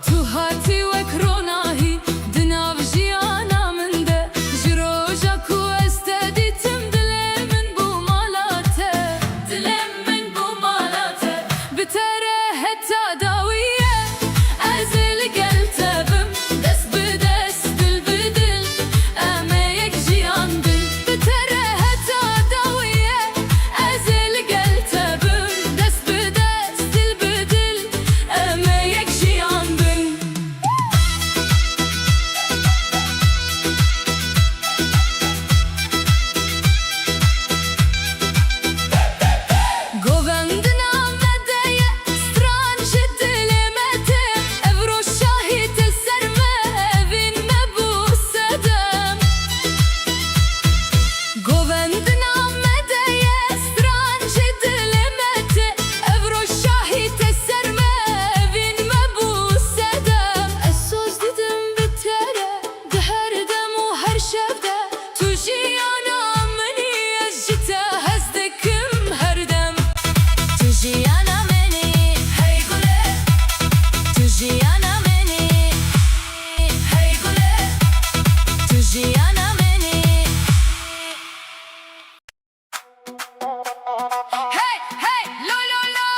Tu hatî wek ronahî di nav jiyana min de, ji roja ku ez te dîtim dilê min bû mala te. Dilê min bû mala te. Bi te re heta dawiyê ez ê li gel te bim, dest bi dest, dil bi dil, em ê yek jiyan bin. Bi te re heta dawiyê ez ê li gel te bim, dest bi dest, dil bi dil, em ê yek jiyan bin. Govendina me de ye, stran ji dilê me tê. Ev roj şahî te ser me, evîn me bû sedem. Govendina me de ye, stran ji dilê me tê. Ev roj şahî te ser me, evîn me bû sedem. Ez soz didim bi te re, di her dem û her şev de. Tu jiyana min î, ez ji te hez dikim her dem. Tu jiyana min î, hey gule. Tu jiyana min î, hey gule. Tu jiyana min î. Hey, hey, lo, lo, lo.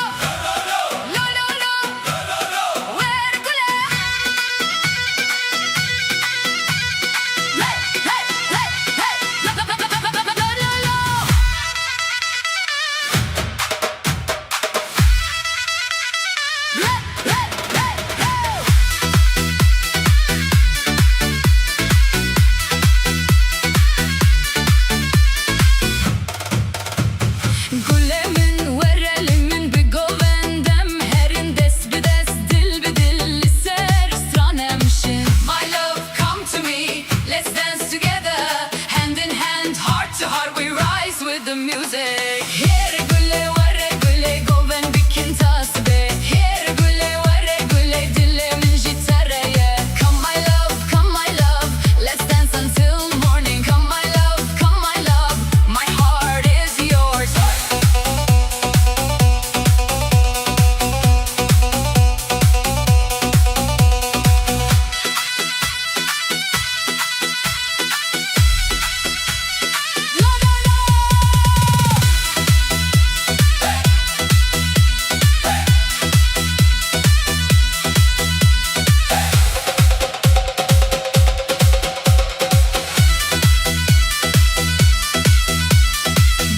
Lo, lo, lo. Wer gule. Hey, hey, hey, hey. Lo, lo, lo. Gulê min, were li min, bi govend em herin, dest bi dest, dil bi dil, li ser stran em şin. My love, come to me, let's dance together, hand in hand, heart to heart, we rise with the music. Hêr gule, were gule, govend bikin tasbê. Hêr gule, were gule, dilê min ji te re ye. Come my love, come my love, let's dance until morning. Come my love, come my love, my heart is yours.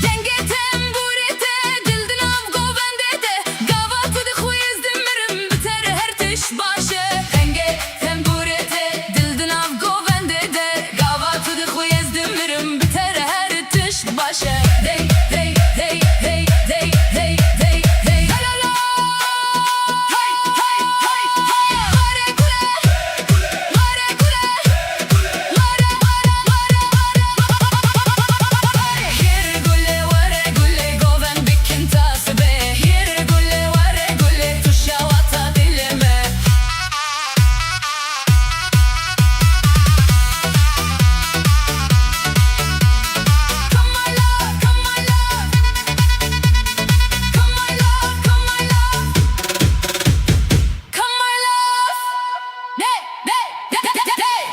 Dengê tembûrê te dil di nav govendê de, gava tu dixwî ez dimirim, bi te re her tişt baş e. Dengê tembûrê te dil di nav govendê de, gava tu dixwî ez dimirim, bi te re her tişt baş e. Dey, dey, dey. La, la, la. Hey, hey, hey, hey. Were gule. Come my love, come my love. Come my love. Hey, hey, hey, hey, hey, hey.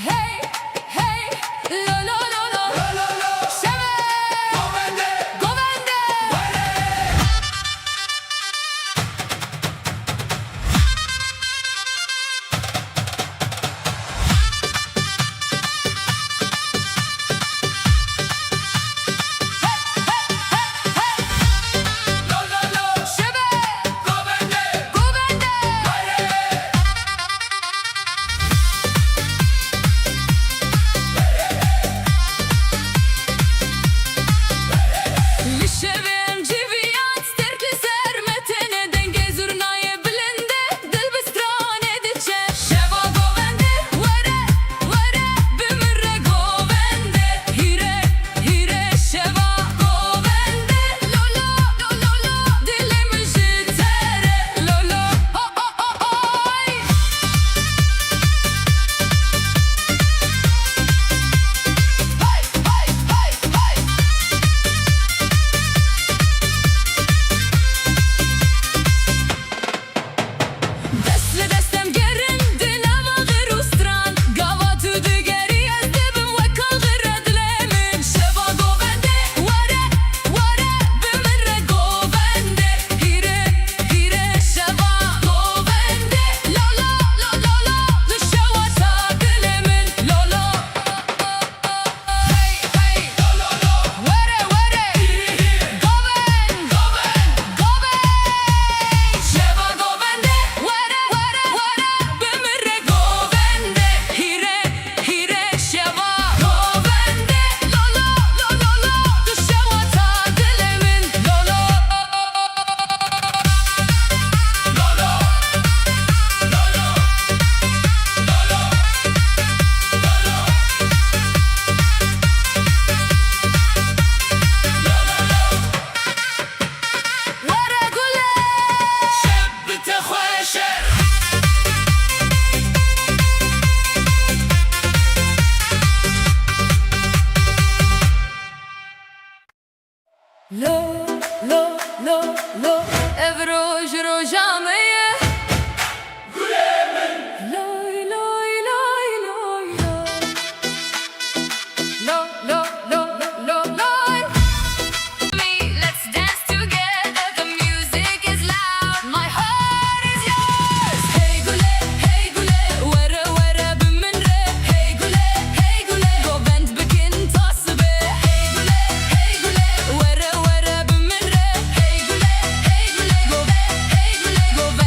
Hey, hey, lo, lo, lo, lo. Lo, lo, lo. Şeve. Govende. Govende. Li şevên civî yan sterk Lo, lo, lo. Ev roj roja me ye. Loy, loy, loy, loy, loy. Lo, lo, lo, lo, lo, loy. Me, let's dance together. The music is loud. My heart is yours. Hey gule, hey gule. Were, were bi min re. Hey gule, hey gule. Govend bikin ta sibe. Hey gule, hey gule. Were, were bi min re. Hey gule, hey gule. Govend, hey gule. Govend.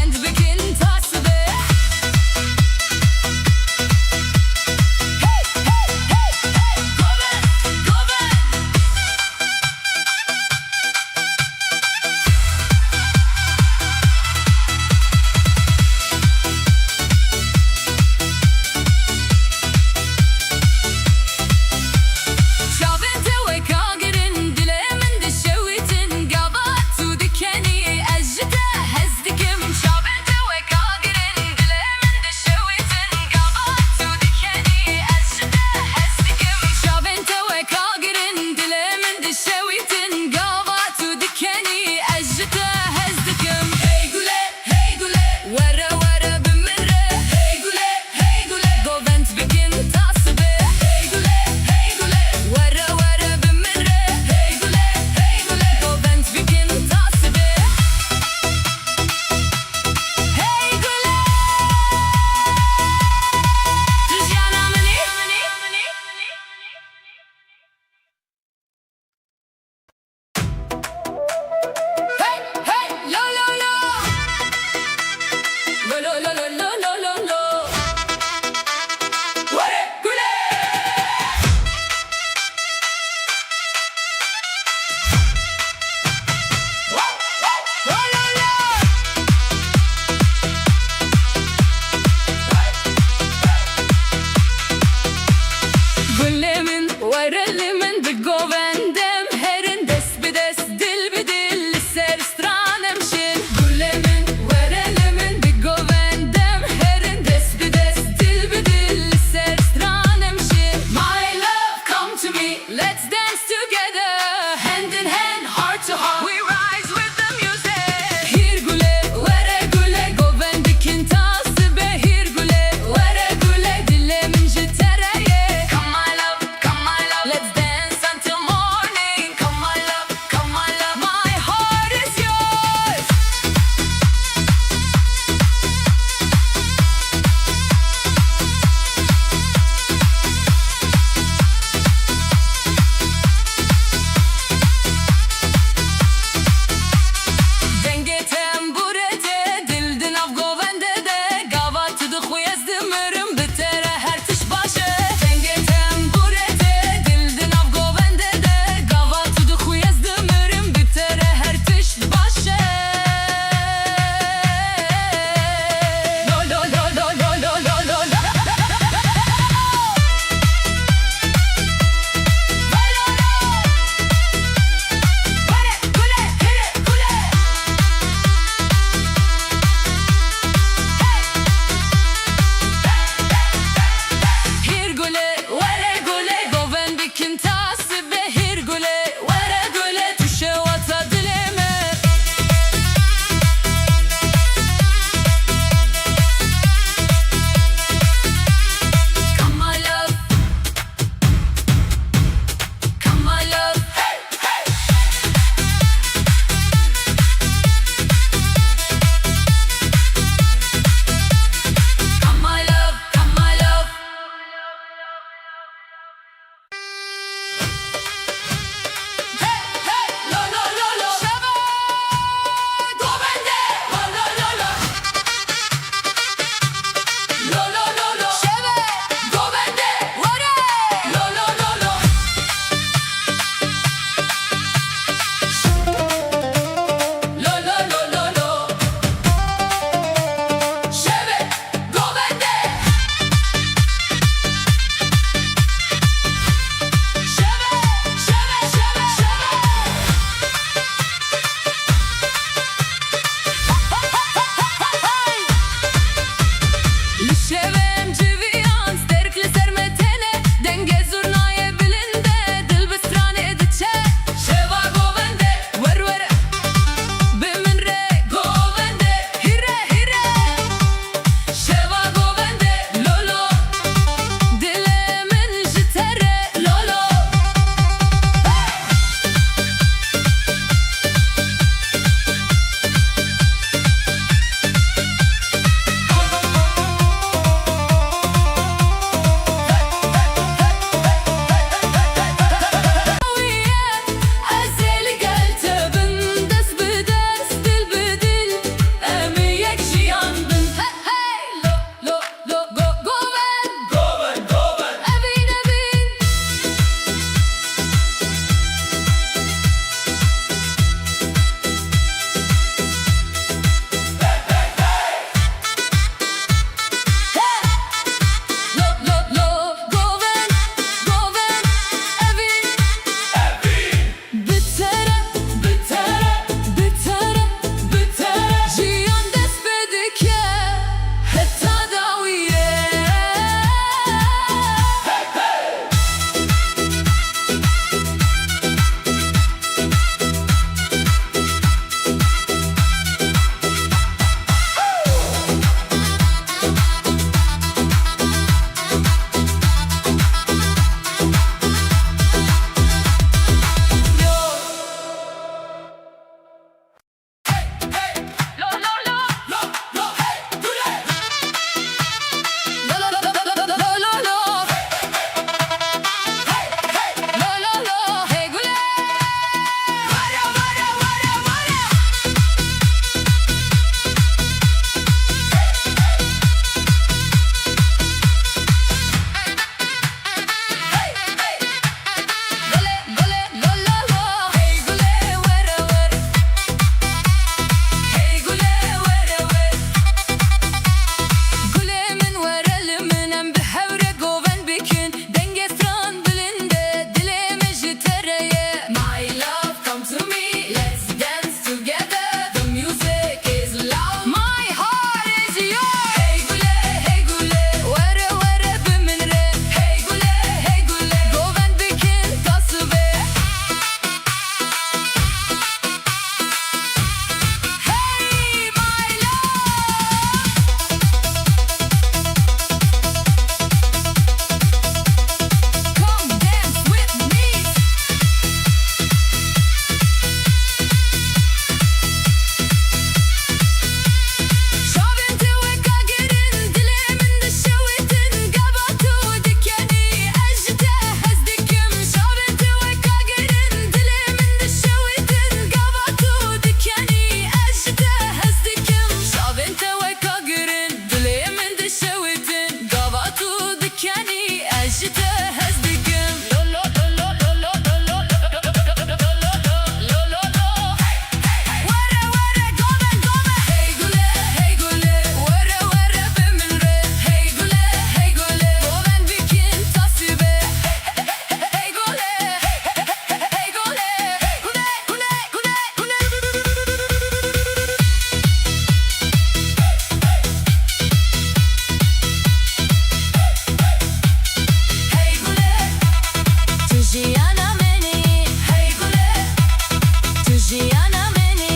Yana meni.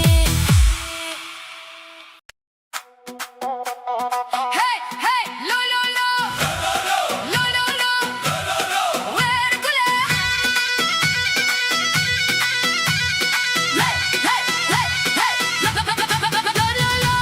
Hey, hey, lo, lo, lo. Lo, lo, lo. Wer gule. Hey, hey, hey, hey. Lo, lo, lo.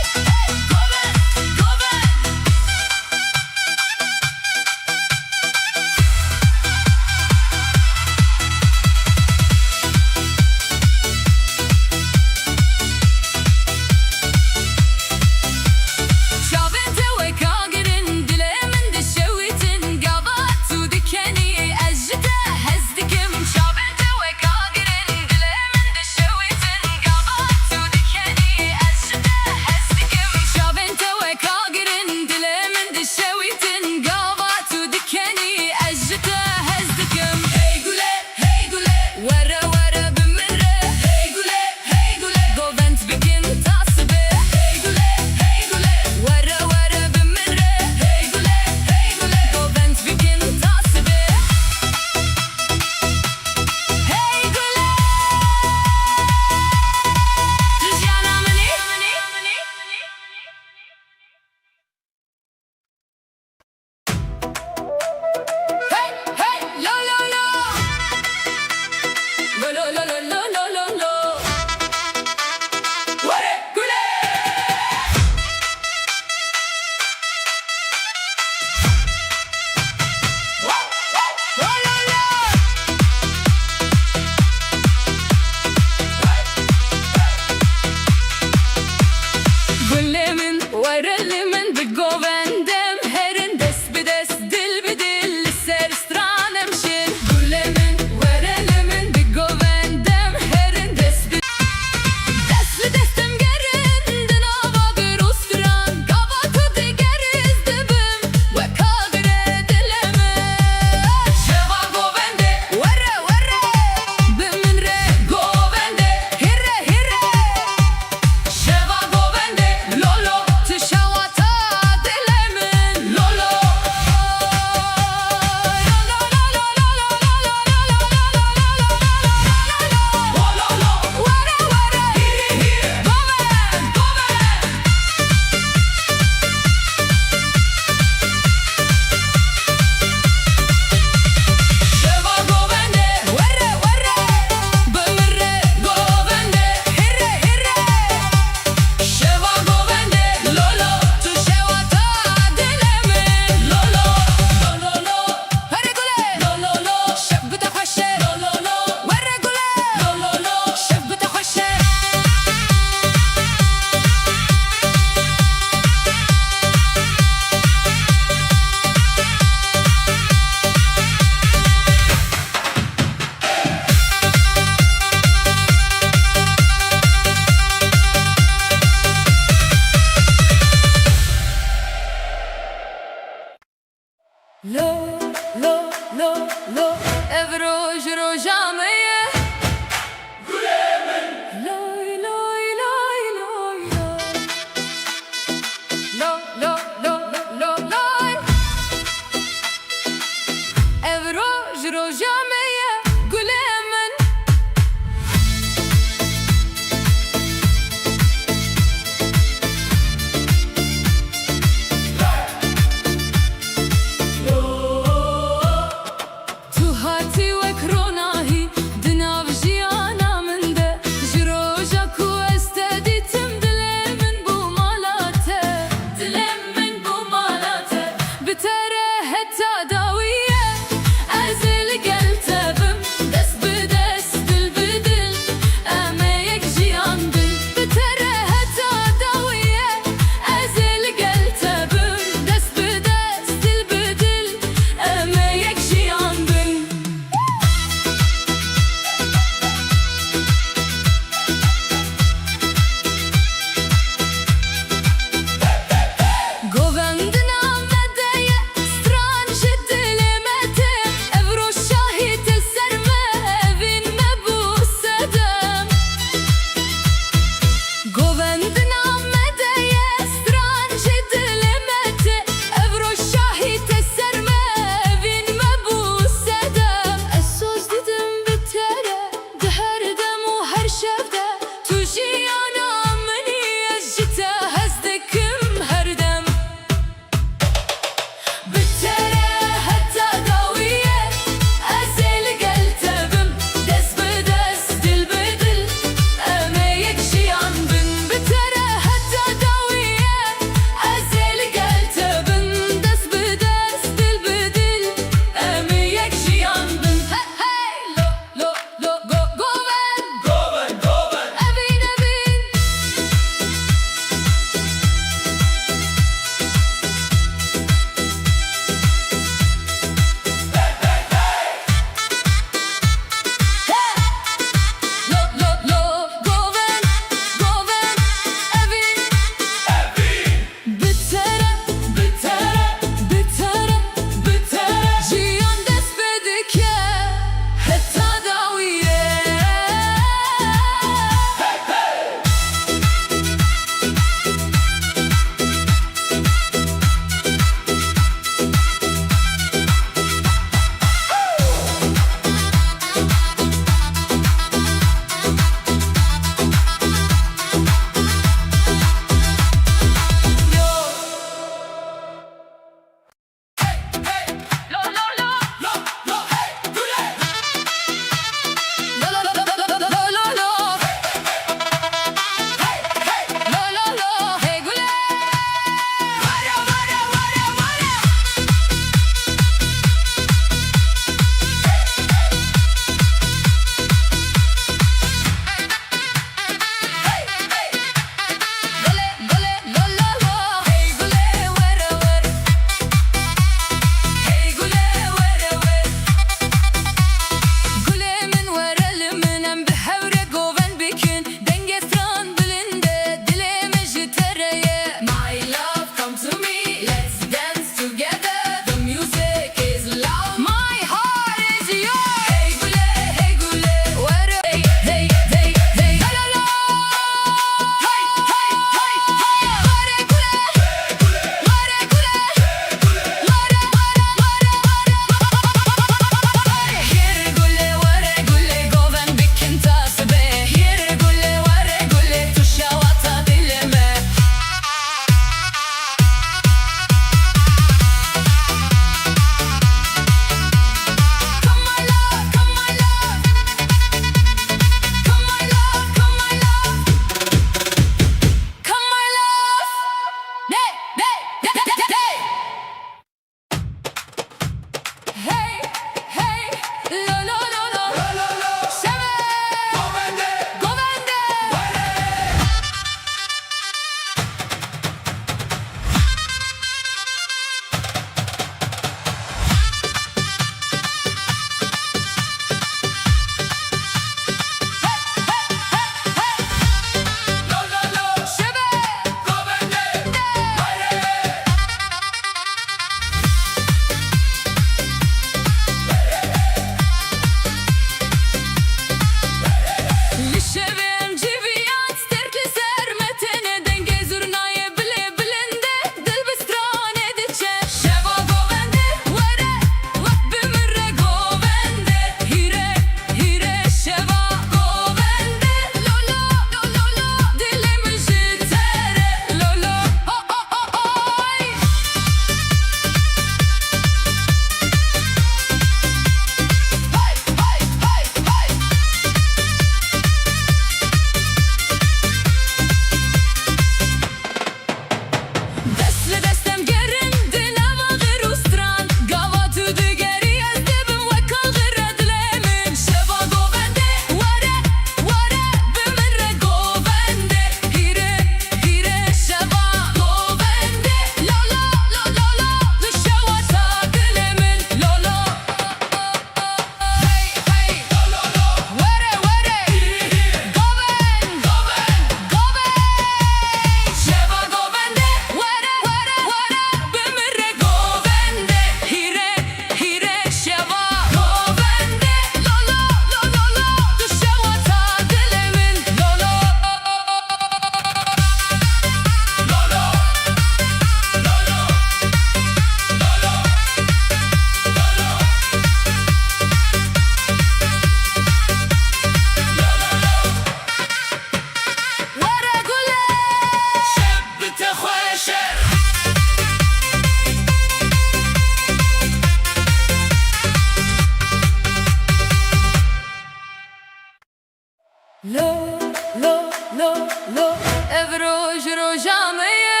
Roj roja me ye.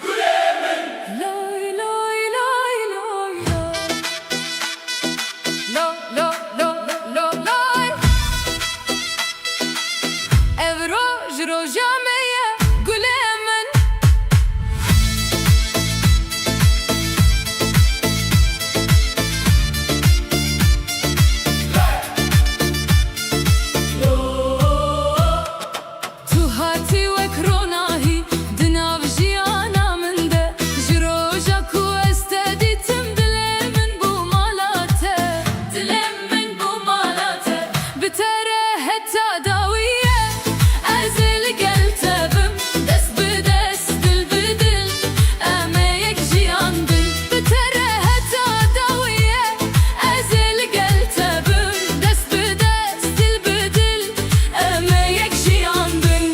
Gulê min. Lay, lay, lay, lay, lay. Lo, lo, lo, lo, lay. Ev roj roja me ye, gulê min. Tu hatî wek ronahî di nav jiyana min de. Ji roja ku ez te dîtim, dilê min bû mala te. Dilê min bû mala te. Bi te re heta dawiyê ez ê li gel te bim. Dest bi dest, dil bi dil, em ê yek jiyan bin. Bi te re heta dawiyê ez ê li gel te bim. Dest bi dest, dil bi dil, em ê yek jiyan bin.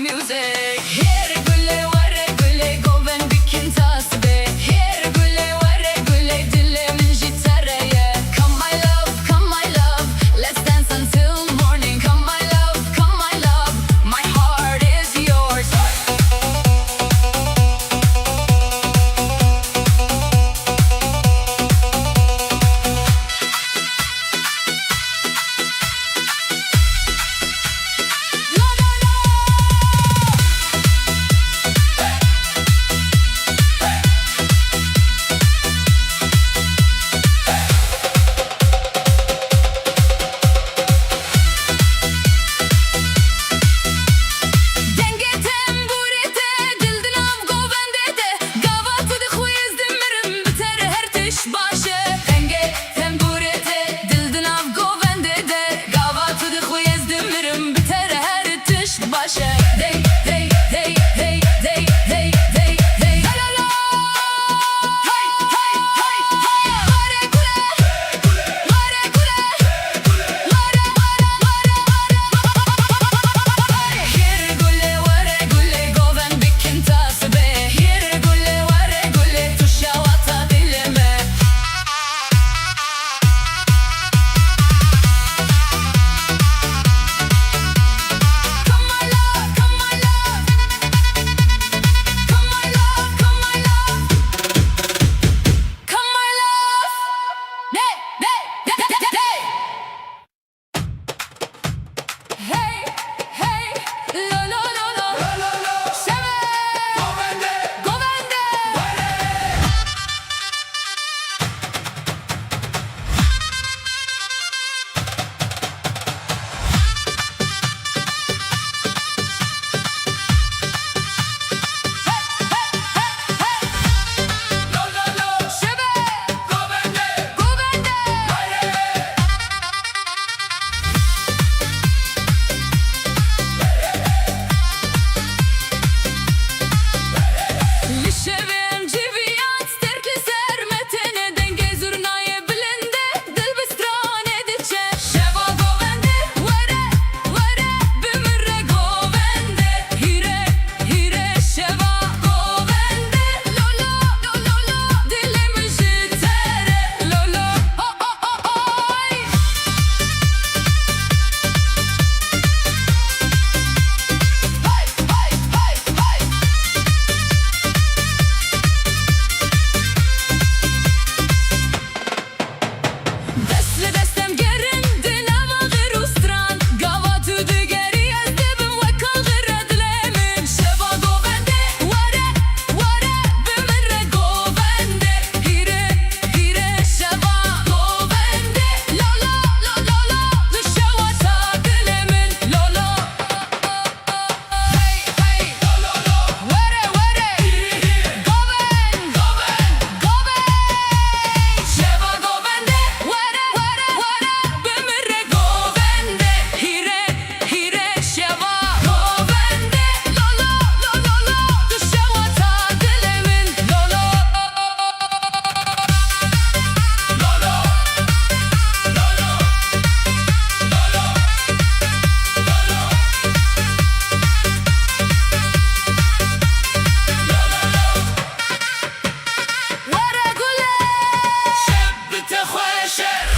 Music. Hêr gule were gule govend bikin tasbe. Hêr gule were gule dilê min jî te re ye. Come my love, come my love, let's dance until morning. Come my love, come my love, my heart is yours. Dengê tembûrê te dil di nav govendê de, gava tu dixwî ez dimirim, bi te re her tişt baş e. Dengê tembûrê te dil di nav govendê de, gava tu dixwî ez dimirim, bi te re her tişt baş e. Dey, dey, dey, la la la. Hey, hey, hey, hey. Were gule, were gule, were, were, were, were. Hêr gule, were gule, govend bikin tasbe. Hêr gule, were gule, tu şewata dilê me. Come my love, come my love. Come my love, come my love. Come my love. Hey, hey, hey, hey, hey. Hey, hey, lo, lo, lo, lo. Şeve. Govende. Govende. Li şevê em civiyan, sterk li ser me têne, dengê zurnayê bilind e, dil bi stranê diçe. Şeva govende, were, were, bi min re govende. Hîre, hîre, şeva govende. Lo, lo, lo, lo, lo, dilê min ji te re. Lo, lo, o, o, o, oy. Dest li dest em gerin di nava xir û stran. Gava tu digerî ez dibim wek kalxire dilê min. Şeva govende, were, were, bi min re govende. Hîre, hîre, şeva govende. Lo, lo, lo, lo, lo, tu şewata dilê min. Lo, lo. Hey, hey, were, were, govend, govend, govend. Şeva govende, were, were, were, bi min re govende. Hîre, hîre, şeva govende. Lo, lo, lo, lo, lo, tu şewata dilê min. Lo, lo. Were gule. Şev bi te xweş e.